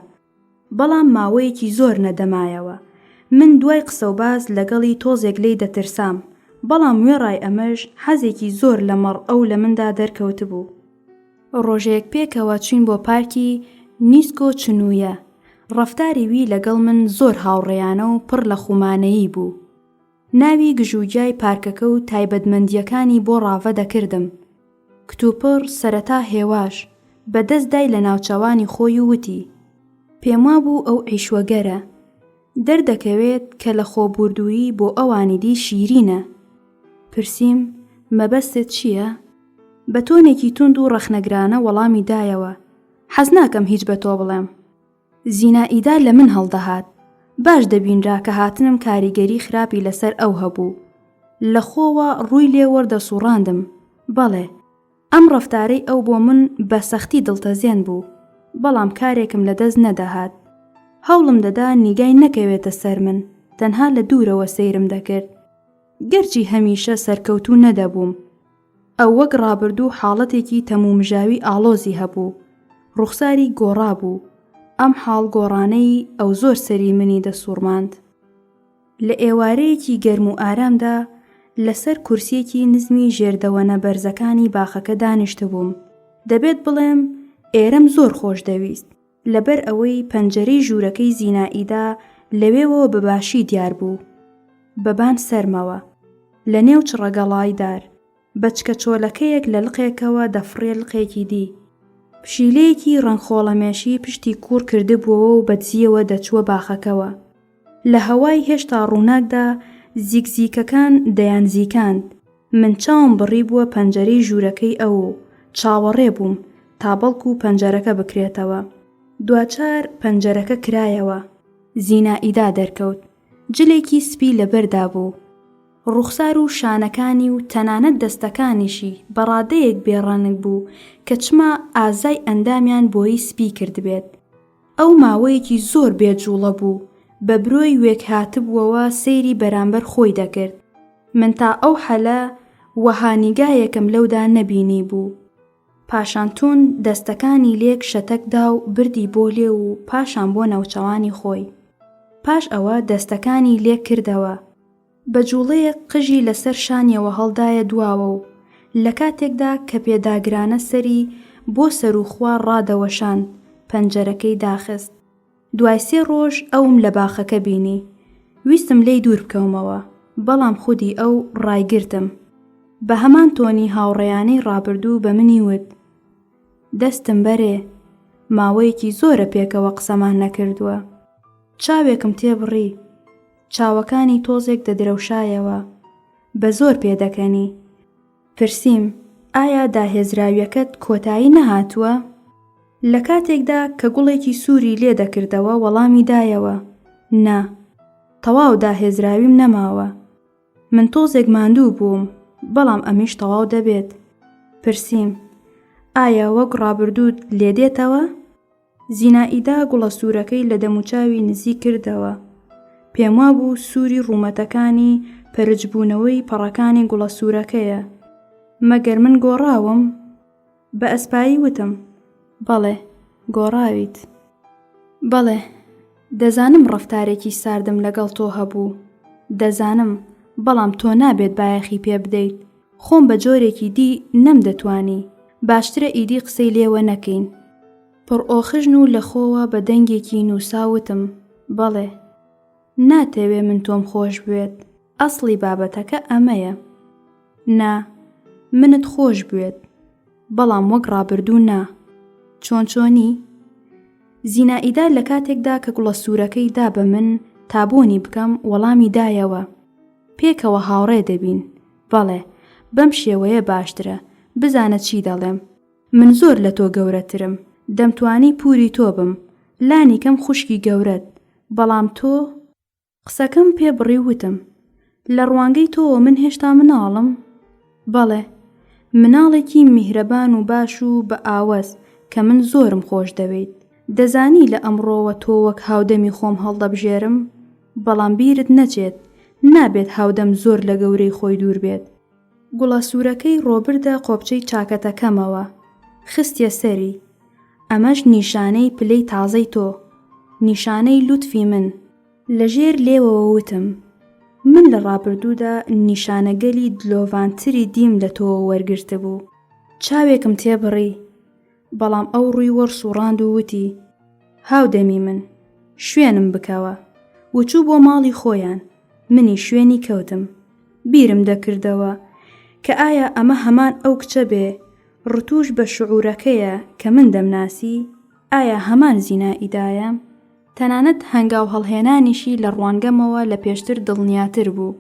بەڵام ماوەیەکی زۆر نەدەمایەوە. من دوای قسەوباس لەگەڵی تۆزێک لێی دەترسام، بەڵام وێڕای ئەمەش حەزێکی زۆر لەمەڕ ئەو لە مندا دەرکەوتبوو. ڕۆژێک پێکەوە چوین بۆ پارکی نیسکۆ چنویە، ڕەفتاری وی لەگەڵ من زۆر هاوڕێیانە و پڕ لە خومانەیی بوو. ناوی گژوگیای پارکەکە و تایبەتمەندییەکانی بۆ ڕاڤە دەکردم. کتوپڕ سەرەتا هێواش، بە دەست دای لە ناوچەوانی خۆی و وتی، پێموابوو ئەو عیشوەگەرە. دەردەکەوێت کە لەخۆبووردوویی بۆ ئەوانی دی شیرینە. پرسیم، مەبەستت چییە؟ بە تۆنێکی توند و ڕەخنەگرانە وەڵامی دایەوە، حەز ناکەم هیچ بە تۆ بڵێم. زینائیدا لە من هەڵدەهات. باش دەبینرا کە هاتنم کاریگەری خراپی لەسەر ئەو هەبوو. لە خۆوە ڕووی لێ وەردەسووڕاندم. بەڵێ، ئەم ڕەفتارەی ئەو بۆ من بە سەختی دڵتەزێن بوو، بەڵام کارێکم لە دەست نەدەهات. هەوڵم دەدا نیگای نەکەوێتە سەر من، تەنها لە دوورەوە سەیرم دەکرد. گەرچی هەمیشە سەرکەوتوو نەدەبووم. ئەو وەک ڕابردوو حاڵەتێکی تەمومژاوی ئاڵۆزی هەبوو. ڕوخساری گۆڕابوو. ئەم حاڵ گۆڕانەی ئەو زۆر سەری منی دەسوڕماند. لە ئێوارەیەکی گەرم و ئارامدا لەسەر کورسییەکی نزمی ژێر دەوەنە بەرزەکانی باخەکە دانیشتبووم. دەبێت بڵێم ئێرەم زۆر خۆش دەویست. لەبەر ئەوەی پەنجەرەی ژوورەکەی زینائیدا لەوێوەوە بە باشی دیار بوو. بە بان سەرمەوە. لە نێو چڕەگەڵای دار. بەچکە چۆلەکەیەک لە لقێکەوە دەفڕیە لقێکی دی. پشیلەیەکی ڕەنگ خۆڵەمێشی پشتی کووڕ کردبووەوە و بەدزییەوە دەچووە باخەکەوە. لە هەوای هێشتا ڕووناکدا زیکزیکەکان دەیانزیکاند. من چاوم بڕیبووە پەنجەرەی ژوورەکەی ئەو و چاوەڕێ بووم تا بەڵکوو پەنجەرەکە بکرێتەوە. دواجار پەنجەرەکە کرایەوە. زینائیدا دەرکەوت. جلێکی سپی لەبەردا بوو. ڕوخسار و شانەکانی و تەنانەت دەستەکانیشی بە ڕادەیەک بێ ڕەنگ بوو کە چما ئازای ئەندامیان بۆیی سپی کردبێت. ئەو ماوەیەکی زۆر بێ جووڵە بوو، بە برۆی وێکهاتبووەوە سەیری بەرامبەر خۆی دەکرد. من تا ئەو حەلە وەها نیگایەکم لەودا نەبینیبوو. پاشان توند دەستەکانی لێک شەتەک دا و بردی بۆ لێو و پاشان بۆ ناوچەوانی خۆی. پاش ئەوە دەستەکانی لێک کردەوە. بە جووڵەیەک قژی لە سەر شانیەوە هەڵدایە دواوە و لە کاتێکدا کە پێداگرانە سەری بۆ سەروخوار ڕادەوەشاند، پەنجەرەکەی داخست. دوای سێ ڕۆژ ئەوم لە باخەکە بینی. ویستم لێی دوور بکەومەوە، بەڵام خودی ئەو ڕایگرتم. بە هەمان تۆنی هاوڕێیانەی ڕابردوو بە منی وت، دەستم بەرێ، ماوەیەکی زۆرە پێکەوە قسەمان نەکردووە. چاوێکم تێبڕی. چاوەکانی تۆزێک دەدرەوشایەوە. بە زۆر پێدەکەنی. پرسیم، ئایا داهێزراویەکەت کۆتایی نەهاتووە؟ لە کاتێکدا کە گوڵێکی سووری لێ دەکردەوە وەڵامی دایەوە، نا، تەواو داهێزراویم نەماوە. من تۆزێک ماندوو بووم، بەڵام ئەمیش تەواو دەبێت. پرسیم، ئایا وەک ڕابردووت لێ دێتەوە؟ زینائیدا گوڵە سوورەکەی لە دەموچاوی نزیک کردەوە. پێموابوو سووری ڕوومەتەکانی پەرچبوونەوەی پەڕەکانی گوڵە سوورەکەیە. مەگەر من گۆڕاوم؟ بە ئەسپایی وتم، بەڵێ، گۆڕاویت. بەڵێ، دەزانم ڕەفتارێکی ساردم لەگەڵ تۆ هەبوو. دەزانم، بەڵام تۆ نابێت بایەخی پێ بدەیت. خۆم بە جۆرێکی دی نەمدەتوانی. باشترە ئیدی قسەی لێوە نەکەین. پڕ ئۆخژن و لە خۆوە بە دەنگێکی نووساو وتم، بەڵێ. ناتەوێ من تۆم خۆش بوێت. ئەسڵی بابەتەکە ئەمەیە. نا، منت خۆش بوێت. بەڵام وەک ڕابردوو نا. چۆن چۆنی؟ زینائیدا لە کاتێکدا کە گوڵە سوورەکەی دا بە من تا بۆنی بکەم، وەڵامی دایەوە. پێکەوە هاوڕێ دەبین. بەڵێ، بەم شێوەیە باشترە. بزانە چی دەڵێم. من زۆر لە تۆ گەورەترم. دەمتوانی پووری تۆ بم. لانیکەم خوشکی گەورەت. بەڵام تۆ. قسەکەم پێ بڕی و وتم، لە ڕوانگەی تۆوە من هێشتا مناڵم؟ بەڵێ. مناڵێکی میهرەبان و باش و بە ئاوەز کە من زۆرم خۆش دەوێیت. دەزانی لە ئەمڕۆوە تۆ وەک هاودەمی خۆم هەڵدەبژێرم، بەڵام بیرت نەچێت، نابێت هاودەم زۆر لە گەورەی خۆی دوور بێت. گوڵە سوورەکەی ڕۆبردە قۆپچەی چاکەتەکەمەوە، خستیە سەری. ئەمەش نیشانەی پلەی تازەی تۆ، نیشانەی لوتفی من. لە ژێر لێوەوە وتم، من لە ڕابردوودا نیشانەگەلی دلۆڤانتری دیم لە تۆوە وەرگرتبوو. چاوێکم تێبڕی، بەڵام ئەو ڕووی وەڕسووڕاند و وتی، هاودەمی من، شوێنم بکەوە. و چوو بۆ ماڵی خۆیان، منیش شوێنی کەوتم. بیرم دەکردەوە، کە ئایا ئەمە هەمان ئەو کچە بێ ڕتووش بە شعوورەکەیە کە من دەمناسی؟ ئایا هەمان زینائیدایە؟ تەنانەت هەنگاو هەڵهێنانیشی لە ڕوانگەمەوە لە پێشتر دڵنیاتر بوو.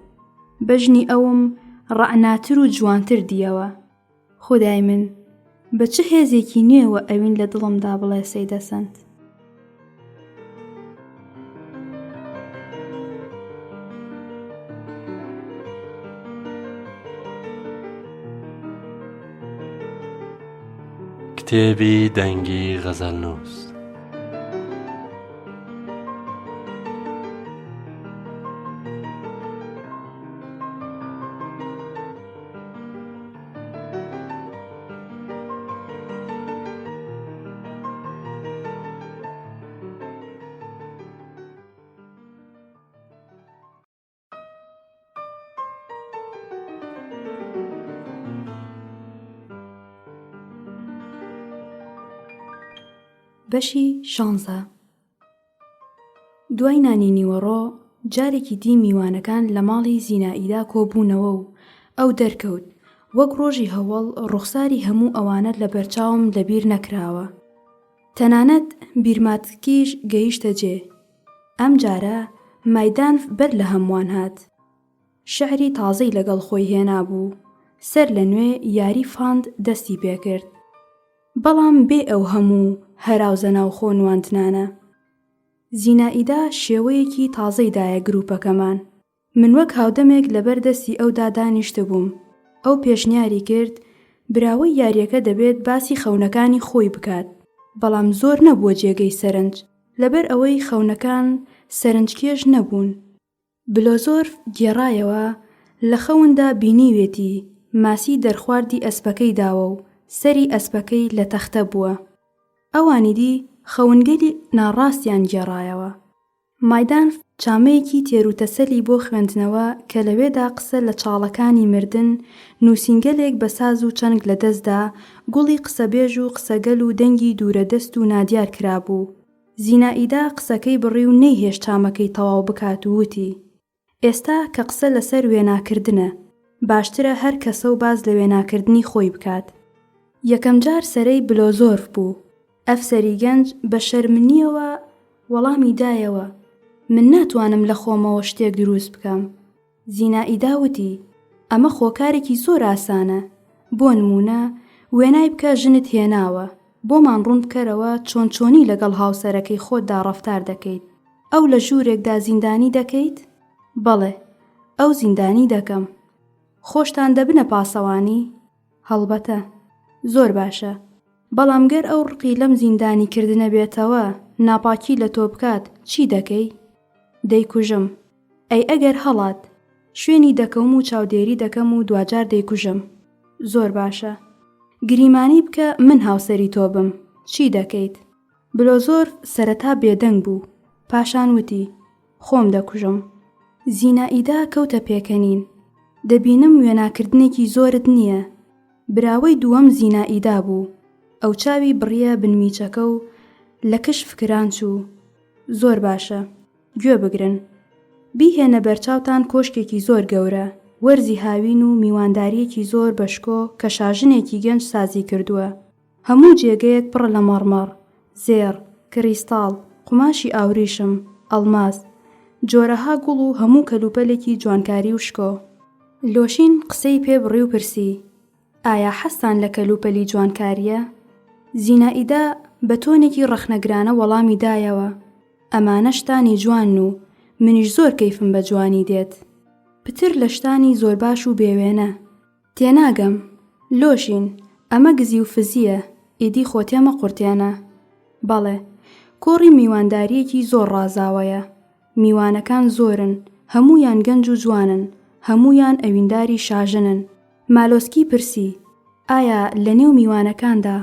بەژنی ئەوم ڕەعناتر و جوانتر دییەوە. خودای من، بە چ هێزێکی نوێوە ئەوین لە دڵمدا بڵێسەی دەسەند؟ کتێبی دەنگی غەزەلنووس. بەشی شانزە دوای نانی نیوەڕۆ جارێکی دی میوانەکان لە ماڵی زینائیدا کۆبوونەوە و ئەو دەرکەوت، وەک ڕۆژی هەوەڵ ڕوخساری هەموو ئەوانە لەبەرچاوم لەبیر نەکراوە. تەنانەت بیرماتکیش گەیشتە جێ. ئەم جارە مایدانف بەر لە هەمووان هات. شعری تازەی لەگەڵ خۆی هێنابوو. سەر لە نوێ یاری فاند دەستی پێ کرد. بەڵام بێ ئەو هەموو هەراوزە ناوخۆ نواندنانە. زینائیدا شێوەیەکی تازەی دایە گرووپەکەمان. من وەک هاودەمێک لەبەر دەستی ئەودا دانیشتبووم. ئەو پێشنیاری کرد براوەی یارییەکە دەبێت باسی خەونەکانی خۆی بکات، بەڵام زۆر نەبووە جێگەی سەرنج، لەبەر ئەوەی خەونەکان سەرنجکێش نەبوون. بلۆزۆرف گێڕایەوە لە خەوندا بینیوێتی ماسی دەرخواردی ئەسپەکەی داوە و سەری ئەسپەکەی لە تەختە بووە. ئەوانی دی خەونگەلی ناڕاستیان گێڕایەوە. مایدانف چامەیەکی تێروتەسەلی بۆ خوێندنەوە کە لەوێدا قسە لە چاڵەکانی مردن، نووسینگەلێک بە ساز و چەنگ لە دەستدا، گوڵی قسەبێژ و قسەگەل و دەنگی دوورەدەست و نادیار کرابوو. زینائیدا قسەکەی بڕی و نەیهێشت چامەکەی تەواو بکات و وتی، ئێستا کە قسە لەسەر وێناکردنە، باشترە هەر کەسە و باس لە وێناکردنی خۆی بکات. یەکەمجار سەرەی بلۆزۆرف بوو. ئەفسەری گەنج بە شەرمنییەوە وەڵامی دایەوە، من ناتوانم لە خۆمەوە شتێک دروست بکەم. زینائیدا وتی، ئەمە خۆ کارێکی زۆر ئاسانە. بۆ نموونە، وێنای بکە ژنت هێناوە، بۆمان ڕوون بکەرەوە چۆن چۆنی لەگەڵ هاوسەرەکەی خۆتدا ڕەفتار دەکەیت. ئەو لە ژوورێکدا زیندانی دەکەیت؟ بەڵێ، ئەو زیندانی دەکەم. خۆشتان دەبنە پاسەوانی؟ هەڵبەتە. زۆر باشە. بەڵام گەر ئەو ڕقی لەم زیندانی کردنە بێتەوە، ناپاکی لە تۆ بکات، چی دەکەی؟ دەیکوژم. ئەی ئەگەر هەڵات؟ شوێنی دەکەوم و چاودێری دەکەم و دواجار دەیکوژم. زۆر باشە. گریمانەی بکە من هاوسەری تۆ بم، چی دەکەیت؟ بلۆزۆرف سەرەتا بێدەنگ بوو، پاشان وتی، خۆم دەکوژم. زینائیدا کەوتە پێکەنین. دەبینم وێناکردنێکی زۆرت نییە. براوەی دووەم زینائیدا بوو. ئەو چاوی بڕییە بنمیچەکە و لە کش فکران چوو. زۆر باشە. گوێ بگرن. بیهێنە بەرچاوتان کۆشکێکی زۆر گەورە، وەرزی هاوین و میواندارییەکی زۆر بەشکۆ کە شاژنێکی گەنج سازی کردووە. هەموو جێگەیەک پڕە لە مەڕمەڕ، زێڕ، کریستاڵ، قوماشی ئاوریشم، ئەڵماس، جۆرەها گوڵ و هەموو کەلوپەلێکی جوانکاری و شکۆ. لۆشین قسەی پێ بڕی و پرسی، ئایا حەزتان لە کەلوپەلی جوانکارییە؟ زینائیدا بە تۆنێکی ڕەخنەگرانە وەڵامی دایەوە، ئەمانە شتانی جوانن و منیش زۆر کەیفم بە جوانی دێت. پتر لە شتانی زۆرباش و بێوێنە. تێناگەم. لۆشین، ئەمە گزی و فزییە، ئیدی خۆ تێمەقورتێنە. بەڵێ. کۆڕی میواندارییەکی زۆر ڕازاوەیە. میوانەکان زۆرن، هەموویان گەنج و جوانن، هەموویان ئەوینداری شاژنن. مالۆسکی پرسی، ئایا لە نێو میوانەکاندا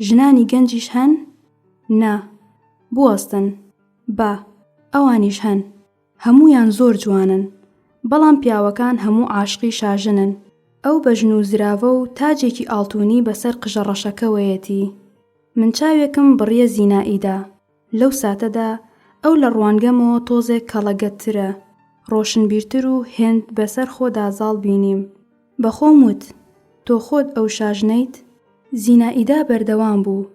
ژنانی گەنجیش هەن؟ نا. بوەستن. با، ئەوانیش هەن. هەموویان زۆر جوانن. بەڵام پیاوەکان هەموو عاشقی شاژنن. ئەو بەژن و زراڤە و تاجێکی ئاڵتوونی بەسەر قژە ڕەشەکەوەیەتی. من چاوێکم بڕیە زینائیدا. لەو ساتەدا ئەو لە ڕوانگەمەوە تۆزێک کەڵەگەتترە، ڕۆشنبیرتر و هێند بەسەر خۆدا زاڵ بینیم. بە خۆم وت، تۆ خۆت ئەو شاژنەیت؟ زینائیدا بەردەوام بوو،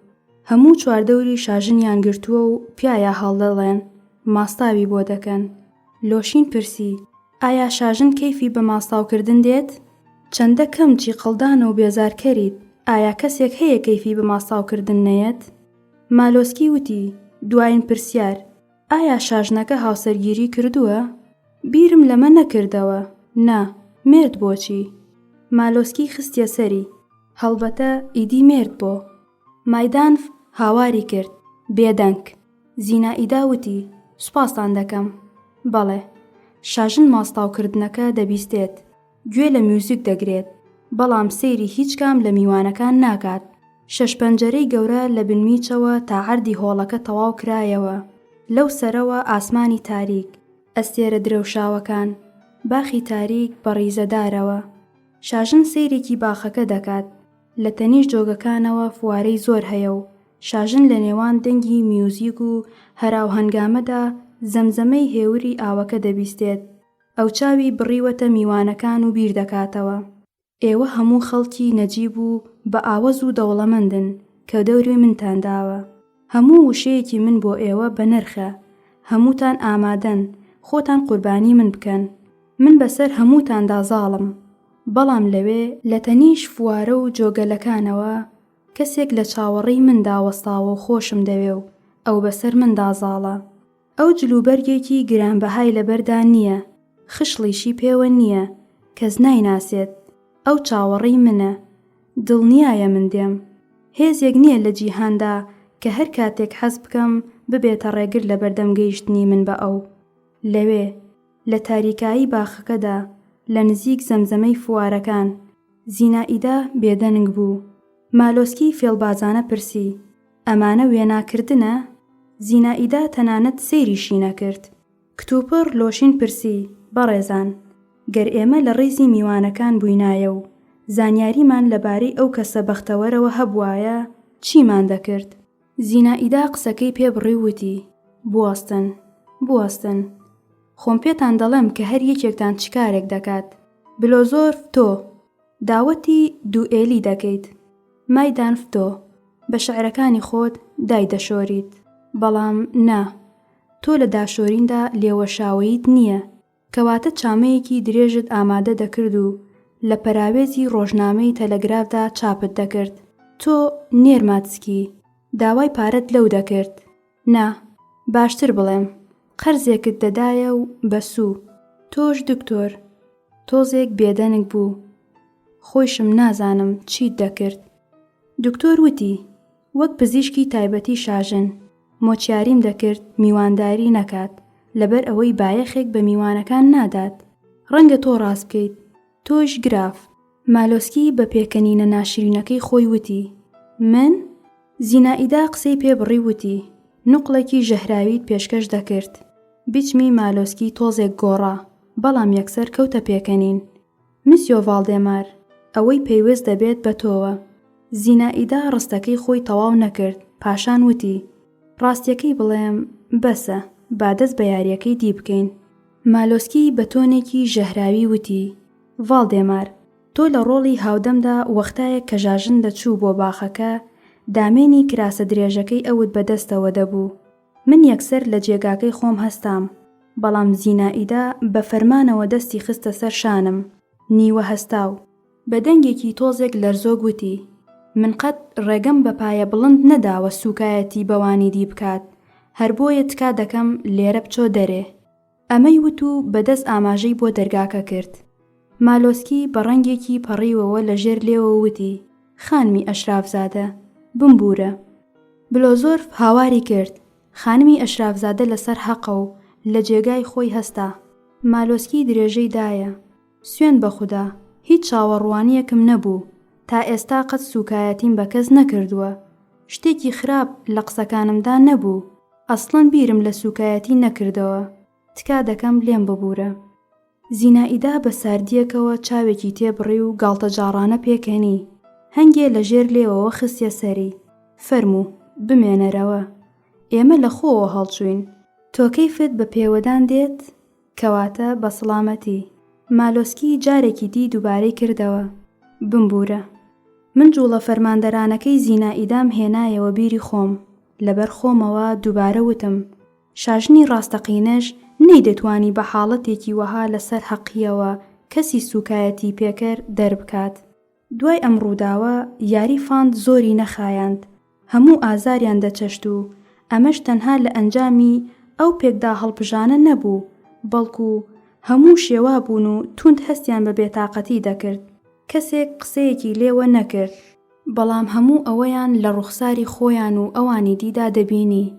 هەموو چواردەوری شاژنیان گرتووە و پیایا هەڵدەڵێن، ماستاوی بۆ دەکەن. لۆشین پرسی، ئایا شاژن کەیفی بە ماستاوکردن دێت؟ چەندە کەم چیقڵدانە و بێزارکەریت، ئایا کەسێک هەیە کەیفی بە ماستاوکردن نەیەت؟ مالۆسکی وتی، دوایین پرسیار، ئایا شاژنەکە هاوسەرگیری کردووە؟ بیرم لەمە نەکردەوە، نا، مێرد بۆچی؟ مالۆسکی خستیە سەری، هەڵبەتە ئیدی مێرد بۆ؟ مایدانف هاواری کرد، بێدەنگ! زینائیدا وتی، سوپاستان دەکەم. بەڵێ. شاژن ماستاوکردنەکە دەبیستێت. گوێ لە میوزیک دەگرێت، بەڵام سەیری هیچ کام لە میوانەکان ناکات. شەش پەنجەرەی گەورە لە بنمیچەوە تا عەردی هۆڵەکە تەواو کرایەوە. لەو سەرەوە ئاسمانی تاریک، ئەستێرە درەوشاوەکان، باخی تاریک بە ڕیزە دارەوە. شاژن سەیرێکی باخەکە دەکات. لە تەنیشت جۆگەکانەوە فوارەی زۆر هەیە و شاژن لە نێوان دەنگی میوزیک و هەراوهەنگامەدا زەمزەمەی هێوری ئاوەکە دەبیستێت. ئەو چاوی بڕیوەتە میوانەکان و بیر دەکاتەوە. ئێوە هەموو خەڵکی نەجیب و بە ئاوەز و دەوڵەمەندن کە دەوری منتان داوە. هەموو وشەیەکی من بۆ ئێوە بە نرخە. هەمووتان ئامادەن خۆتان قوربانی من بکەن. من بەسەر هەمووتاندا زاڵم. بەڵام لەوێ، لە تەنیش فوارە و جۆگەلەکانەوە، کەسێک لە چاوەڕێی مندا وەستاوە و خۆشم دەوێ و ئەو بەسەر مندا زاڵە. ئەو جلوبەرگێکی گرانبەهای لەبەردا نییە، خشڵیشی پێوە نییە، کەس نایناسێت. ئەو چاوەڕێی منە. دڵنیایە من دێم. هێزێک نییە لە جیهاندا کە هەر کاتێک حەز بکەم ببێتە ڕێگر لەبەردەم گەیشتنی من بە ئەو. لەوێ، لە تاریکایی باخەکەدا، لە نزیک زەمزەمەی فوارەکان، زینائیدا بێدەنگ بوو. مالۆسکی فێڵبازانە پرسی، ئەمانە وێناکردنە؟ زینائیدا تەنانەت سەیریشی نەکرد. کتوپڕ لۆشین پرسی، بەڕێزان، گەر ئێمە لە ڕیزی میوانەکان بووینایە و زانیاریمان لەبارەی ئەو کەسە بەختەوەرەوە هەبووایە، چیمان دەکرد؟ زینائیدا قسەکەی پێ بڕی و وتی، بوەستن، بوەستن. خۆم پێتان دەڵێم کە هەر یەکێکتان چ کارێک دەکات. بلۆزۆرف تۆ، داوەتی دووئێلی دەکەیت. مایدانف تۆ، بە شعرەکانی خۆت دایدەشۆریت. بەڵام نا، تۆ لە داشۆریندا لێوەشاوەییت نییە. کەواتە چامەیەکی درێژت ئامادە دەکرد و لە پەراوێزی ڕۆژنامەی تەلەگرافدا چاپت دەکرد. تۆ، نێرماتسکی، داوای پارەت لەو دەکرد. نا، باشتر بڵێم، قەرزێکت دەدایە و بەسوو. تۆش دکتۆر، تۆزێک بێدەنگ بوو، خۆیشم نازانم چیت دەکرد. دکتۆر وتی، وەک پزیشکی تایبەتی شاژن، مۆچیاریم دەکرد میوانداری نەکات، لەبەر ئەوەی بایەخێک بە میوانەکان نادات. ڕەنگە تۆ ڕاست بکەیت. تۆش گراف. مالۆسکی بە پێکەنینە ناشرینەکەی خۆی وتی، من؟ زینائیدا قسەی پێ بڕی وتی، نوقڵێکی ژەهراویت پێشکەش دەکرد. بیچمی مالۆسکی تۆزێک گۆڕا، بەڵام یەکسەر کەوتە پێکەنین. مسیۆ ڤاڵدێمار، ئەوەی پەیوەست دەبێت بە تۆوە. زینائیدا ڕستەکەی خۆی تەواو نەکرد، پاشان وتی، ڕاستییەکەی بڵێم، بەسە، با دەست بە یارییەکەی دی بکەین. مالۆسکی بە تۆنێکی ژەهراوی وتی، ڤاڵدێمار، تۆ لە ڕۆڵی هاودەمدا وەختایەک کە ژاژن دەچوو بۆ باخەکە، دامێنی کراسە درێژەکەی ئەوت بە دەستەوە دەبوو. من یەکسەر لە جێگاکەی خۆم هەستام، بەڵام زینائیدا بە فەرمانەوە دەستی خستە سەر شانم، نیوە هەستاو. بە دەنگێکی تۆزێک لەرزۆک وتی، من قەت ڕێگەم بە پایە بڵند نەداوە سووکایەتی بەوانی دی بکات، هەر بۆیە تکا دەکەم لێرە بچۆ دەرێ. ئەمەی وت و بە دەست ئاماژەی بۆ دەرگاکە کرد. مالۆسکی بە ڕەنگێکی پەڕیوەوە لە ژێر لێوەوە وتی، خانمی ئەشرافزادە، بمبوورە. بلۆزۆرف هاواری کرد، خانمی ئەشرافزادە لەسەر هەقە و لە جێگای خۆی هەستا. مالۆسکی درێژەی دایە. سوێند بە خودا، هیچ چاوەڕوانییەکم نەبوو، تا ئێستا قەت سووکایەتیم بە کەس نەکردووە. شتێکی خراپ لە قسەکانمدا نەبوو، ئەسڵەن بیرم لە سووکایەتی نەکردەوە. تکا دەکەم لێم ببوورە. زینائیدا بە ساردییەکەوە چاوێکی تێبڕی و گاڵتەجاڕانە پێکەنی. هەنگێ لە ژێر لێوەوە خستیە سەری. فەرموو، بمێنەرەوە. ئێمە لە خۆوە هەڵچووین. تۆ کەیفت بە پێوەدان دێت؟ کەواتە بە سڵامەتی. مالۆسکی جارێکی دی دووبارەی کردەوە. بمبوورە. من جووڵە فەرماندەرانەکەی زینائیدام هێنایەوە بیری خۆم. لەبەر خۆمەوە دووبارە وتم، شاژنی ڕاستەقینەش نەیدەتوانی بە حاڵەتێکی وەها لەسەر هەقییەوە کەسی سووکایەتی پێکەر دەربکات. دوای ئەم ڕووداوە یاری فاند زۆری نەخایاند، هەموو ئازاریان دەچەشت و ئەمەش تەنها لە ئەنجامی ئەو پێکداهەڵپژانە نەبوو، بەڵکو هەموو شێوابوون و توند هەستیان بە بێتاقەتی دەکرد. کەسێک قسەیەکی لێوە نەکرد. بەڵام هەموو ئەوەیان لە ڕوخساری خۆیان و ئەوانی دیدا دەبینی.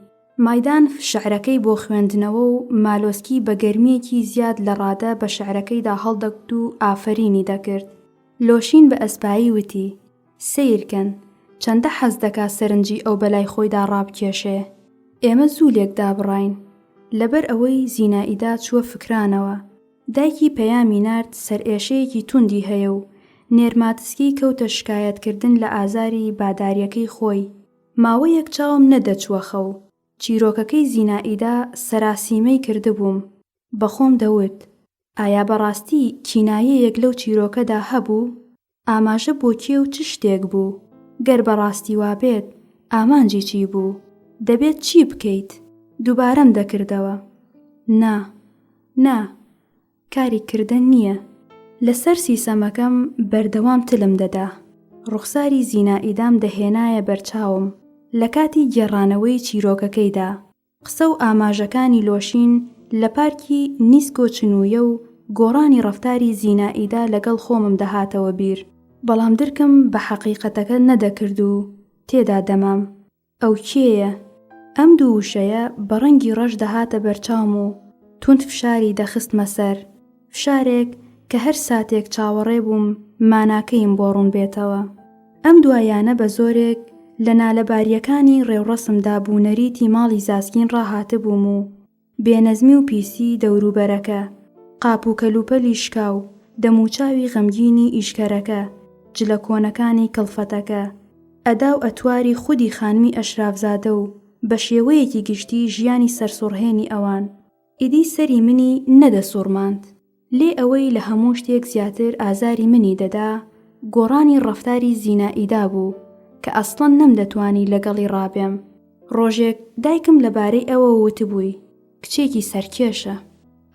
مایدانف شعرەکەی بۆ خوێندنەوە و مالۆسکی بە گەرمییەکی زیاد لە ڕادە بە شعرەکەیدا هەڵدەکوت و ئافەرینی دەکرد. لۆشین بە ئەسپایی وتی، سەیرکەن، چەندە حەز دەکا سەرنجی ئەو بەلای خۆیدا ڕابکێشێ. ئێمە زوو لێک دابڕاین. لەبەر ئەوەی زینائیدا چووە فکرانەوە. دایکی پەیامی نارد سەرئێشەیەکی توندی هەیە و نێرماتسکی کەوتە شکایەتکردن لە ئازاری بادارییەکەی خۆی. ماوەیەک چاوم نەدەچووە خەو. چیرۆکەکەی زینائیدا سەراسیمەی کردبووم. بە خۆم دەوت، ئایا بەڕاستی کینایەیەک لەو چیرۆکەدا هەبوو؟ ئاماژە بۆ کێ و چ شتێک بوو؟ گەر بەڕاستی وابێت، ئامانجی چی بوو؟ دەبێت چی بکەیت؟ دووبارەم دەکردەوە. نا. نا. کاری کردن نییە. لەسەر سیسەمەکەم بەردەوام تلم دەدا. ڕوخساری زینائیدام دەهێنایە بەرچاوم لە کاتی گێڕانەوەی چیرۆکەکەیدا. قسە و ئاماژەکانی لۆشین لە پارکی نیسکۆ چنوویە و گۆڕانی ڕەفتاری زینائیدا لەگەڵ خۆمم دەهاتەوە بیر، بەڵام درکم بە حەقیقەتەکە نەدەکرد و تێدا دەمام. ئەو کێیە؟ ئەم دوو وشەیە بە ڕەنگی ڕەش دەهاتە بەرچاوم و توند فشاری دەخستمە سەر، فشارێک کە هەر ساتێک چاوەڕێ بووم ماناکەیم بۆ ڕوون بێتەوە. ئەم دوایانە بە زۆرێک لە نالەبارییەکانی ڕێوڕەسمدا بوو نەریتی ماڵی زاسکین ڕاهاتبووم و بێنەزمی و پیسی دەوروبەرەکە، قاپ و کەلوپەلی شکاو، دەموچاوی غەمگینی ئیشکەرەکە، جلە کۆنەکانی کڵفەتەکە، ئەدا و ئەتواری خودی خانمی ئەشرافزادە و بە شێوەیەکی گشتی ژیانی سەرسوڕهێنی ئەوان، ئیدی سەری منی نەدەسوڕماند. لێ ئەوەی لە هەموو شتێک زیاتر ئازاری منی دەدا، گۆڕانی ڕەفتاری زینائیدا بوو، کە ئەسڵەن نەمدەتوانی لەگەڵی ڕابێم. ڕۆژێک دایکم لەبارەی ئەوەوە وتبووی، کچێکی سەرکێشە.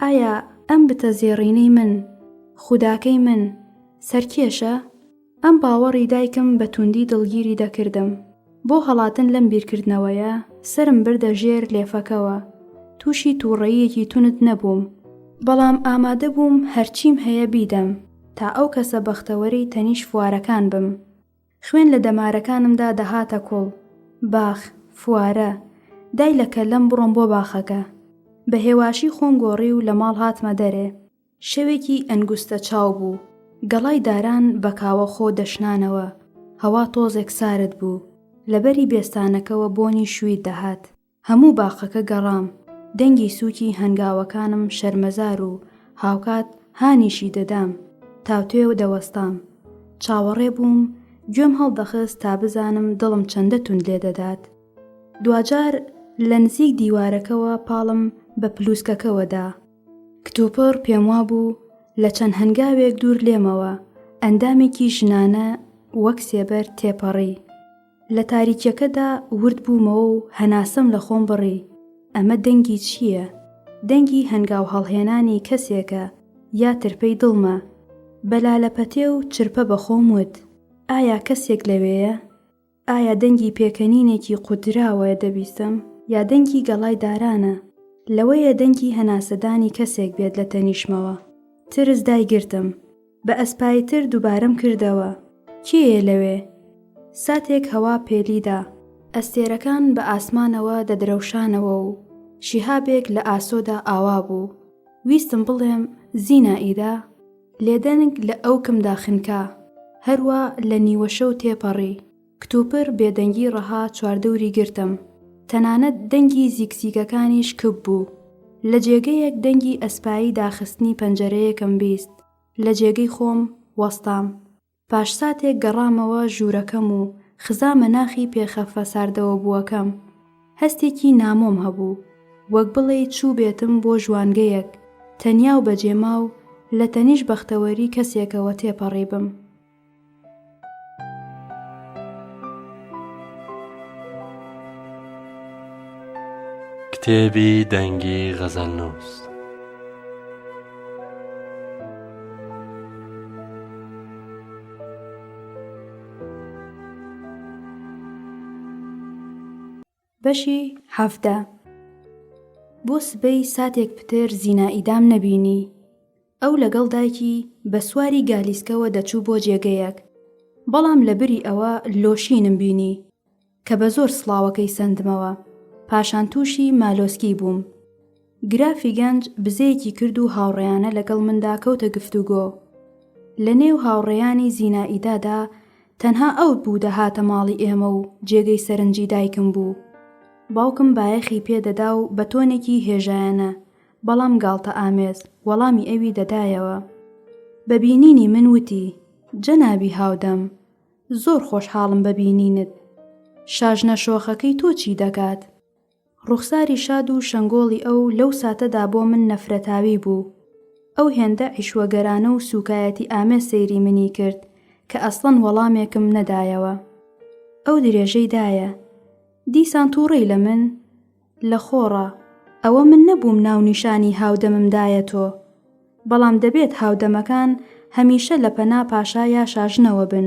ئایا ئەم بتە زێڕینەی من، خوداکەی من، سەرکێشە؟ ئەم باوەڕی دایکم بە توندی دڵگیری دەکردم. بۆ هەڵاتن لەم بیرکردنەوەیە، سەرم بردە ژێر لێفەکەوە. تووشی تووڕەییەکی توند نەبووم. بەڵام ئامادە بووم هەرچیم هەیە بیدەم تا ئەو کەسە بەختەوەرەی تەنیش فوارەکان بم. خوێن لە دەمارەکانمدا دەهاتە کوڵ. باخ، فوارە. دای لە کەللەم بڕۆم بۆ باخەکە. بە هێواشی خۆم گۆڕی و لە ماڵ هاتمە دەرێ. شەوێکی ئەنگوستە چاو بوو. گەڵای داران بە کاوە خۆ دەشنانەوە. هەوا تۆزێک سارد بوو. لە بەری بێستانەکەوە بۆنی شویت دەهات. هەموو باخەکە گەڕام. دەنگی سووکی هەنگاوەکانم شەرمەزار و هاوکات هانیشی دەدام. تاوتوێ دەوەستام. چاوەڕێ بووم، گوێم هەڵدەخست تا بزانم دڵم چەندە توند لێ دەدات. دواجار لە نزیک دیوارەکەوە پاڵم بە پلووسکەکەوە دا. کتوپڕ پێموابوو لە چەند هەنگاوێک دوور لێمەوە ئەندامێکی ژنانە وەک سێبەر تێپەڕی. لە تاریکیەکەدا ورد بوومەوە و هەناسەم لە خۆم بڕی، ئەمە دەنگی چییە؟ دەنگی هەنگاو هەڵهێنانی کەسێکە یا ترپەی دڵمە؟ بە لالەپەتێ و چرپە بە خۆم وت، ئایا کەسێک لەوێیە؟ ئایا دەنگی پێکەنینێکی قوتدراوە دەبیستم یا دەنگی گەڵای دارانە؟ لەوەیە دەنگی هەناسەدانی کەسێک بێت لە تەنیشمەوە. ترس دایگرتم. بە ئەسپاییتر دووبارەم کردەوە. کێیە لەوێ؟ ساتێک هەوا پێلی دا. ئەستێرەکان بە ئاسمانەوە دەدرەوشانەوە و شیهابێک لە ئاسۆدا ئاوا بوو. ویستم بڵێم زینائیدا؟ لێ دەنگ لە ئەوکمدا خنکا. هەروا لە نیوەشەو تێپەڕی. کتوپر بێدەنگی ڕەها چواردەوری گرتم. تەنانەت دەنگی زیکزیکەکانیش کپ بوو. لە جێگەیەک دەنگی ئەسپایی داخستنی پەنجەرەیەکم بیست. لە جێگەی خۆم وەستام. پاش ساتێک گەڕامەوە ژوورەکەم و خزامە ناخی پێخەفە ساردەوەبووەکەم. هەستێکی نامۆم هەبوو، وەک بڵێی چووبێتم بۆ ژوانگەیەک، تەنیا و بەجێماو لە تەنیش بەختەوەری کەسێکەوە تێپەڕیبم. کتێبی دەنگی غەزەلنووس. بەشی 17 بۆ سبەی ساتێک پتر زینائیدام نەبینی. ئەو لەگەڵ دایکی بە سواری گالیسکەوە دەچوو بۆ جێگەیەک. بەڵام لە بری ئەوە لۆشینم بینی. کە بە زۆر سڵاوەکەی سەندمەوە. پاشان تووشی مالۆسکی بووم. گرافی گەنج بزەیەکی کرد و هاوڕێیانە لەگەڵ مندا کەوتە گفتوگۆ. لە نێو هاوڕێیانی زینائیدادا تەنها ئەو بوو دەهاتە ماڵی ئێمە و جێگەی سەرنجی دایکم بوو. باوکم بایەخی پێ دەدا و بە تۆنێکی هێژایانە، بەڵام گاڵتەئامێز، وەڵامی ئەوی دەدایەوە. بە بینینی من وتی، جەنابی هاودەم، زۆر خۆشحاڵم بە بینینت. شاژنە شۆخەکەی تۆ چی دەکات؟ ڕوخساری شاد و شەنگۆڵی ئەو لەو ساتەدا بۆ من نەفرەتاوی بوو. ئەو هێندە عیشوەگەرانە و سووکایەتی ئامێز سەیری منی کرد کە ئەسڵەن وەڵامێکم نەدایەوە. ئەو درێژەی دایە. دیسان تووڕەی لە من؟ لە خۆڕا، ئەوە من نەبووم ناونیشانی هاودەمم دایە تۆ. بەڵام دەبێت هاودەمەکان هەمیشە لە پەنا پاشا یا شاژنەوە بن.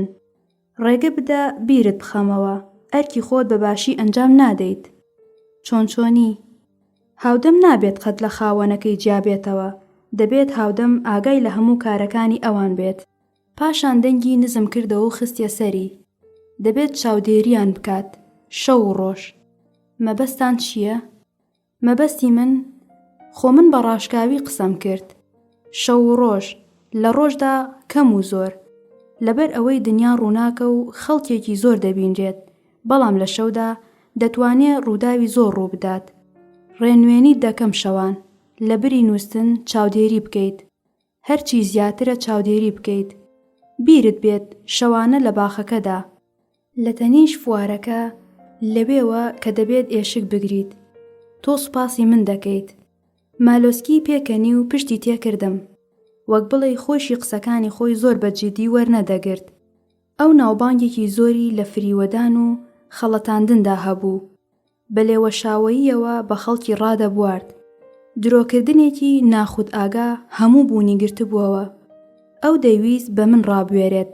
ڕێگە بدە بیرت بخەمەوە، ئەرکی خۆت بە باشی ئەنجام نادەیت. چۆن چۆنی؟ هاودەم نابێت قەت لە خاوەنەکەی جیا بێتەوە، دەبێت هاودەم ئاگای لە هەموو کارەکانی ئەوان بێت. پاشان دەنگی نزم کردەوە و خستیە سەری، دەبێت چاودێرییان بکات، شەو و ڕۆژ. مەبەستان چییە؟ مەبەستی من؟ خۆ من بە ڕاشکاوی قسەم کرد. شەو و ڕۆژ، لە ڕۆژدا کەم و زۆر. لەبەر ئەوەی دنیا ڕووناکە و خەڵکێکی زۆر دەبینرێت، بەڵام لە شەودا دەتوانێ ڕووداوی زۆر ڕوو بدات. ڕێنوێنیت دەکەم شەوان، لە بری نووستن چاودێری بکەیت. هەرچی زیاترە چاودێری بکەیت. بیرت بێت شەوانە لە باخەکەدا. لە تەنیش فوارەکە، لەوێوە کە دەبێت ئێشک بگریت. تۆ سوپاسی من دەکەیت. مالۆسکی پێکەنی و پشتی تێکردم. وەک بڵێی خۆیشی قسەکانی خۆی زۆر بە جیدی وەرنەدەگرت. ئەو ناوبانگێکی زۆری لە فریوەدان و خەڵەتاندندا هەبوو. بە لێوەشاوەییەوە بە خەڵکی ڕادەبوارد. درۆکردنێکی ناخودئاگا هەموو بوونی گرتبووەوە. ئەو دەیویست بە من ڕابوێرێت.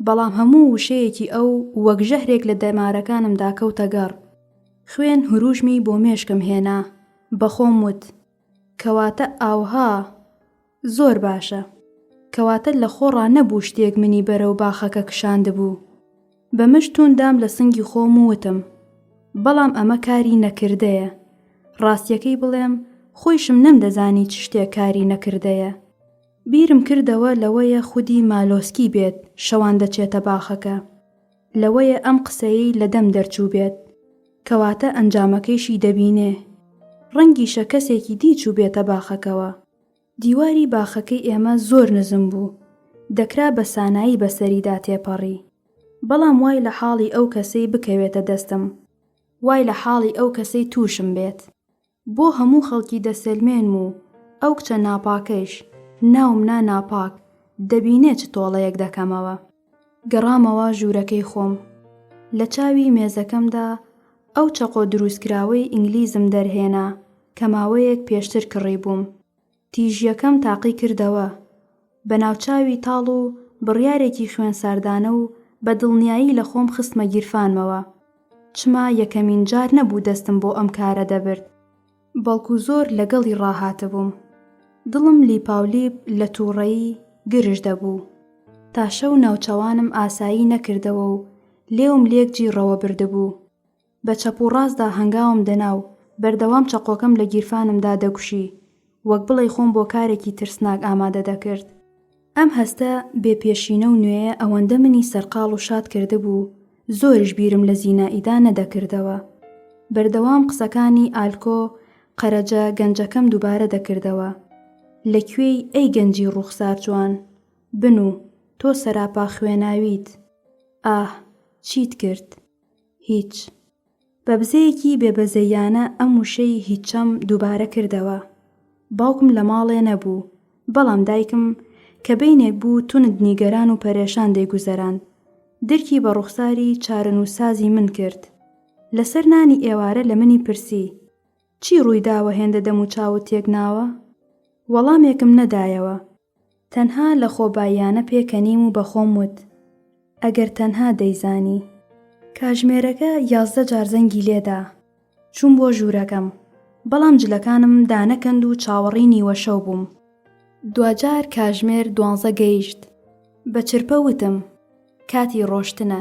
بەڵام هەموو وشەیەکی ئەو وەک ژەهرێک لە دەمارەکانمدا کەوتە گەڕ. خوێن هوروژمی بۆ مێشکم هێنا. بە خۆم وت، کەواتە ئاوها! زۆر باشە. کەواتە لە خۆڕا نەبوو شتێک منی بەرەو باخەکە کشاندبوو. بە مشت توند دام لە سنگی خۆم و وتم، بەڵام ئەمە کاری نەکردەیە. ڕاستییەکەی بڵێم، خۆیشم نەمدەزانی چ شتێک کاری نەکردەیە. بیرم کردەوە لەوەیە خودی مالۆسکی بێت شەوان دەچێتە باخەکە. لەوەیە ئەم قسەیەی لە دەم دەرچووبێت. کەواتە ئەنجامەکەیشی دەبینێ. ڕەنگیشە کەسێکی دی چووبێتە باخەکەوە. دیواری باخەکەی ئێمە زۆر نزم بوو، دەکرا بە سانایی بەسەریدا تێپەڕی. بەڵام وای لە حاڵی ئەو کەسەی بکەوێتە دەستم، وای لە حاڵی ئەو کەسەی تووشم بێت. بۆ هەموو خەڵکی دەسەلمێنم و ئەو کچە ناپاکەیش، ناوم نا ناپاک، دەبینێ چ تۆڵەیەک دەکەمەوە. گەڕامەوە ژوورەکەی خۆم. لە چاوی مێزەکەمدا ئەو چەقۆ دروستکراوەی ئینگلیزم دەرهێنا کە ماوەیەک پێشتر کڕیبووم. تیژییەکەم تاقی کردەوە. بە ناوچاوی تاڵ و بڕیارێکی خوێنساردانە و بە دڵنیایی لە خۆم خستمە گیرفانمەوە. چما یەکەمین جار نەبوو دەستم بۆ ئەم کارە دەبرد. بەڵکو زۆر لەگەڵی ڕاهاتبووم. دڵم لیپاولیپ لە تووڕەیی گرژ دەبوو. تا شەو ناوچەوانم ئاسایی نەکردەوە و لێوم لێک جیڕەوە بردبوو. بە چەپ و ڕاستدا هەنگاوم دەنا و بەردەوام چەقۆکەم لە گیرفانمدا دەگوشی، وەک بڵێی خۆم بۆ کارێکی ترسناک ئامادە دەکرد. ئەم هەستە بێ پێشینە و نوێیە ئەوەندە منی سەرقاڵ و شاد کردبوو، زۆریش بیرم لە زینائیدا نەدەکردەوە. بەردەوام قسەکانی ئالکۆ قەرەجە گەنجەکەم دووبارە دەکردەوە. لە کوێی ئەی گەنجی ڕووخسار جوان؟ بنوو، تۆ سەراپا خوێناویت. ئاه، چیت کرد؟ هیچ. بە بزەیەکی بێ بەزەییانە ئەم وشەی هیچەم دووبارە کردەوە. باوکم لە ماڵێ نەبوو، بەڵام دایکم کە بەینێک بوو توند نیگەران و پەرێشان دەیگوزەراند، درکی بە ڕوخساری چارەنووسسازی من کرد. لەسەر نانی ئێوارە لە منی پرسی، چی ڕووی داوە هێندە دەموچاوت تێک ناوە؟ وەڵامێکم نەدایەوە. تەنها لە خۆباییانە پێکەنیم و بە خۆم وت، ئەگەر تەنها دەیزانی. کاژمێرەکە 11 جار زەنگی لێدا. چووم بۆ ژوورەکەم. بەڵام جلەکانم دانەکەند و چاوەڕێی نیوەشەو بووم. دواجار کاژمێر دوانزە گەیشت. بە چرپە وتم، کاتی ڕۆشتنە.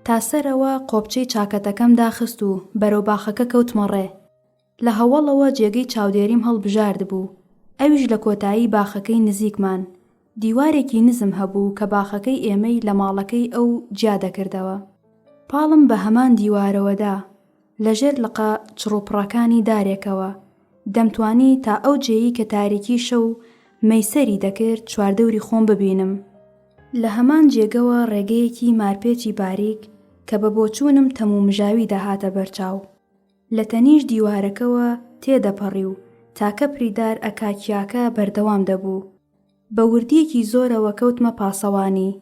تا سەرەوە قۆپچەی چاکەتەکەم داخست و بەرەو باخەکە کەوتمە ڕێ. لە هەوەڵەوە جێگەی چاودێریم هەڵبژاردبوو، ئەویش لە کۆتایی باخەکەی نزیکمان، دیوارێکی نزم هەبوو کە باخەکەی ئێمەی لە ماڵەکەی ئەو جیا دەکردەوە. پاڵم بە هەمان دیوارەوە دا، لە ژێر لقە چڕوپڕەکانی دارێکەوە، دەمتوانی تا ئەو جێیەی کە تاریکی شەو مەیسەری دەکرد چواردەوری خۆم ببینم. لە هەمان جێگەوە ڕێگەیەکی مارپێچی باریک کە بە بۆچوونم تەمومژاوی دەهاتە بەرچاو. لە تەنیشت دیوارەکەوە تێدەپەڕی و تا کەپری دار ئەکاکیاکە بەردەوام دەبوو. بە وردییەکی زۆرەوە کەوتمە پاسەوانی.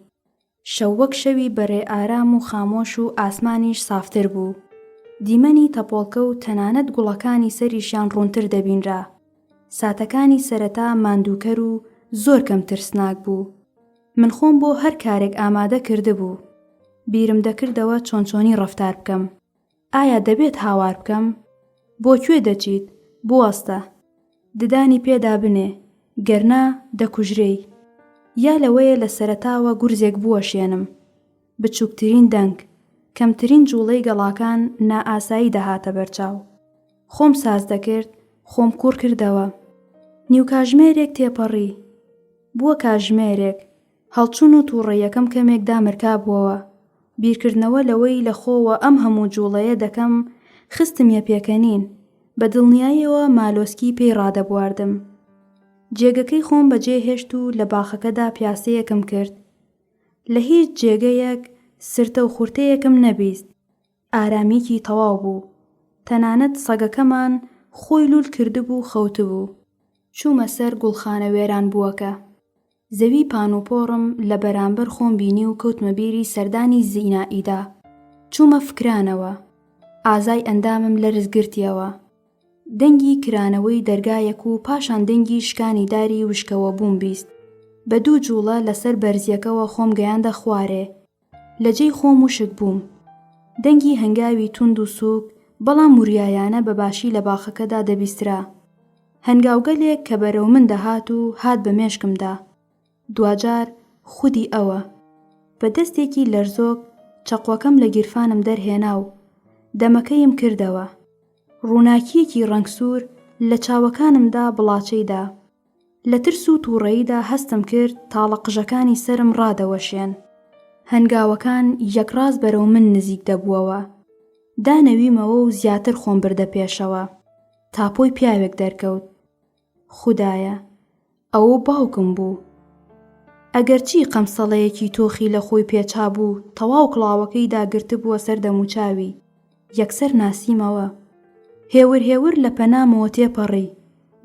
شەو وەک شەوی بەرێ ئارام و خامۆش و ئاسمانیش سافتر بوو. دیمەنی تەپۆڵکە و تەنانەت گوڵەکانی سەریشیان ڕوونتر دەبینرا. ساتەکانی سەرەتا ماندووکەر و زۆر کەم ترسناک بوو. من خۆم بۆ هەر کارێک ئامادە کردبوو. بیرم دەکردەوە چۆن چۆنی ڕەفتار بکەم. ئایا دەبێت هاوار بکەم؟ بۆ کوێ دەچیت؟ بوەستە! ددانی پێدا بنێ، گەرنا دەکوژرێی. یا لەوەیە لە سەرەتاوە گورزێک بوەشێنم. بچووکترین دەنگ، کەمترین جووڵەی گەڵاکان نائاسایی دەهاتە بەرچاو. خۆم ساز دەکرد، خۆم کووڕ کردەوە. نیو کاژمێرێک تێپەڕی. بووە کاژمێرێک. هەڵچوون و تووڕەییەکەم کەمێک دامرکابووەوە. بیرکردنەوە لەوەی لە خۆوە ئەم هەموو جووڵەیە دەکەم، خستمیە پێکەنین. بە دڵنیاییەوە مالۆسکی پێی ڕادەبواردم. جێگەکەی خۆم بەجێ هێشت و لە باخەکەدا پیاسەیەکم کرد. لە هیچ جێگەیەک سرتە و خورتەیەکم نەبیست. ئارامییەکی تەواو بوو. تەنانەت سەگەکەمان خۆی لوول کردبوو و خەوتبوو. چوومە سەر گوڵخانە وێرانبووەکە. زەوی پانوپۆڕم لە بەرامبەر خۆم بینی و کەوتمە بیری سەردانی زینائیدا. چوومە فکرانەوە. ئازای ئەندامم لەرز گرتیەوە. دەنگی کرانەوەی دەرگایەک و پاشان دەنگی شکانی داری وشکەوەبووم 20. بە دوو جووڵە لەسەر بەرزییەکەوە خۆم گەیاندە خوارێ. لە جێی خۆم وشک بووم. دەنگی هەنگاوی توند و سووک بەڵام وریایانە بە باشی لە باخەکەدا دەبیسترا. هەنگاوگەلێک کە بەرەو من دەهات و هات بە مێشکمدا. دواجار خودی ئەوە. بە دەستێکی لەرزۆک چەقۆکەم لە گیرفانم دەرهێنا و دەمەکەیم کردەوە. ڕووناکییەکی ڕەنگ سوور لە چاوەکانمدا بڵاچەی دا. لە ترس و تووڕەییدا هەستم کرد تاڵە قژەکانی سەرم ڕادەوەشێن. هەنگاوەکان یەکڕاست بەرەو من نزیک دەبووەوە. دانەویمەوە و زیاتر خۆم بردە پێشەوە. تاپۆی پیاوێک دەرکەوت. خودایە! ئەوە باوکم بوو. ئەگەرچی قەمسەڵەیەکی تۆخی لە خۆی پێچابوو، تەواو کڵاوەکەی داگرتبووە سەر دەموچاوی. یەکسەر ناسیمەوە. هێور هێور لە پەنامەوە تێپەڕی،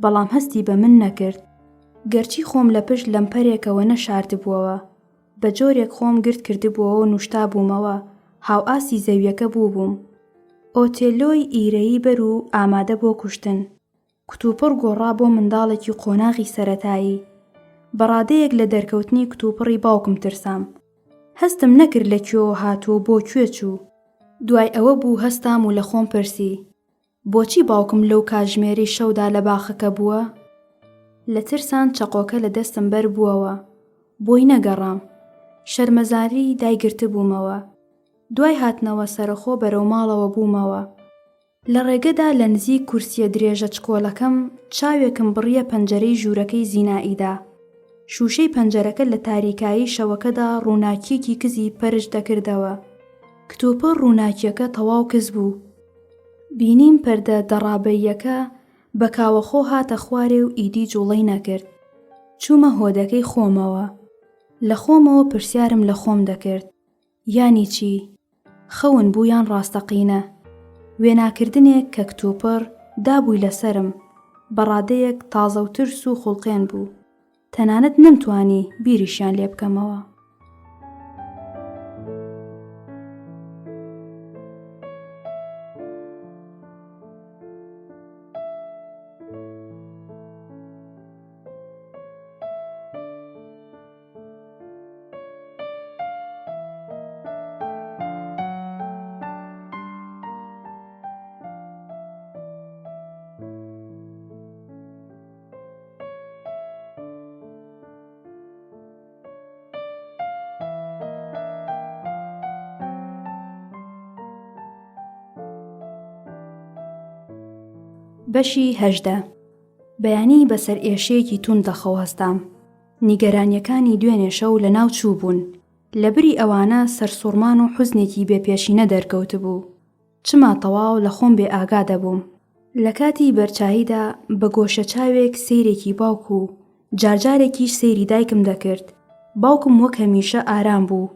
بەڵام هەستی بە من نەکرد. گەرچی خۆم لە پشت لەمپەرێکەوە نەشاردبووەوە، بە جۆرێک خۆم گرد کردبووەوە و نووشتابوومەوە، هاوئاستی زەوییەکە بووبووم. ئۆتێلۆی ئیرەیی بەر و ئامادە بۆ کوشتن. کتوپڕ گۆڕا بۆ منداڵێکی قۆناغی سەرەتایی. بە ڕادەیەک لە دەرکەوتنی کتوپڕی باوکم ترسام. هەستم نەکرد لە کوێوە هاتووە و بۆ کوێ چوو. دوای ئەوە بوو هەستام و لە خۆم پرسی، بۆچی باوکم لەو کاتژمێرەی شەودا لە باخەکە بووە؟ لە ترسان چەقۆکە لە دەستم بەر بووەوە. بۆی نەگەڕام. شەرمەزاری دایگرتبوومەوە. دوای هاتنەوە سەرەخۆ بەرەو ماڵەوە بوومەوە. لە ڕێگەدا لە نزیک کورسییە درێژە چکۆلەکەم چاوێکم بڕییە پەنجەرەی ژوورەکەی زینائیدا. شووشەی پەنجەرەکە لە تاریکایی شەوەکەدا ڕووناکییەکی کزی پەرش دەکردەوە. کتوپڕ ڕووناکییەکە تەواو کز بوو. بینیم پەردە دەڕابەییەکە بە کاوەخۆ هاتە خوارێ و ئیدی جووڵەی نەکرد. چوومە هۆدەکەی خۆمەوە. لە خۆمەوە پرسیارم لە خۆم دەکرد. یانی چی؟ خەون بوو یان ڕاستەقینە؟ وێناکردنێک کە کتوپڕ دابووی لەسەرم، بە ڕادەیەک تازە و ترس و خوڵقێن بوو، تەنانەت نەمتوانی بیریشیان لێ بکەمەوە. بەشی 18 بەیانی بە سەرئێشەیەکی توند لە خەو هەستام. نیگەرانییەکانی دوێنێ شەو لەناو چووبوون. لەبری ئەوانە سەرسوڕمان و حوزنێکی بێ پێشینە دەرکەوتبوو. چما تەواو لە خۆم بێ ئاگا دەبووم. لە کاتی بەرچاییدا بە گۆشە چاوێک سەیرێکی باوک و جارجارێکیش سەیری دایکم دەکرد. باوکم وەک هەمیشە ئارام بوو.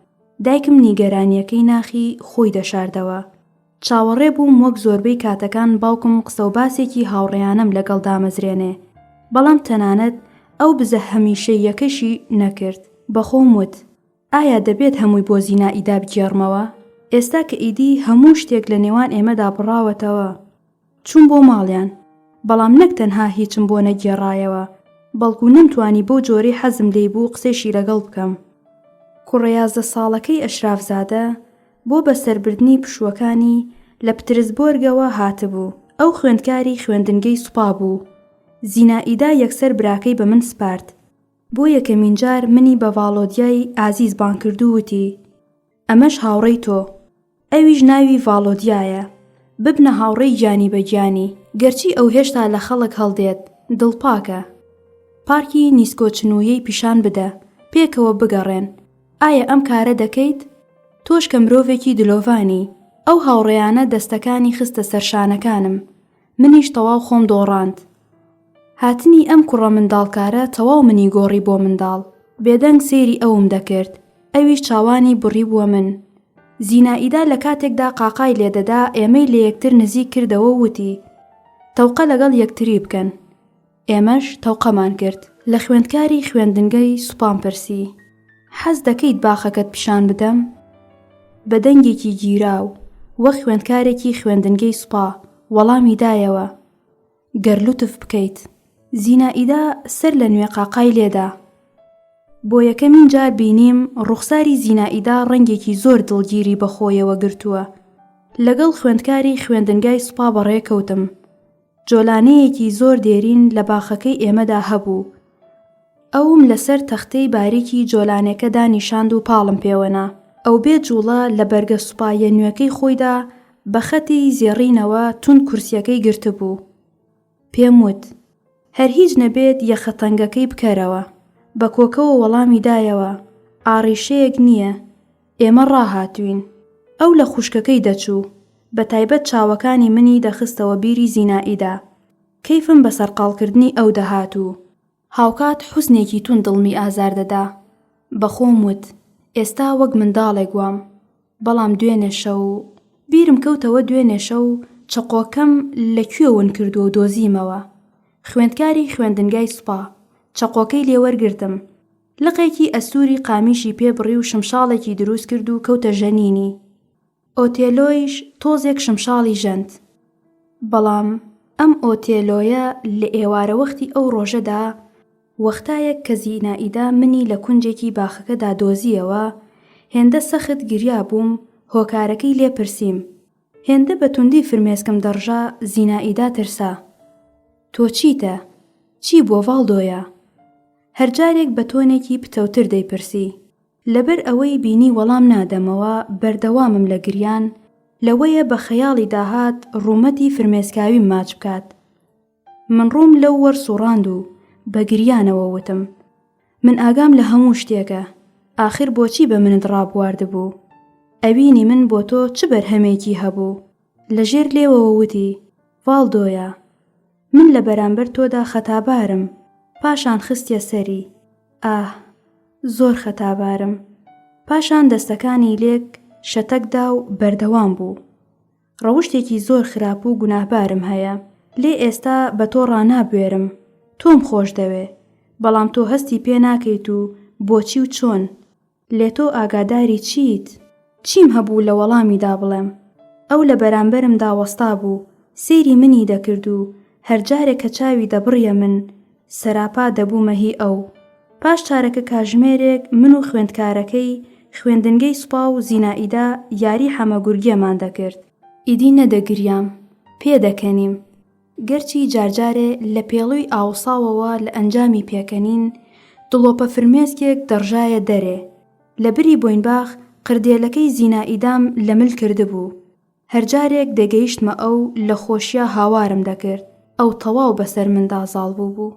دایکم نیگەرانییەکەی ناخی خۆی دەشاردەوە. چاوەڕێ بووم وەک زۆربەی کاتەکان باوکم قسەوباسێکی هاوڕێیانەم لەگەڵ دامەزرێنێ، بەڵام تەنانەت ئەو بزە هەمیشەییەکەشی نەکرد. بە خۆم وت، ئایا دەبێت هەمووی بۆ زینائیدا بگێڕمەوە؟ ئێستا کە ئیدی هەموو شتێک لە نێوان ئێمەدا بڕاوەتەوە. چووم بۆ ماڵیان، بەڵام نەک تەنها هیچم بۆ نەگێڕایەوە، بەڵکو نەمتوانی بەو جۆرەی حەزم لێی بوو قسەیشی لەگەڵ بکەم. کوڕە 11 ساڵەکەی ئەشرافزادە بۆ بەسەربردنی پشووەکانی لە پترسبۆرگەوە هاتبوو. ئەو خوێندکاری خوێندنگەی سوپا بوو. زینائیدا یەکسەر براکەی بە من سپارد. بۆ یەکەمین جار منی بە ڤاڵۆدیای ئازیز بانگ کرد و وتی، ئەمەش هاوڕێی تۆ. ئەویش ناوی ڤاڵۆدیایە. ببنە هاوڕێی گیانی بە گیانی. گەرچی ئەو هێشتا لە خەڵک هەڵدێت، دڵپاکە. پارکی نیسکۆچنویەی پیشان بدە. پێکەوە بگەڕێن. ئایا ئەم کارە دەکەیت؟ تۆش کە مرۆڤێکی دلۆڤانی. ئەو هاوڕێیانە دەستەکانی خستە سەر شانەکانم. منیش تەواو خۆم دۆڕاند. هاتنی ئەم کوڕە منداڵکارە تەواو منی گۆڕی بۆ منداڵ. بێدەنگ سەیری ئەوم دەکرد. ئەویش چاوانی بڕیبووە من. زینائیدا لە کاتێکدا قاقای لێدەدا ئێمەی لەیەکتر نزیک کردەوە و وتی، تەوقە لەگەڵ یەکتری بکەن. ئێمەش تەوقەمان کرد. لە خوێندکاری خوێندنگەی سوپام پرسی، حەز دەکەیت باخەکەت پیشان بدەم؟ بە دەنگێکی گیراو، وەک خوێندکارێکی خوێندنگەی سوپا، وەڵامی دایەوە، گەر لوتف بکەیت. زینائیدا سەر لە نوێ قاقای لێدا. بۆ یەکەمین جار بینیم ڕوخساری زینائیدا ڕەنگێکی زۆر دڵگیری بە خۆیەوە گرتووە. لەگەڵ خوێندکاری خوێندنگای سوپا بەڕێ کەوتم. جۆلانەیەکی زۆر دێرین لە باخەکەی ئێمەدا هەبوو. ئەوم لەسەر تەختەی باریکی جۆلانەکە دانیشاند و پاڵم پێوەنا. ئەو بێ جووڵە لە بەرگە سوپاییە نوێکەی خۆیدا بە خەتی زێڕینەوە توند کورسییەکەی گرتبوو. پێم وت، هەر هیچ نەبێت یەخە تەنگەکەی بکەرەوە. بە کۆکەوە وەڵامی دایەوە، ئاڕیشەیەک نییە. ئێمە ڕاهاتووین. ئەو لە خوشکەکەی دەچوو. بە تایبەت چاوەکانی منی دەخستەوە بیری زینائیدا. کەیفم بە سەرقاڵکردنی ئەو دەهات و. هاوکات حوزنێکی توند دڵمی ئازار دەدا. بە خۆم وت، ئێستا وەک منداڵێک وام. بەڵام دوێنێ شەو. بیرم کەوتەوە دوێنێ شەو چەقۆکەم لە کوێ ون کردووە و دۆزیمەوە. خوێندکاری خوێندنگای سوپا. چەقۆکەی لێ وەرگرتم. لقێکی ئەستووری قامیشی پێ بڕی و شمشاڵێکی دروست کرد و کەوتە ژەنینی. ئۆتێلۆیش تۆزێک شمشاڵی ژەند. بەڵام ئەم ئۆتێلۆیە لە ئێوارەوەختی ئەو ڕۆژەدا، وەختایەک کە زینائیدا منی لە کونجێکی باخەکەدا دۆزییەوە، هێندە سەخت گریابووم، هۆکارەکەی لێ پرسیم. هێندە بە توندی فرمێسکم دەڕژا، زینائیدا ترسا. تۆ چیتە؟ چی بووە ڤاڵدۆیا؟ هەر جارێک بە تۆنێکی پتەوتر دەیپرسی. لەبەر ئەوەی بینی وەڵام نادەمەوە بەردەوامم لە گریان، لەوەیە بە خەیاڵی داهات ڕوومەتی فرمێسکاویم ماچ بکات. من ڕووم لەو وەرسوڕاند و بە گریانەوە وتم، من ئاگام لە هەموو شتێکە، ئاخر بۆچی بە منت ڕابواردبوو؟ ئەوینی من بۆ تۆ چ بەرهەمێکی هەبوو؟ لە ژێر لێوەوە وتی، ڤاڵدۆیا! من لە بەرامبەر تۆدا خەتابارم. پاشان خستیە سەری، ئاه! زۆر خەتابارم. پاشان دەستەکانی لێک شەتەک دا و بەردەوام بوو. ڕەوشتێکی زۆر خراپ و گوناهبارم هەیە، لێ ئێستا بە تۆ ڕانابوێرم. تۆم خۆش دەوێ، بەڵام تۆ هەستی پێ ناکەیت و بۆچی و چۆن؟ لێ تۆ ئاگاداری چیت؟ چیم هەبوو لە وەڵامیدا بڵێم؟ ئەو لە بەرامبەرمدا وەستابوو، سەیری منی دەکرد و هەر جارێک کە چاوی دەبڕیە من، سەراپا دەبوومە هی ئەو. پاش چارەکە کاژمێرێک من و خوێندکارەکەی خوێندنگەی سوپا و زینائیدا یاری حەمەگورگێمان دەکرد. ئیدی نەدەگریام، پێدەکەنیم. گەرچی جارجارێ لە پێڵوی ئاوساوەوە لە ئەنجامی پێکەنین، دڵۆپە فرمێسکێک دەڕژایە دەرێ. لە بری بۆینباخ قردێلەکەی زینائیدام لە مل کردبوو. هەر جارێک دەگەیشتمە ئەو لە خۆشیا هاوارم دەکرد، ئەو تەواو بەسەر مندا زاڵ بووبوو.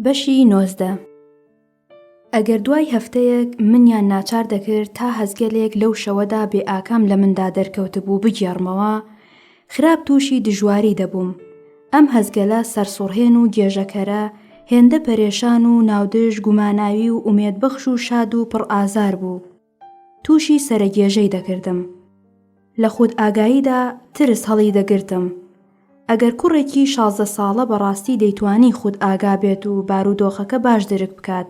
بەشی 19 ئەگەر دوای هەفتەیەک منیان ناچار دەکرد تا هەستگەلێک لەو شەوەدا بێ ئاکام لە مندا دەرکەوتبوو بگێڕمەوە، خراپ تووشی دژواری دەبووم. ئەم هەستگەلە سەرسوڕهێن و گێژەکەرە هێندە پەرێشان و ناودژ گوماناوی و ئومێدبەخش و شاد و پڕ ئازار بوو. تووشی سەرەگێژەی دەکردم. لە خودئاگاییدا ترس هەڵیدەگرتم. ئەگەر کوڕێکی 16 ساڵە بەڕاستی دەیتوانی خودئاگا بێت و بارودۆخەکە باش درک بکات،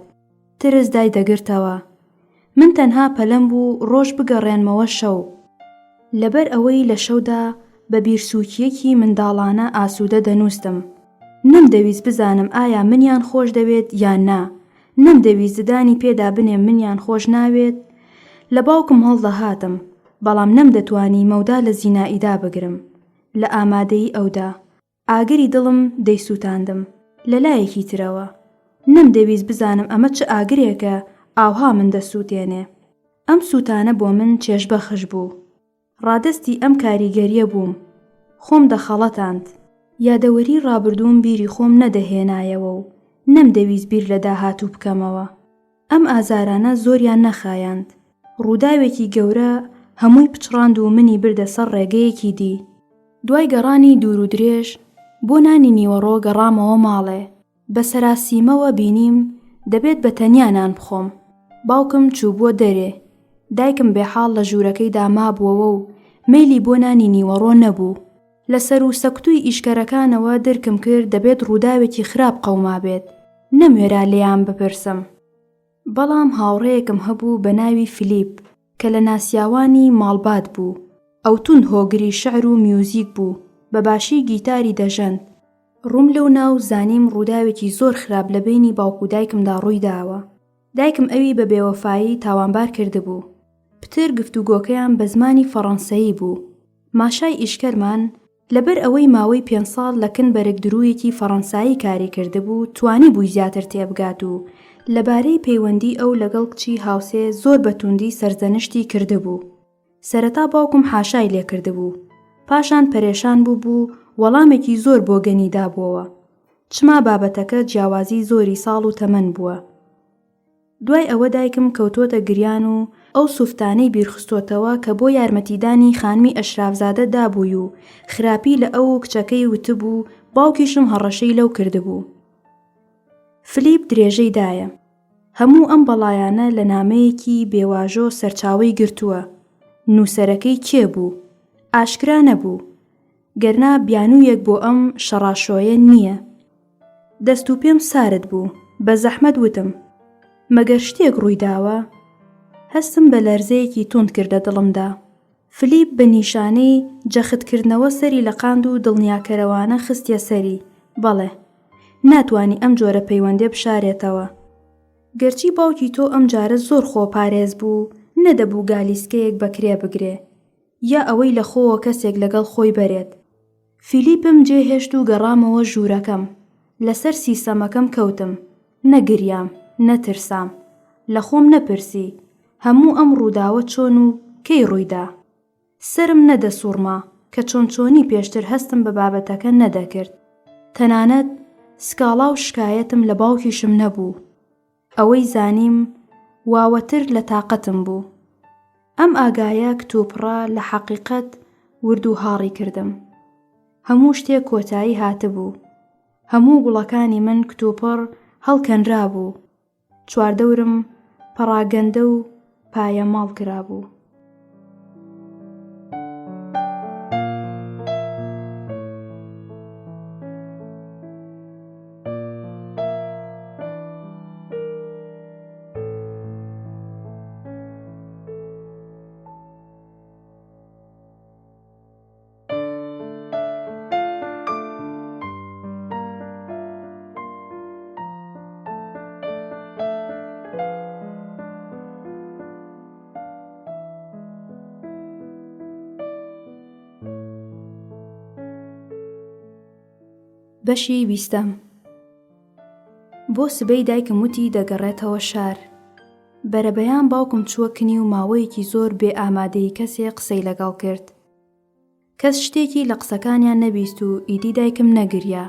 ترس دایدەگرتەوە. من تەنها پەلەم بوو ڕۆژ بگەڕێنمەوە شەو. لەبەر ئەوەی لە شەودا بە بیرسووکییەکی منداڵانە ئاسوودە دەنووستم. نەمدەویست بزانم ئایا منیان خۆش دەوێت یان نا، نەمدەویست ددانی پێدا بنێم منیان خۆش ناوێت، لە باوکم هەڵدەهاتم، بەڵام نەمدەتوانی مەودا لە زینائیدا بگرم، لە ئامادەیی ئەودا، ئاگری دڵم دەیسووتاندم، لە لایەکی ترەوە، نەمدەویست بزانم ئەمە چ ئاگرێکە ئاوها من دەسووتێنێ. ئەم سووتانە بۆ من چێژبەخش بوو. ڕادەستی ئەم کاریگەرییە بووم. خۆم دەخەڵەتاند. یادەوەری ڕابردووم بیری خۆم نەدەهێنایەوە و نەمدەویست بیر لە داهاتوو بکەمەوە. ئەم ئازارانە زۆریان نەخایاند. ڕووداوێکی گەورە هەمووی پچڕاند و منی بردە سەر ڕێگەیەکی دی. دوای گەڕانی دوور و درێژ، بۆ نانی نیوەڕۆ گەڕامەوە ماڵێ. بە سەراسیمەوە بینیم دەبێت بە تەنیا نان بخۆم. باوکم چووبووە دەرێ. دایکم بێحاڵ لە ژوورەکەیدا مابووەوە و مەیلی بۆ نانی نیوەڕۆ نەبوو. لە سەروو سەکوتووی ئیشکەرەکانەوە درکم کرد دەبێت ڕووداوێکی خراپ قەومابێت. نەموێرا لێیان بپرسم. بەڵام هاوڕێیەکم هەبوو بە ناوی فیلیپ کە لە ناسیاوانی ماڵبات بوو. ئەو توند هۆگری شعر و میوزیک بوو، بە باشی گیتاری دەژەند. ڕووم لەو نا و زانیم ڕووداوێکی زۆر خراپ لە بەینی باوک و دایکمدا ڕووی داوە. دایکم ئەوی بە بێوەفایی تاوانبار کردبوو. پتر گفتوگۆکەیان بە زمانی فەڕەنسەیی بوو. ماشای ئیشکەرمان، لەبەر ئەوەی ماوەی پێنج ساڵ لە کن بەرگدروویەکی فەڕەنسایی کاری کردبوو، توانیبووی زیاتر تێبگات و لەبارەی پەیوەندی ئەو لەگەڵ کچی هاوسێ زۆر بە توندی سەرزەنشتی کردبوو. سەرەتا باوکم حاشای لێ کردبوو، پاشان پەرێشان بووبوو وەڵامێکی زۆر بۆگەنی دابووەوە. چما بابەتەکە جیاوازی زۆری ساڵ و تەمەن بووە. دوای ئەوە دایکم کەوتۆتە گریان و ئەو سوفتانەی بیرخستۆتەوە کە بۆ یارمەتیدانی خانمی ئەشرافزادە دابووی و خراپی لە ئەو و کچەکەی وتبوو، باوکیشم هەڕەشەی لەو کردبوو. فلیپ درێژەی دایە. هەموو ئەم بەڵایانە لە نامەیەکی بێ واژۆ سەرچاوەی گرتووە. نووسەرەکەی کێ بوو؟ ئاشکرا نەبوو. گەرنا بیانوویەک بۆ ئەم شەڕاشۆیە نییە. دەست و پێم سارد بوو، بە زەحمەت وتم، مەگەر شتێک ڕووی داوە؟ هەستم بە لەرزەیەکی توند کرد لە دڵمدا. فلیپ بە نیشانەی جەختکردنەوە سەری لەقاند و دڵنیاکەرەوانە خستیە سەری، بەڵێ. ناتوانی ئەم جۆرە پەیوەندیە بشارێتەوە. گەرچی باوکی تۆ ئەم جارە زۆر خۆپارێز بوو، نەدەبوو گالیسکەیەک بە کرێ بگرێ، یا ئەوەی لە خۆوە کەسێک لەگەڵ خۆی بەرێت. فیلیپم جێهێشت و گەڕامەوە ژوورەکەم. لەسەر سیسەمەکەم کەوتم. نە گریام، نە ترسام. لە خۆم نەپرسی، هەموو ئەم ڕووداوە چۆن و کەی ڕوویدا؟ سەرم نەدەسوڕما کە چۆن چۆنی پێشتر هەستم بە بابەتەکە نەدەکرد. تەنانەت سکاڵا و شکایەتم لە باوکیشم نەبوو. ئەوەی زانیم واوەتر لە تاقەتم بوو. ئەم ئاگایە کتوپڕە لە حەقیقەت ورد و هاڕی کردم. هەموو شتێک کۆتایی هاتبوو. هەموو گوڵەکانی من کتوپڕ هەڵکەنرابوو. چواردەورم پەڕاگەندە و پایەماڵ کرابوو. بەشی بیستەم بۆ سبەی دایکم وتی دەگەڕێتەوە شار. بەرەبەیان باوکم چووە کنی و ماوەیەکی زۆر بێ ئامادەیی کەسێ قسەی لەگەڵ کرد. کەس شتێکی لە قسەکانیان نەبیست و ئیدی دایکم نەگریا.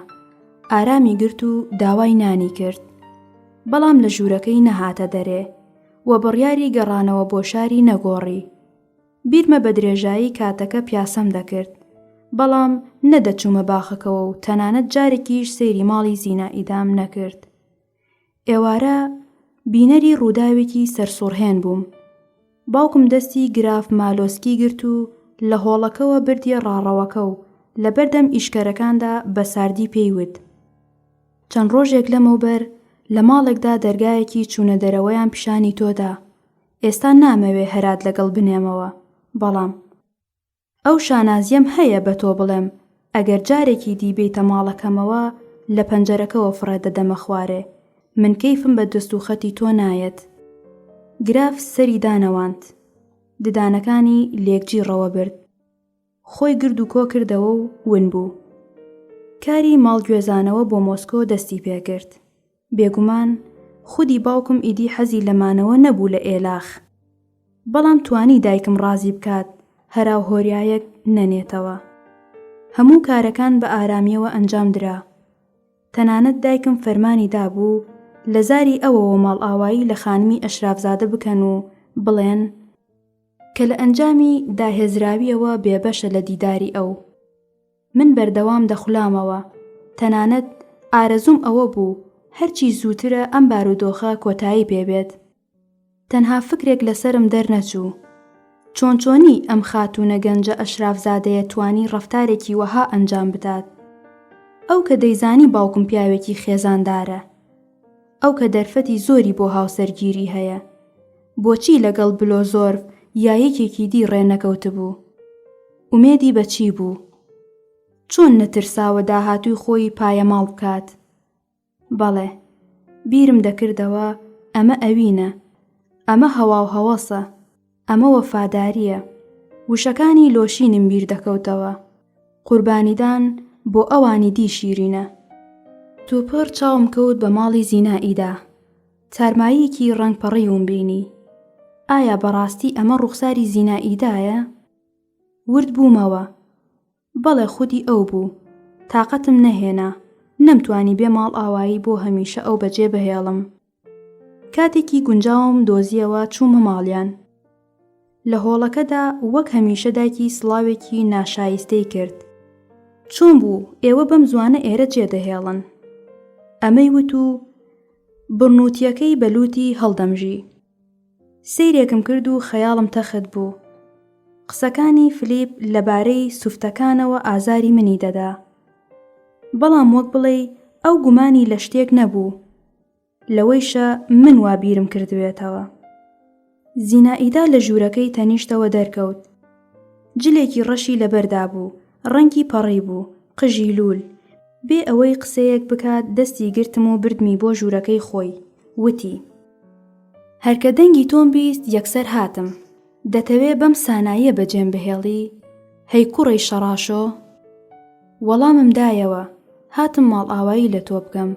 ئارامی گرت و داوای نانی کرد. بەڵام لە ژوورەکەی نەهاتە دەرێ و بڕیاری گەڕانەوە بۆ شاری نەگۆڕی. بیرمە بە درێژایی کاتەکە پیاسەم دەکرد، بەڵام نەدەچوومە باخەکەوە و تەنانەت جارێکیش سەیری ماڵی زینائیدام نەکرد. ئێوارە بینەری ڕووداوێکی سەرسوڕهێن بووم. باوکم دەستی گراف مالۆسکی گرت و لە هۆڵەکەوە بردیە ڕاڕەوەکە و لەبەردەم ئیشکەرەکاندا بە ساردی پێی وت. چەند ڕۆژێک لەمەوبەر لە ماڵێکدا دەرگایەکی چوونەدەرەوەیان پیشانی تۆ دا. ئێستا نامەوێ هەرات لەگەڵ بنێمەوە، بەڵام. ئەو شانازیەم هەیە بە تۆ بڵێم ئەگەر جارێکی دی بێیتە ماڵەکەمەوە لە پەنجەرەکەوە فڕێت دەدەمە خوارێ من کەیفم بە دەست و خەتی تۆ نایەت. گراف سەری دانەواند. ددانەکانی لێکجیڕەوە برد. خۆی گرد و کۆ کردەوە و ون بوو. کاری ماڵگوێزانەوە بۆ مۆسکۆ دەستی پێ کرد. بێگومان خودی باوکم ئیدی حەزی لە مانەوە نەبوو لە ئێلاخ. بەڵام توانی دایکم ڕازی بکات هەراوهۆریایەک نەنێتەوە. هەموو کارەکان بە ئارامییەوە ئەنجام درا. تەنانەت دایکم فەرمانی دابوو لە زاری ئەوەوە ماڵئاوایی لە خانمی ئەشرافزادە بکەن و بڵێن کە لە ئەنجامی داهێزراوییەوە بێبەشە لە دیداری ئەو. من بەردەوام دەخولامەوە، تەنانەت ئارەزووم ئەوە بوو هەرچی زووترە ئەم بارودۆخە کۆتایی پێ بێت. تەنها فکرێک لەسەرم دەرنەچوو. چۆن چۆنی ئەم خاتوونە گەنجە ئەشرافزادەیە توانی ڕەفتارێکی وەها ئەنجام بدات؟ ئەو کە دەیزانی باوکم پیاوێکی خێزاندارە. ئەو کە دەرفەتی زۆری بۆ هاوسەرگیری هەیە. بۆچی لەگەڵ بلۆزۆرف یا یەکێکی دی ڕێ نەکەوتبوو؟ ئومێدی بە چی بوو؟ چۆن نەترساوە داهاتووی خۆی پایەماڵ بکات؟ بەڵێ، بیرم دەکردەوە ئەمە ئەوینە، ئەمە هەواوهەوەسە، ئەمە وەفادارییە. وشەکانی لۆشینم بیر دەکەوتەوە، قوربانیدان بۆ ئەوانی دی شیرینە. توپڕ چاوم کەوت بە ماڵی زینائیدا. تارماییەکی ڕەنگ پەڕیوم بینی. ئایا بەڕاستی ئەمە ڕوخساری زینائیدایە؟ ورد بوومەوە. بەڵێ خودی ئەو بوو. تاقەتم نەهێنا. نەمتوانی بێ ماڵئاوایی بۆ هەمیشە ئەو بەجێ بهێڵم. کاتێکی گونجاوم دۆزییەوە چوومە ماڵیان. لە هۆڵەکەدا وەک هەمیشە دایکی سڵاوێکی ناشایستەی کرد. چۆن بوو ئێوە بەم زووانە ئێرە جێدەهێڵن؟ ئەمەی وت و بڕنووتییەکەی بە لووتی هەڵدەمژی. سەیرێکم کرد و خەیاڵم تەخت بوو. قسەکانی فلیپ لەبارەی سوفتەکانەوە ئازاری منی دەدا. بەڵام وەک بڵێی ئەو گومانی لە شتێک نەبوو. لەوەیشە من وا بیرم کردبێتەوە. زینائیدا لە ژوورەکەی تەنیشتەوە دەرکەوت. جلێکی ڕەشی لەبەردا بوو، ڕەنگی پەڕیبوو، قژی لوول. بێ ئەوەی قسەیەک بکات دەستی گرتم و بردمی بۆ ژوورەکەی خۆی. وتی. هەر کە دەنگی تۆم 20 یەکسەر هاتم. دەتەوێ بەم ساناییە بەجێم بهێڵی؟ هەی کوڕەی شەڕاشۆ! وەڵامم دایەوە، هاتم ماڵئاوایی لە تۆ بکەم.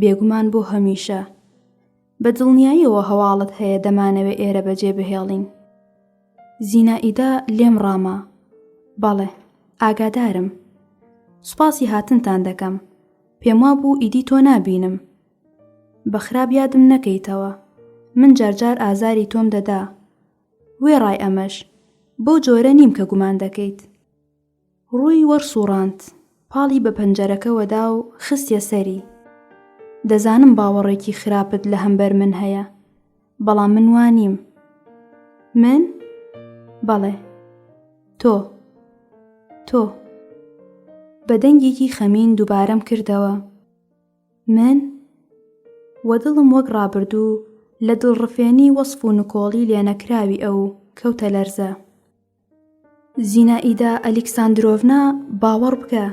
بێگومان بۆ هەمیشە. بە دڵنیاییەوە هەواڵت هەیە دەمانەوێ ئێرە بەجێ بهێڵین. زینائیدا لێم ڕاما. بەڵێ، ئاگادارم. سوپاسی هاتنتان دەکەم. پێموابوو ئیدی تۆ نابینم. بە خراپ یادم نەکەیتەوە. من جارجار ئازاری تۆم دەدا. وێڕای ئەمەش، بەو جۆرە نیم کە گومان دەکەیت. ڕووی وەرسووڕاند، پاڵی بە پەنجەرەکەوە دا و خستیە سەری. دەزانم باوەڕێکی خراپت لە هەمبەر من هەیە، بەڵام من وا نیم. من؟ بەڵێ. تۆ. تۆ. بە دەنگێکی خەمین دووبارەم کردەوە. من؟ وە دڵم وەک ڕابردوو لە دڵڕفێنی وەسف و نکۆڵی لێنەکراوی ئەو کەوتە لەرزە. زینائیدا ئەلیکساندرۆڤنا باوەڕ بکە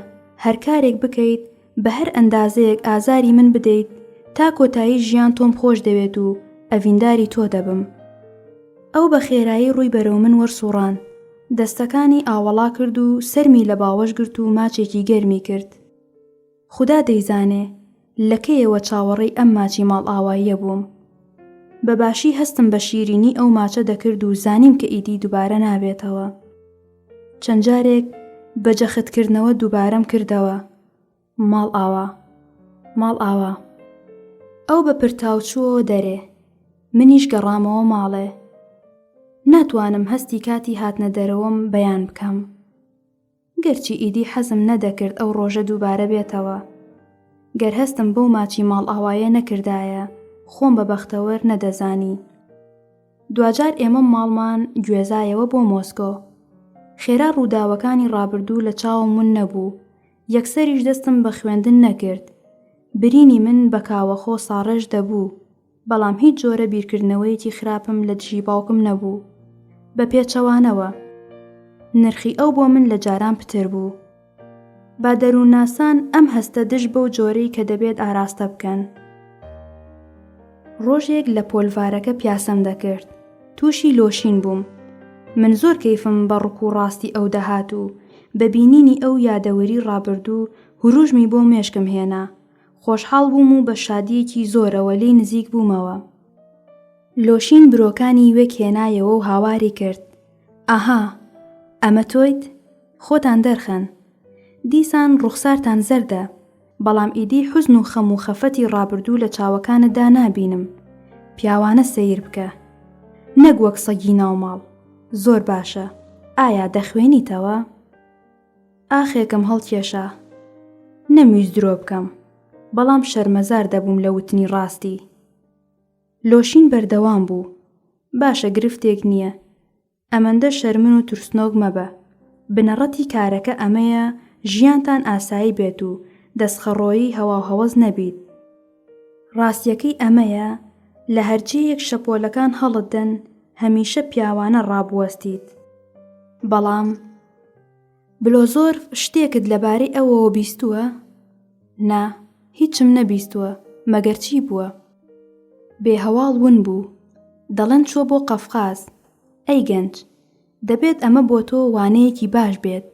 هەر کارێک بکەیت بە هەر ئەندازەیەک ئازاری من بدەیت تا کۆتایی ژیان تۆم خۆش دەوێت و ئەڤینداری تۆ دەبم. ئەو بە خێرایی ڕووی بەرەو من وەرسوڕاند، دەستەکانی ئاوەڵا کرد و سەرمی لە باوەش گرت و ماچێکی گەرمی کرد. خودا دەیزانێ لە کەیەوە چاوەڕێی ئەم ماچی ماڵئاواییە بووم. بە باشی هەستم بە شیرینی ئەو ماچە دەکرد و زانیم کە ئیدی دووبارە نابێتەوە. چەند جارێک بە جەختکردنەوە دووبارەم کردەوە، ماڵئاوا. ماڵئاوا. ئەو بە پرتاو چووەوە دەرێ. منیش گەڕامەوە ماڵێ. ناتوانم هەستی کاتی هاتنەدەرەوەم بەیان بکەم. گەرچی ئیدی حەزم نەدەکرد ئەو ڕۆژە دووبارە بێتەوە. گەر هەستم بەو ماچی ماڵئاوایە نەکردایە، خۆم بە بەختەوەر نەدەزانی. دواجار ئێمەم ماڵمان گوێزایەوە بۆ مۆسکۆ. خێرا ڕووداوەکانی ڕابردوو لە چاوم ون نەبوو، یەکسەریش دەستم بە خوێندن نەکرد. برینی من بە کاوەخۆ ساڕێژ دەبوو. بەڵام هیچ جۆرە بیرکردنەوەیەکی خراپم لە دژی باوکم نەبوو. بە پێچەوانەوە. نرخی ئەو بۆ من لە جاران پتر بوو. با دەروونناسان ئەم هەستە دژ بەو جۆرەی کە دەبێت ئاراستە بکەن. ڕۆژێک لە پۆلڤارەکە پیاسەم دەکرد. تووشی لۆشین بووم. من زۆر کەیفم بە ڕک و ڕاستی ئەو دەهات و بە بینینی ئەو یادەوەری ڕابردوو هوروژمی بۆ مێشکم هێنا. خۆشحاڵ بووم و بە شادییەکی زۆرەوە لێی نزیک بوومەوە. لۆشین برۆکانی وێک هێنایەوە و هاواری کرد، ئەها! ئەمە تۆیت؟ خۆتان دەرخەن. دیسان ڕوخسارتان زەردە، بەڵام ئیدی حوزن و خەم و خەفەتی ڕابردوو لە چاوەکانتدا نابینم. پیاوانە سەیر بکە. نەک وەک سەگی ناو ماڵ. زۆر باشە. ئایا دەخوێنیتەوە؟ ئاخێکم هەڵکێشا. نەمویست درۆ بکەم، بەڵام شەرمەزار دەبووم لە وتنی ڕاستی. لۆشین بەردەوام بوو، باشە گرفتێک نییە. ئەمەندە شەرمن و ترسنۆک مەبە. بنەڕەتی کارەکە ئەمەیە ژیانتان ئاسایی بێت و دەستخەڕۆیی هەواوهەوەس نەبیت. ڕاستییەکەی ئەمەیە لە هەرجێیەک شەپۆلەکان هەڵتدەن هەمیشە پیاوانە ڕابوەستیت. بەڵام. بلۆزۆرف شتێکت لەبارەی ئەوەوە بیستووە؟ نا، هیچم نەبیستووە، مەگەر چی بووە؟ بێ هەواڵ ون بوو. دەڵێن چووە بۆ قەفقاز. ئەی گەنج، دەبێت ئەمە بۆ تۆ وانەیەکی باش بێت.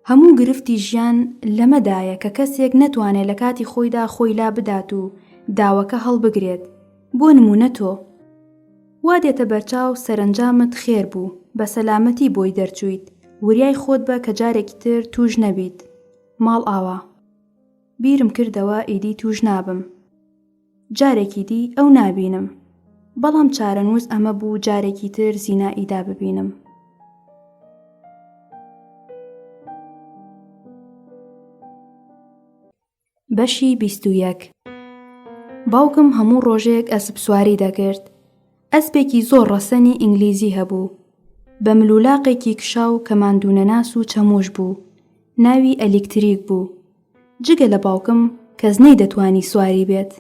هەموو گرفتی ژیان لەمەدایە کە کەسێک نەتوانێ لە کاتی خۆیدا خۆی لا بدات و داوەکە هەڵبگرێت. بۆ نموونە تۆ. وا دێتە بەرچاو سەرەنجامت خێر بوو، بە سەلامەتی بۆی دەرچوویت، وریای خۆت بە کە جارێکی تر تووش نەبیت. ماڵئاوا. بیرم کردەوە ئیدی تووش نابم. جارێکی دی ئەو نابینم. بەڵام چارەنووس ئەمە بوو جارێکی تر زینائیدا ببینم. بەشی 21 باوکم هەموو ڕۆژێک ئەسپ سواری دەکرد. ئەسپێکی زۆر ڕەسەنی ئینگلیزی هەبوو. بە ملولاقێکی کشاو کە ماندوونەناس و چەمووش بوو. ناوی ئەلیکتریک بوو. جگە لە باوکم کەس نەیدەتوانی سواری بێت.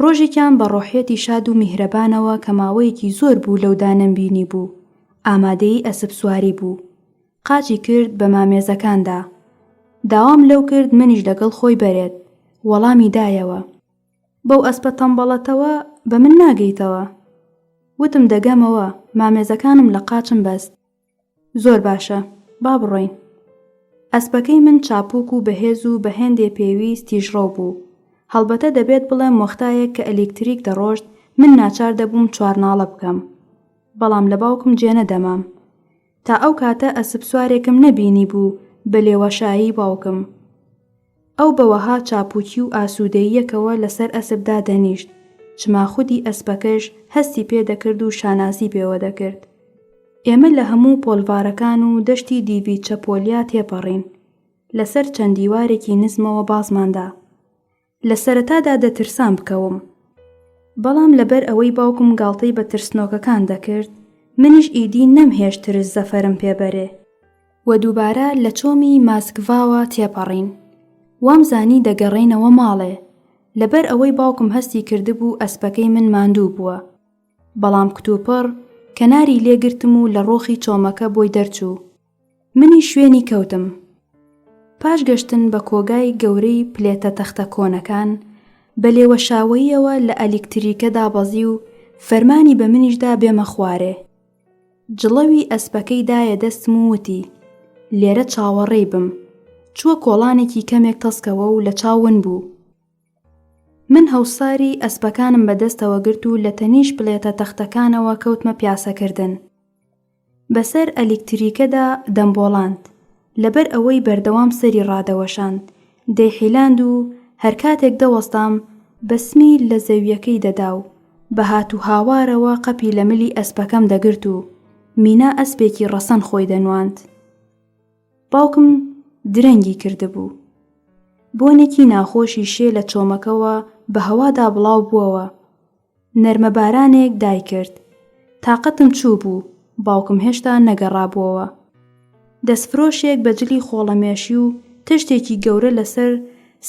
ڕۆژێکیان بە ڕۆحیەتی شاد و میهرەبانەوە کە ماوەیەکی زۆر بوو لەودا نەمبینیبوو، ئامادەی ئەسپ سواری بوو. قاچی کرد بە مامێزەکاندا. داوام لەو کرد منیش لەگەڵ خۆی بەرێت. وەڵامی دایەوە. بەو ئەسپە تەمبەڵەتەوە بە من ناگەیتەوە. وتم دەگەمەوە، مامێزەکانم لە قاچم بەست. زۆر باشە، با بڕۆین. ئەسپەکەی من چاپووک و بەهێز و بە هێندێ پێویست تیژڕەو بوو. هەڵبەتە دەبێت بڵێم وەختایەک کە ئەلیکتریک دەڕۆشت من ناچار دەبووم چوارناڵە بکەم. بەڵام لە باوکم جێنەدەمام. تا ئەو کاتە ئەسپسوارێکم نەبینیبوو بە لێوەشایی باوکم. ئەو بە وەها چاپووکی و ئاسوودەییەکەوە لەسەر ئەسپ دادەنیشت، چما خودی ئەسپەکەش هەستی پێ دەکرد و شانازی پێوە دەکرد. ئێمە لە هەموو پۆلڤارەکان و دەشتی دیڤیچەپۆلیا تێپەڕین. لەسەر چەند دیوارێکی نزمەوە بازمان دا. لە سەرەتادا دەترسام بکەوم. بەڵام لەبەر ئەوەی باوکم گاڵتەی بە ترسنۆکەکان دەکرد، منیش ئیدی نەمهێشت ترس زەفەرم پێ بەرێ. و دووبارە لە چۆمی ماسکڤاوە تێپەڕین. وامزانی دەگەڕێینەوە ماڵێ. لەبەر ئەوەی باوکم هەستی کردبوو ئەسپەکەی من ماندوو بووە. بەڵام کتوپڕ کەناری لێ گرتم و لە ڕۆخی چۆمەکە بۆی دەرچوو. منیش شوێنی کەوتم. پاش گەشتن بە کۆگای گەورەی پلێتە تەختە کۆنەکان، بە لێوەشاوەییەوە لە ئەلیکتریکە دابەزی و فەرمانی بە منیش دا بێمە خوارێ. جڵەوی ئەسپەکەی دایە دەستم و وتی، لێرە چاوەڕێی بم. چووە کۆڵانێکی کەمێک تەسکەوە و لە چاو ون بوو. من هەوساری ئەسپەکانم بە دەستەوە گرت و لە تەنیشت پلێتە تەختەکانەوە کەوتمە پیاسەکردن. بەسەر ئەلیکتریکەدا دەمبۆڵاند، لەبەر ئەوەی بەردەوام سەری ڕادەوەشاند، دەیحیلاند و هەرکاتێک دەوەستام بە سمی لە زەوییەکەی دەدا و بە هاتوهاوارەوە قەپی لە ملی ئەسپەکەم دەگرت و مینا ئەسپێکی ڕەسەن خۆی دەنواند. باوکم درەنگی کردبوو. بۆنێکی ناخۆشی شێ لە چۆمەکەوە بە هەوادا بڵاو بووەوە. نەرمە بارانێک دایکرد. تاقەتم چوو بوو، باوکم هێشتا نەگەڕابووەوە. دەستفرۆشێک بە جلی خۆڵەمێشی و تەشتێکی گەورە لەسەر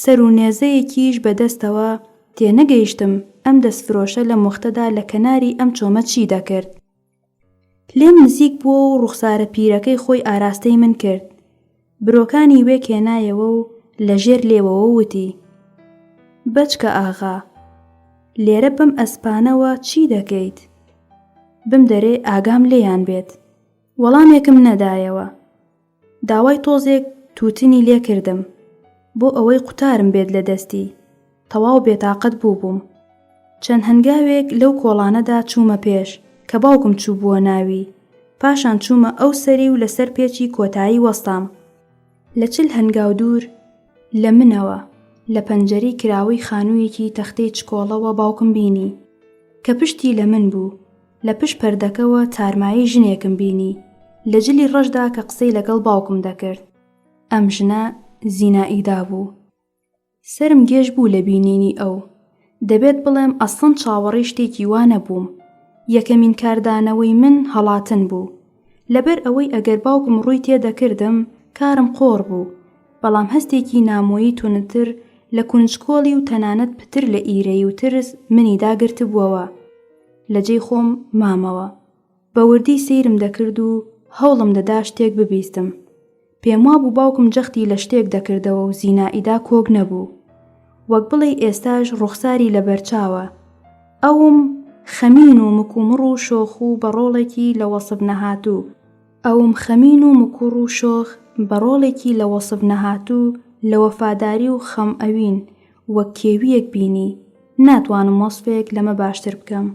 سەر و نێزەیەکیش بە دەستەوە، تێنەگەیشتم ئەم دەستفرۆشە لەم وەختەدا لە کەناری ئەم چۆمە چی دەکرد. لێم نزیک بووە و ڕوخسارە پیرەکەی خۆی ئاراستەی من کرد. برۆکانی وێک هێنایەوە و لە ژێر لێوەوە وتی، بەچکە ئاغا، لێرە بەم ئەسپانەوە چی دەکەیت؟ بمدەرێ ئاگام لێیان بێت. وەڵامێکم نەدایەوە. داوای تۆزێک تووتنی لێ کردم بۆ ئەوەی قوتارم بێت لە دەستی، تەواو بێتاقەت بووبووم. چەند هەنگاوێک لەو کۆڵانەدا چوومە پێش کە باوکم چووبووە ناوی، پاشان چوومە ئەو سەری و لەسەر پێچی کۆتایی وەستام. لە 40 هەنگاو دوور لە منەوە، لە پەنجەرەی کراوەی خانوویەکی تەختەی چکۆڵەوە باوکم بینی، کە پشتی لە من بوو. لە پشت پەردەکەوە تارمایی ژنێکم بینی لە جلی ڕەشدا کە قسەی لەگەڵ باوکم دەکرد. ئەم ژنە زینائیدا بوو. سەرم گێژ بوو لە بینینی ئەو. دەبێت بڵێم ئەسڵەن چاوەڕێی شتێکی وا نەبووم. یەکەمین کاردانەوەی من هەڵاتن بوو. لەبەر ئەوەی ئەگەر باوکم ڕووی تێدەکردم کارم قۆڕ بوو. بەڵام هەستێکی نامۆیی توندتر لە کونجکۆڵی و تەنانەت پتر لە ئیرەیی و ترس منی داگرتبووەوە. لە جێی خۆم مامەوە. بە وردی سەیرم دەکرد و هەوڵم دەدا شتێک ببیستم. پێموابوو باوکم جەختی لە شتێک دەکردەوە و زینائیدا کۆک نەبوو. وەک بڵێی ئێستاش ڕوخساری لە بەرچاوە. ئەوم خەمین و مکومڕ و شۆخ و بە ڕۆڵێکی لە وەسف نەهاتوو. ئەوم خەمین و مکوڕ و شۆخ بە ڕۆڵێکی لە وەسف نەهاتوو لە وەفاداری و خەم ئەوین وەک کێوییەک بینی. ناتوانم وەسفێک لەمە باشتر بکەم.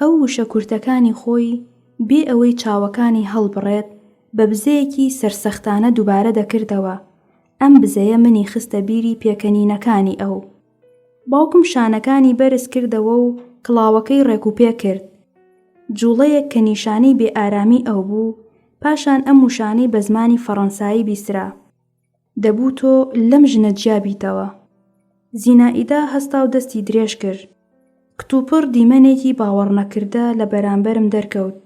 ئەو وشە کورتەکانی خۆی بێ ئەوەی چاوەکانی هەڵبڕێت بە بزەیەکی سەرسەختانە دووبارە دەکردەوە، ئەم بزەیە منی خستە بیری پێکەنینەکانی ئەو. باوکم شانەکانی بەرز کردەوە و کڵاوەکەی ڕێکوپێک کرد. جوڵەیەک کە نیشانەی بێئارامی ئەو بوو، پاشان ئەم وشانەی بە زمانی فەڕەنسایی بیسترا. دەبوو تۆ لەم ژنە جیا بیتەوە. زینائیدا هەستا و دەستی درێژ کرد. کتوپڕ دیمەنێکی باوەڕنەکردە لە بەرامبەرم دەرکەوت.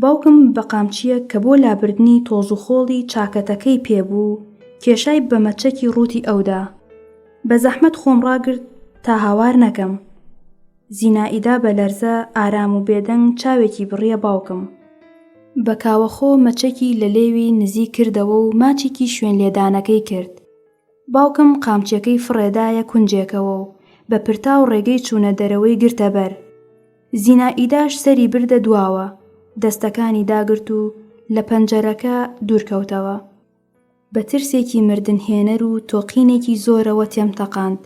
باوکم بە قامچییەک کە بۆ لابردنی تۆز و خۆڵی چاکەتەکەی پێ بوو، کێشای بە مەچەکی ڕووتی ئەودا. بە زەحمەت خۆم ڕاگرت تا هاوار نەکەم. زینائیدا بە لەرزە، ئارام و بێدەنگ چاوێکی بڕیە باوکم. بە کاوەخۆ مەچەکی لە لێوی نزیک کردەوە و ماچێکی شوێن لێدانەکەی کرد. باوکم قامچیەکەی فڕێدایە کونجێکەوە و بە پرتاو ڕێگەی چوونە دەرەوەی گرتە بەر. زینائیداش سەری بردە دواوە، دەستەکانی داگرت و لە پەنجەرەکە دوور کەوتەوە. بە ترسێکی مردنهێنەر و تۆقینێکی زۆرەوە تێم تەقاند.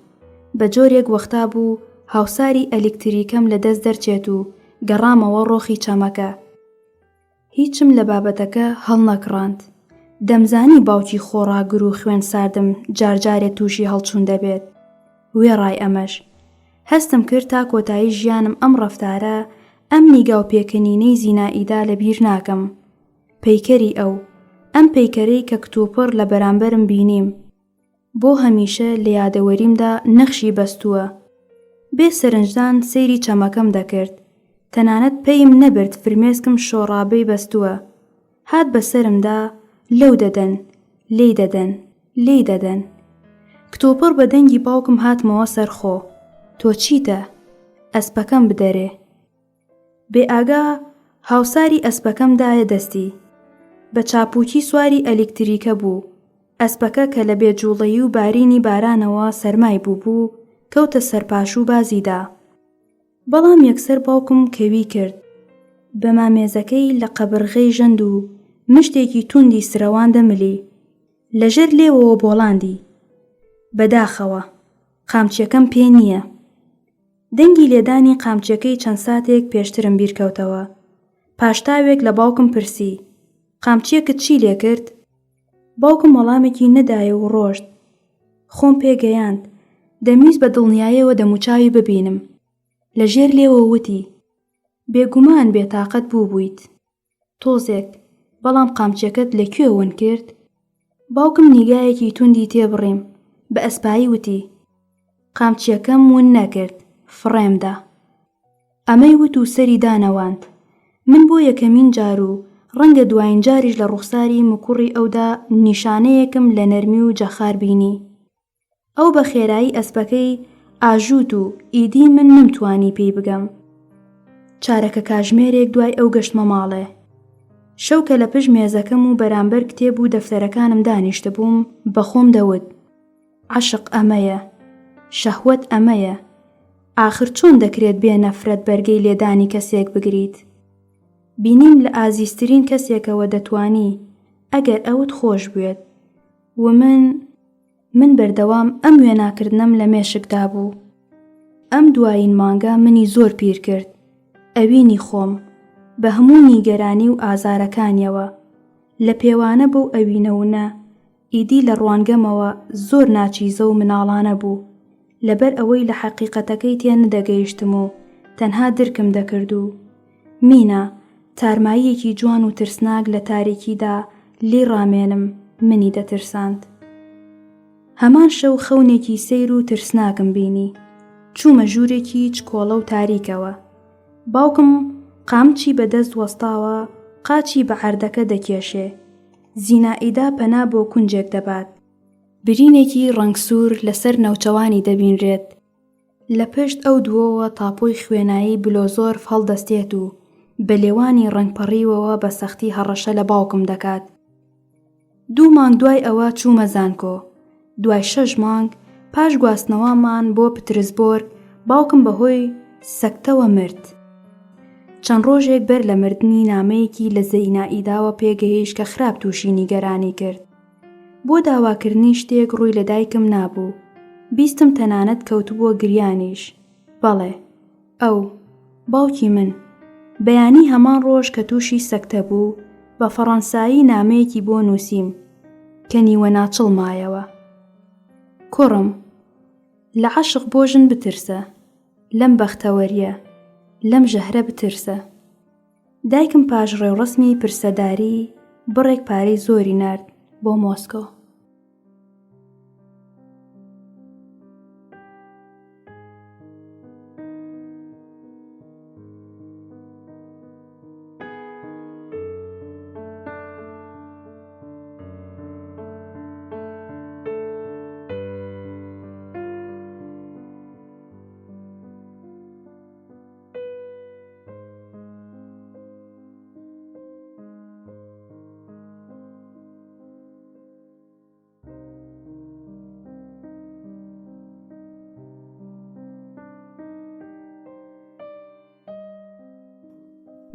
بە جۆرێک وەختا بوو هاوساری ئەلیکتریکەم لە دەست دەرچێت و گەڕامەوە ڕۆخی چەمەکە. هیچم لە بابەتەکە هەڵنەکڕاند. دەمزانی باوکی خۆڕاگر و خوێن ساردم جارجارێ تووشی هەڵچوون دەبێت. وێڕای ئەمەش. هەستم کرد تا کۆتایی ژیانم ئەم ڕەفتارە، ئەم نیگا و پێکەنینەی زینائیدا لە بیر ناکەم. پەیکەری ئەو. ئەم پەیکەرەی کە کتوپڕ لە بەرامبەرم بینیم. بۆ هەمیشە لە یادەوەریمدا نەخشی بەستووە. بێ سەرنجدان سەیری چەمەکەم دەکرد. تەنانەت پەیم نەبرد فرمێسکم شۆڕابەی بەستووە. هات بە سەرمدا لەو دەدەن، لێی دەدەن، لێی دەدەن. کتوپڕ بە دەنگی باوکم هاتمەوە سەر خۆ. تۆ چیتە؟ ئەسپەکەم بدەرێ. بێ ئاگا هاوساری ئەسپەکەم دایە دەستی. بە چاپووکی سواری ئەلیکتریکە بوو. ئەسپەکە کە لە بێ جووڵەیی و بارینی بارانەوە سەرمای بووبوو، کەوتە سەرپاش و بازی دا. بەڵام یەکسەر باوکم کەوی کرد بە مامێزەکەی لە قەبرغەی ژەند و مشتێکی توندی سرەواندە ملی. لە ژێر لێوەوە بۆڵاندی. بەداخەوە، قامچیەکەم پێ نییە. دەنگی لێدانی قامچیەکەی چەند ساتێک پێشترم بیرکەوتەوە. پاش تاوێک لە باوکم پرسی، قامچیەکت چی لێکرد؟ باوکم وەڵامێکی نەدایە و ڕۆشت. خۆم پێ گەیاند. دەمویست بە دڵنیایەوە دەموچاوی ببینم. لە ژێر لێوەوە وتی، بێگومان بێتاقەت بووبوویت. تۆزێک، بەڵام قامچیەکەت لە کوێ ون کرد؟ باوکم نیگایەکی توندی تێبڕیم، بە ئەسپایی وتی، قامچیەکەم ون نەکرد، فڕێم دا. ئەمەی وت و سەری دانەواند. من بۆ یەکەمین جار و ڕەنگە دوایین جاریش لە ڕوخساری مکوڕی ئەودا نیشانەیەکم لە نەرمی و جەخار بینی. ئەو بە خێرایی ئەسپەکەی ئاژووت و ئیدی من نەمتوانی پێی بگەم. چارەکە کاژمێرێک دوای ئەو گەشتمە ماڵێ. شەو کە لە پشت مێزەکەم و بەرامبەر کتێب و دەفتەرەکانم دانیشتبووم بە خۆم دەوت، عەشق ئەمەیە. شەهوەت ئەمەیە. ئاخر چۆن دەکرێت بێ نەفرەت بەرگەی لێدانی کەسێک بگریت؟ بینیم لە ئازیزترین کەسێکەوە دەتوانی ئەگەر ئەوت خۆش بوێت. و من. من بەردەوام ئەم وێناکردنەم لە مێشکدا بوو. ئەم دوایین مانگە منی زۆر پیر کرد. ئەوینی خۆم، بە هەموو نیگەرانی و ئازارەکانیەوە، لە پێوانە بەو ئەوینە ونە، ئیدی لە ڕوانگەمەوە زۆر ناچیزە و مناڵانە بوو، لەبەر ئەوەی لە حەقیقەتەکەی تێ ندەگەیشتم و تەنها درکم دەکرد و مینا، تارماییەکی جوان و ترسناک لە تاریکیدا لێی ڕامێنم، منی دەترساند. هەمان شەو خەونێکی سەیر و ترسناکم بینی. چوومە ژوورێکی چکۆڵە و تاریکەوە. باوکم قامچی بە دەست وەستاوە قاچی بە عەردەکە دەکێشێ. زینائیدا پەنا بۆ کونجێک دەبات. برینێکی ڕەنگ سوور لەسەر نەوچەوانی دەبینرێت. لە پشت ئەو دووەوە تاپۆی خوێنایی بلۆزۆرف هەڵدەستێت و بە لێوانی ڕەنگ پەڕیوەوە بە سەختی هەڕەشە لە باوکم دەکات. دوو مانگ دوای ئەوە چوومە زانکۆ. دوای شەش مانگ، پاش گواستنەوەمان بۆ پترسبۆرگ، باوکم بە هۆی سەکتەوە مرد. چەند ڕۆژێک بەر لە مردنی نامەیەکی لە زەینائیداوە پێگەیشت کە خراپ تووشی نیگەرانی کرد. بۆ داواکردنی شتێک ڕووی لە دایکم نابوو. بیستم تەنانەت کەوتبووە گریانیش. بەڵێ. ئەو. باوکی من. بەیانی هەمان ڕۆژ کە تووشی سەکتە بوو، بە فەڕەنسایی نامەیەکی بۆ نووسیم، کە نیوەناچڵ مایەوە. کوڕم. لە عەشق بۆ ژن بترسە. لەم بەختەوەرییە. لەم ژەهرە بترسە. دایکم پاش ڕێوڕەسمی پرسەداری بڕێک پارەی زۆری نارد بۆ مۆسکۆ.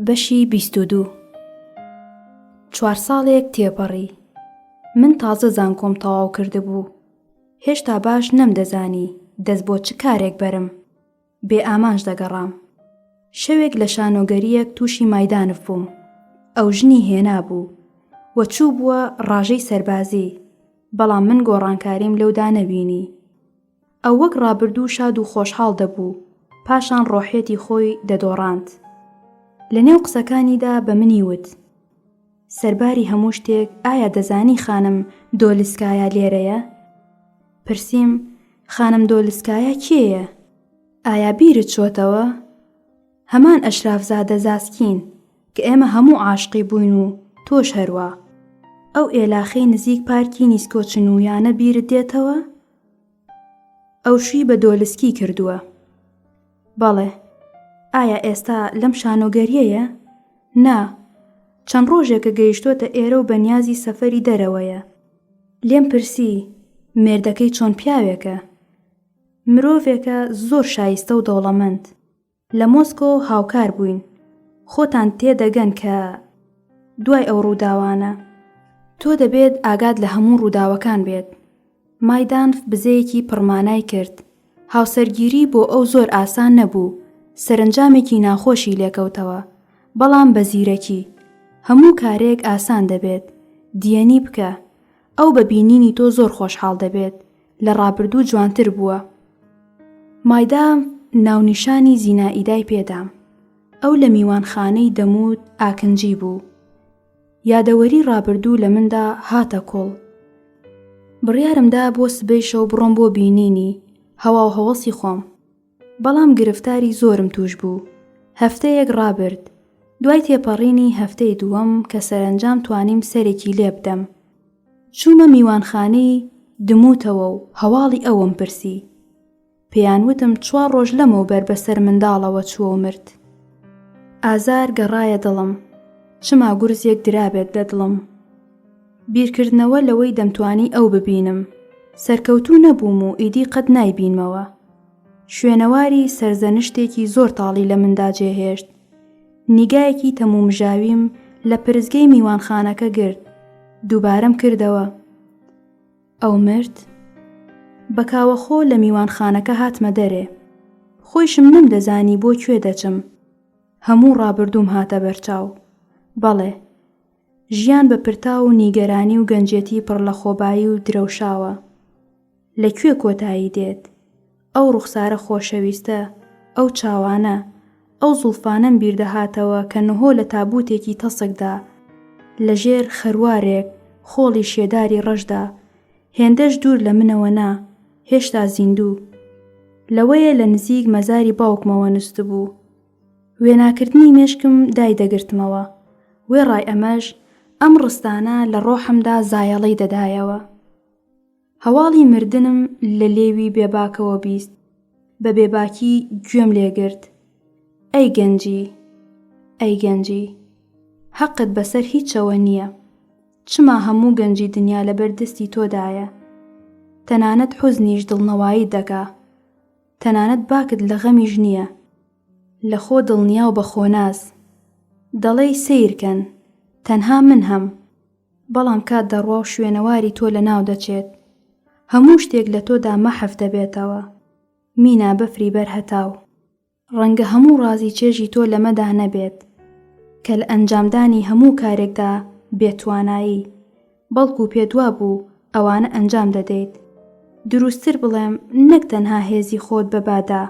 بەشی 22 چوار ساڵێک تێپەڕی. من تازە زانکۆم تەواو کردبوو. هێشتا باش نەمدەزانی دەست بۆ چ کارێک بەرم. بێ ئامانج دەگەڕام. شەوێک لە شانۆگەرییەک تووشی مایدانف بووم. ئەو ژنی هێنابوو و چووبووە ڕاژەی سەربازی، بەڵام من گۆڕانکاریم لەودا نەبینی. ئەو وەک ڕابردوو شاد و خۆشحاڵ دەبوو، پاشان ڕۆحیەتی خۆی دەدۆڕاند. لە نێو قسەکانیدا بە منی وت، سەرباری هەموو شتێک ئایا دەزانی خانم دۆلسکایا لێرەیە؟ پرسیم، خانم دۆلسکایا کێیە؟ ئایا بیرت چۆتەوە؟ هەمان ئەشرافزادە زاسکین کە ئێمە هەموو عاشقی بووین و تۆش هەروا. ئەو ئێلاخەی نزیک پارکی نیسکۆچنوویانە بیرت دێتەوە؟ ئەو شووی بە دۆلسکی کردووە. بەڵێ. ئایا ئێستا لەم شانۆگەرییەیە؟ نا. چەند ڕۆژێکە گەیشتۆتە ئێرە و بەنیازی سەفەری دەرەوەیە. لێم پرسی، مێردەکەی چۆن پیاوێکە؟ مرۆڤێکە زۆر شایستە و دەوڵەمەند. لە مۆسکۆ هاوکار بووین. خۆتان تێدەگەن کە دوای ئەو ڕووداوانە. تۆ دەبێت ئاگات لە هەموو ڕووداوەکان بێت. مایدانف بزەیەکی پڕمانای کرد. هاوسەرگیری بۆ ئەو زۆر ئاسان نەبوو، سەرەنجامێکی ناخۆشی لێکەوتەوە. بەڵام بە زیرەکی. هەموو کارێک ئاسان دەبێت. دیەنی بکە. ئەو بە بینینی تۆ زۆر خۆشحاڵ دەبێت. لە ڕابردوو جوانتر بووە. مایدام ناونیشانی زینائیدای پێدام. ئەو لە میوانخانەی دەموت ئاکنجی بوو. یادەوەری ڕابردوو لە مندا هاتە کوڵ. بڕیارم دا بۆ سبەی شەو بڕۆم بۆ بینینی، هەواوهەوەسی خۆم. بەڵام گرفتاری زۆرم تووش بوو. هەفتەیەک ڕابرد. دوای تێپەڕینی هەفتەی دووەم کە سەرەنجام توانیم سەرێکی لێ بدەم. چوومە میوانخانەی دموتەوە و هەواڵی ئەوم پرسی. پێیان وتم چوار ڕۆژ لەمەوبەر بەسەر منداڵەوە چووە و مرد. ئازار گەڕایە دڵم. چما گورزێک درابێت لە دڵم. بیرکردنەوە لەوەی دەمتوانی ئەو ببینم. سەرکەوتوو نەبووم و ئیدی قەت نایبینمەوە. شوێنەواری سەرزەنشتێکی زۆر تاڵی لە مندا جێهێشت. نیگایەکی تەمومژاویم لە پرسگەی میوانخانەکە گرت. دووبارەم کردەوە. ئەو مرد؟ بە کاوەخۆ لە میوانخانەکە هاتمە دەرێ. خۆیشم نەمدەزانی بۆ کوێ دەچم. هەموو ڕابردووم هاتە بەرچاو. بەڵێ. ژیان بە پرتاو و نیگەرانی و گەنجێتی پڕ لە خۆبایی و درەوشاوە. لە کوێ کۆتایی دێت؟ ئەو ڕوخسارە خۆشەویستە، ئەو چاوانە، ئەو زوڵفانەم بیردەهاتەوە کە نهۆ لە تابووتێکی تەسکدا، لە ژێر خەروارێک خۆڵی شێداری ڕەشدا، هێندەش دوور لە منەوە نا، هێشتا زیندوو. لەوەیە لە نزیک مەزاری باوکمەوە نوستبوو. وێناکردنی مێشکم دایدەگرتمەوە. وێڕای ئەمەش، ئەم ڕستانە لە ڕۆحمدا زایەڵەی دەدایەوە. هەواڵی مردنم لە لێوی بێباکەوە 20 بە بێباکی گوێم لێگرت ئەی گەنجی ئەی گەنجی حەقت بەسەر هیچەوە نییە چما هەموو گەنجی دنیا لەبەر دەستی تۆدایە تەنانەت حوزنیش دڵنەواییت دەکا تەنانەت باکت لە غەمیش نییە لە خۆ دڵنیا و بە خۆناز دەڵێی سەیرکەن تەنها من هەم بەڵام کات دەڕوا و شوێنەواری تۆ لەناو دەچێت. هەموو شتێک لە تۆدا مەحف دەبێتەوە. مینا بەفری بەر هەتاو. ڕەنگە هەموو ڕازی چێژی تۆ لەمەدا نەبێت، کە لە ئەنجامدانی هەموو کارێکدا بێتوانایی، بەڵکو پێتوابوو ئەوانە ئەنجام دەدەیت. دروستتر بڵێم نەک تەنها هێزی خۆت بە با دا،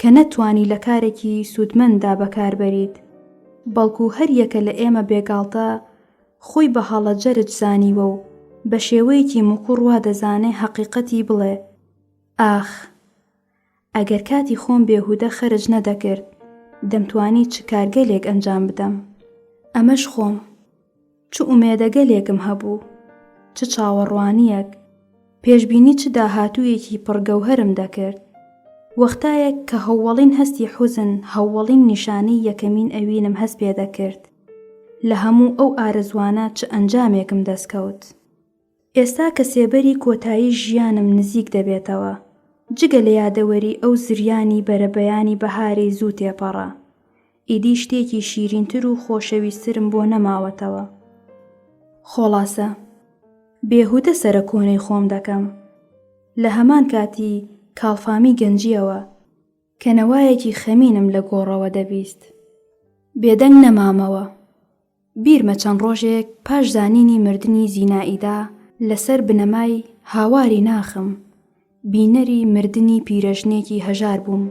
کە نەتوانی لە کارێکی سوودمەنددا بەکاربەریت، بەڵکو هەر یەکە لە ئێمە بێگاڵتە خۆی بە هەڵە جەرج زانیوە و بە شێوەیەکی مکوڕ وا دەزانێ هەقیقەتی بڵێ، ئاخ! ئەگەر کاتی خۆم بێهودە خەرج نەدەکرد، دەمتوانی چ کارگەلێک ئەنجام بدەم. ئەمەش خۆم. چ ئومێدەگەلێکم هەبوو، چ چاوەڕوانییەک، پێشبینی چ داهاتوویەکی پڕ گەوهەرم دەکرد. وەختایەک کە هەووەڵین هەستی حوزن هەووەڵین نیشانەی یەکەمین ئەوینم هەست پێ دەکرد. لە هەموو ئەو ئارەزووانە چ ئەنجامێکم دەست کەوت. ئێستا کە سێبەری کۆتایی ژیانم نزیک دەبێتەوە، جگە لە یادەوەری ئەو زریانی بەرەبەیانی بەهارەی زوو تێپەڕا، ئیدی شتێکی شیرینتر و خۆشەویسترم بۆ نەماوەتەوە. خۆڵاسە. بێهودە سەرەکۆنەی خۆم دەکەم. لە هەمان کاتی کاڵفامی گەنجییەوە، کە نەوایەکی خەمینم لە گۆڕەوە دەبیست. بێدەنگ نەمامەوە. بیرمە چەند ڕۆژێک پاش زانینی مردنی زینائیدا لەسەر بنەمای هاواری ناخم، بینەری مردنی پیرەژنێکی هەژار بووم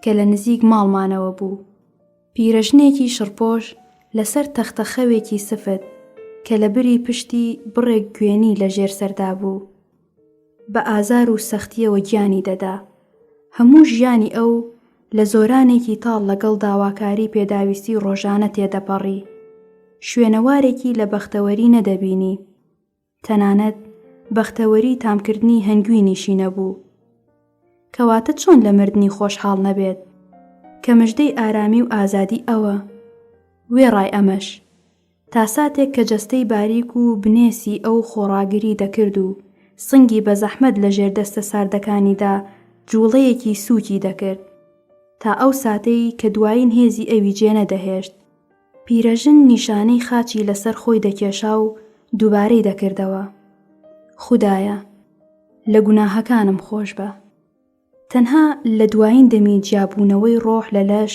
کە لە نزیک ماڵمانەوە بوو. پیرەژنێکی شڕپۆش لەسەر تەختە خەوێکی سفت کە لە بری پشتی بڕێک گوێنی لە ژێر سەردا بوو، بە ئازار و سەختییەوە گیانی دەدا. هەموو ژیانی ئەو لە زۆرانێکی تاڵ لەگەڵ داواکاری پێداویستی ڕۆژانە تێدەپەڕی. شوێنەوارێکی لە بەختەوەری نەدەبینی. تەنانەت بەختەوەری تامکردنی هەنگوینیشی نەبوو. کەواتە چۆن لە مردنی خۆشحاڵ نەبێت، کە مژدەی ئارامی و ئازادی ئەوە؟ وێڕای ئەمەش، تا ساتێک کە جەستەی باریک و بنێسی ئەو خۆڕاگری دەکرد و سنگی بە زەحمەت لە ژێر دەستە ساردەکانیدا جووڵەیەکی سووکی دەکرد، تا ئەو ساتەی کە دوایین هێزی ئەوی جێنەدەهێشت، پیرەژن نیشانەی خاچی لەسەر خۆی دەکێشا و دووبارەی دەکردەوە، خودایە! لە گوناهەکانم خۆشبە. تەنها لە دوایین دەمی جیابوونەوەی ڕۆح لە لەش،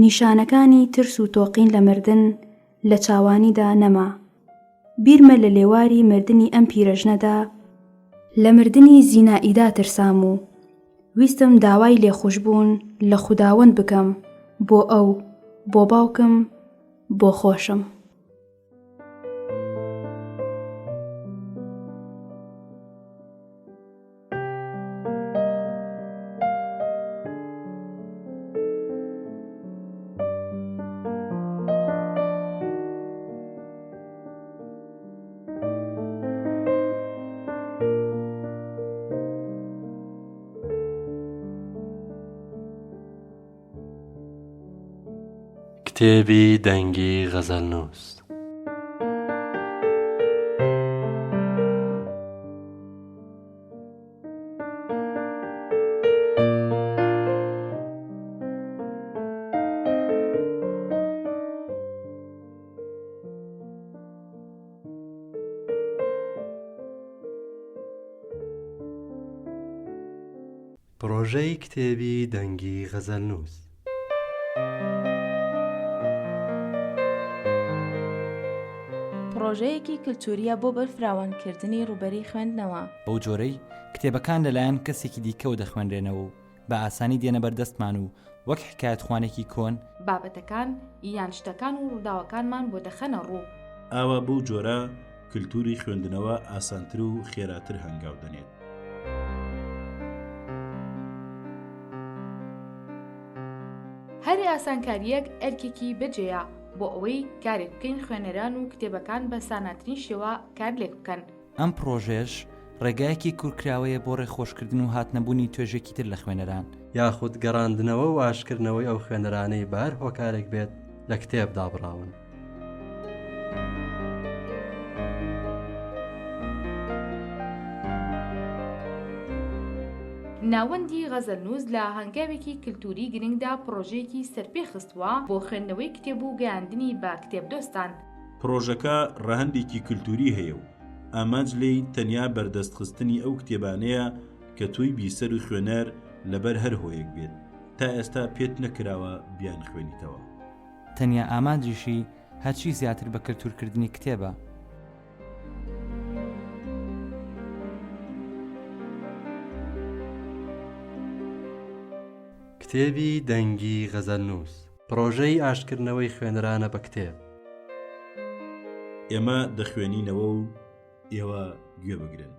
نیشانەکانی ترس و تۆقین لە مردن لە چاوانیدا نەما. بیرمە لە لێواری مردنی ئەم پیرەژنەدا، لە مردنی زینائیدا ترسام و ویستم داوای لێخوشبوون لە خوداوەند بکەم بۆ ئەو، بۆ باوکم، بۆ خۆشم. کتێبی دەنگی غەزەلنووس. پڕۆژەی کتێبی دەنگی غەزەلنووس. پڕۆژەیەکی کلتورییە بۆ بەرفراوانکردنی ڕووبەری خوێندنەوە. بەو جۆرەی کتێبەکان لەلایەن کەسێکی دیکەوە دەخوێنرێنەوە و بە ئاسانی دێنە بەردەستمان و وەک حیکایەتخوانێکی کۆن، بابەتەکان یان شتەکان و ڕووداوەکانمان بۆ دەخەنە ڕوو. ئاوا بەو جۆرە کلتوری خوێندنەوە ئاسانتر و خێراتر هەنگاو دەنێت. هەر ئاسانکارییەک ئەرکێکی بەجێیە بۆ ئەوەی کارێک بکەین خوێنەران و کتێبەکان بە ساناترین شێوە کارلێک بکەن. ئەم پڕۆژەیەش ڕێگایەکی کورتکراوەیە بۆ ڕێخۆشکردن و هاتنەبوونی توێژێکی تر لە خوێنەران. یاخود گەڕاندنەوە و ئاشکردنەوەی ئەو خوێنەرانەی بە هەر هۆکارێک بێت لە کتێب دابڕاون. ناوەندی غەزەلنووس لە هەنگاوێکی کلتووری گرنگدا پڕۆژەیەکی سەرپێ خستووە بۆ خوێندنەوەی کتێب و گەیاندنی بە کتێبدۆستان. پڕۆژەکە ڕەهەندێکی کلتووری هەیە و ئامانج لێی تەنیا بەردەستخستنی ئەو کتێبانەیە کە تۆی بیسەر و خوێنەر لەبەر هەر هۆیەک بێت تا ئێستا پێت نەکراوە بیانخوێنیتەوە. تەنیا ئامانجیشی هەرچی زیاتر بە کەلتوورکردنی کتێبە. کتێبی دەنگی غەزەلنووس، پڕۆژەی ئاشتکردنەوەی خوێنەرانە بە کتێب. ئێمە دەخوێنینەوە و ئێوە گوێ بگرن.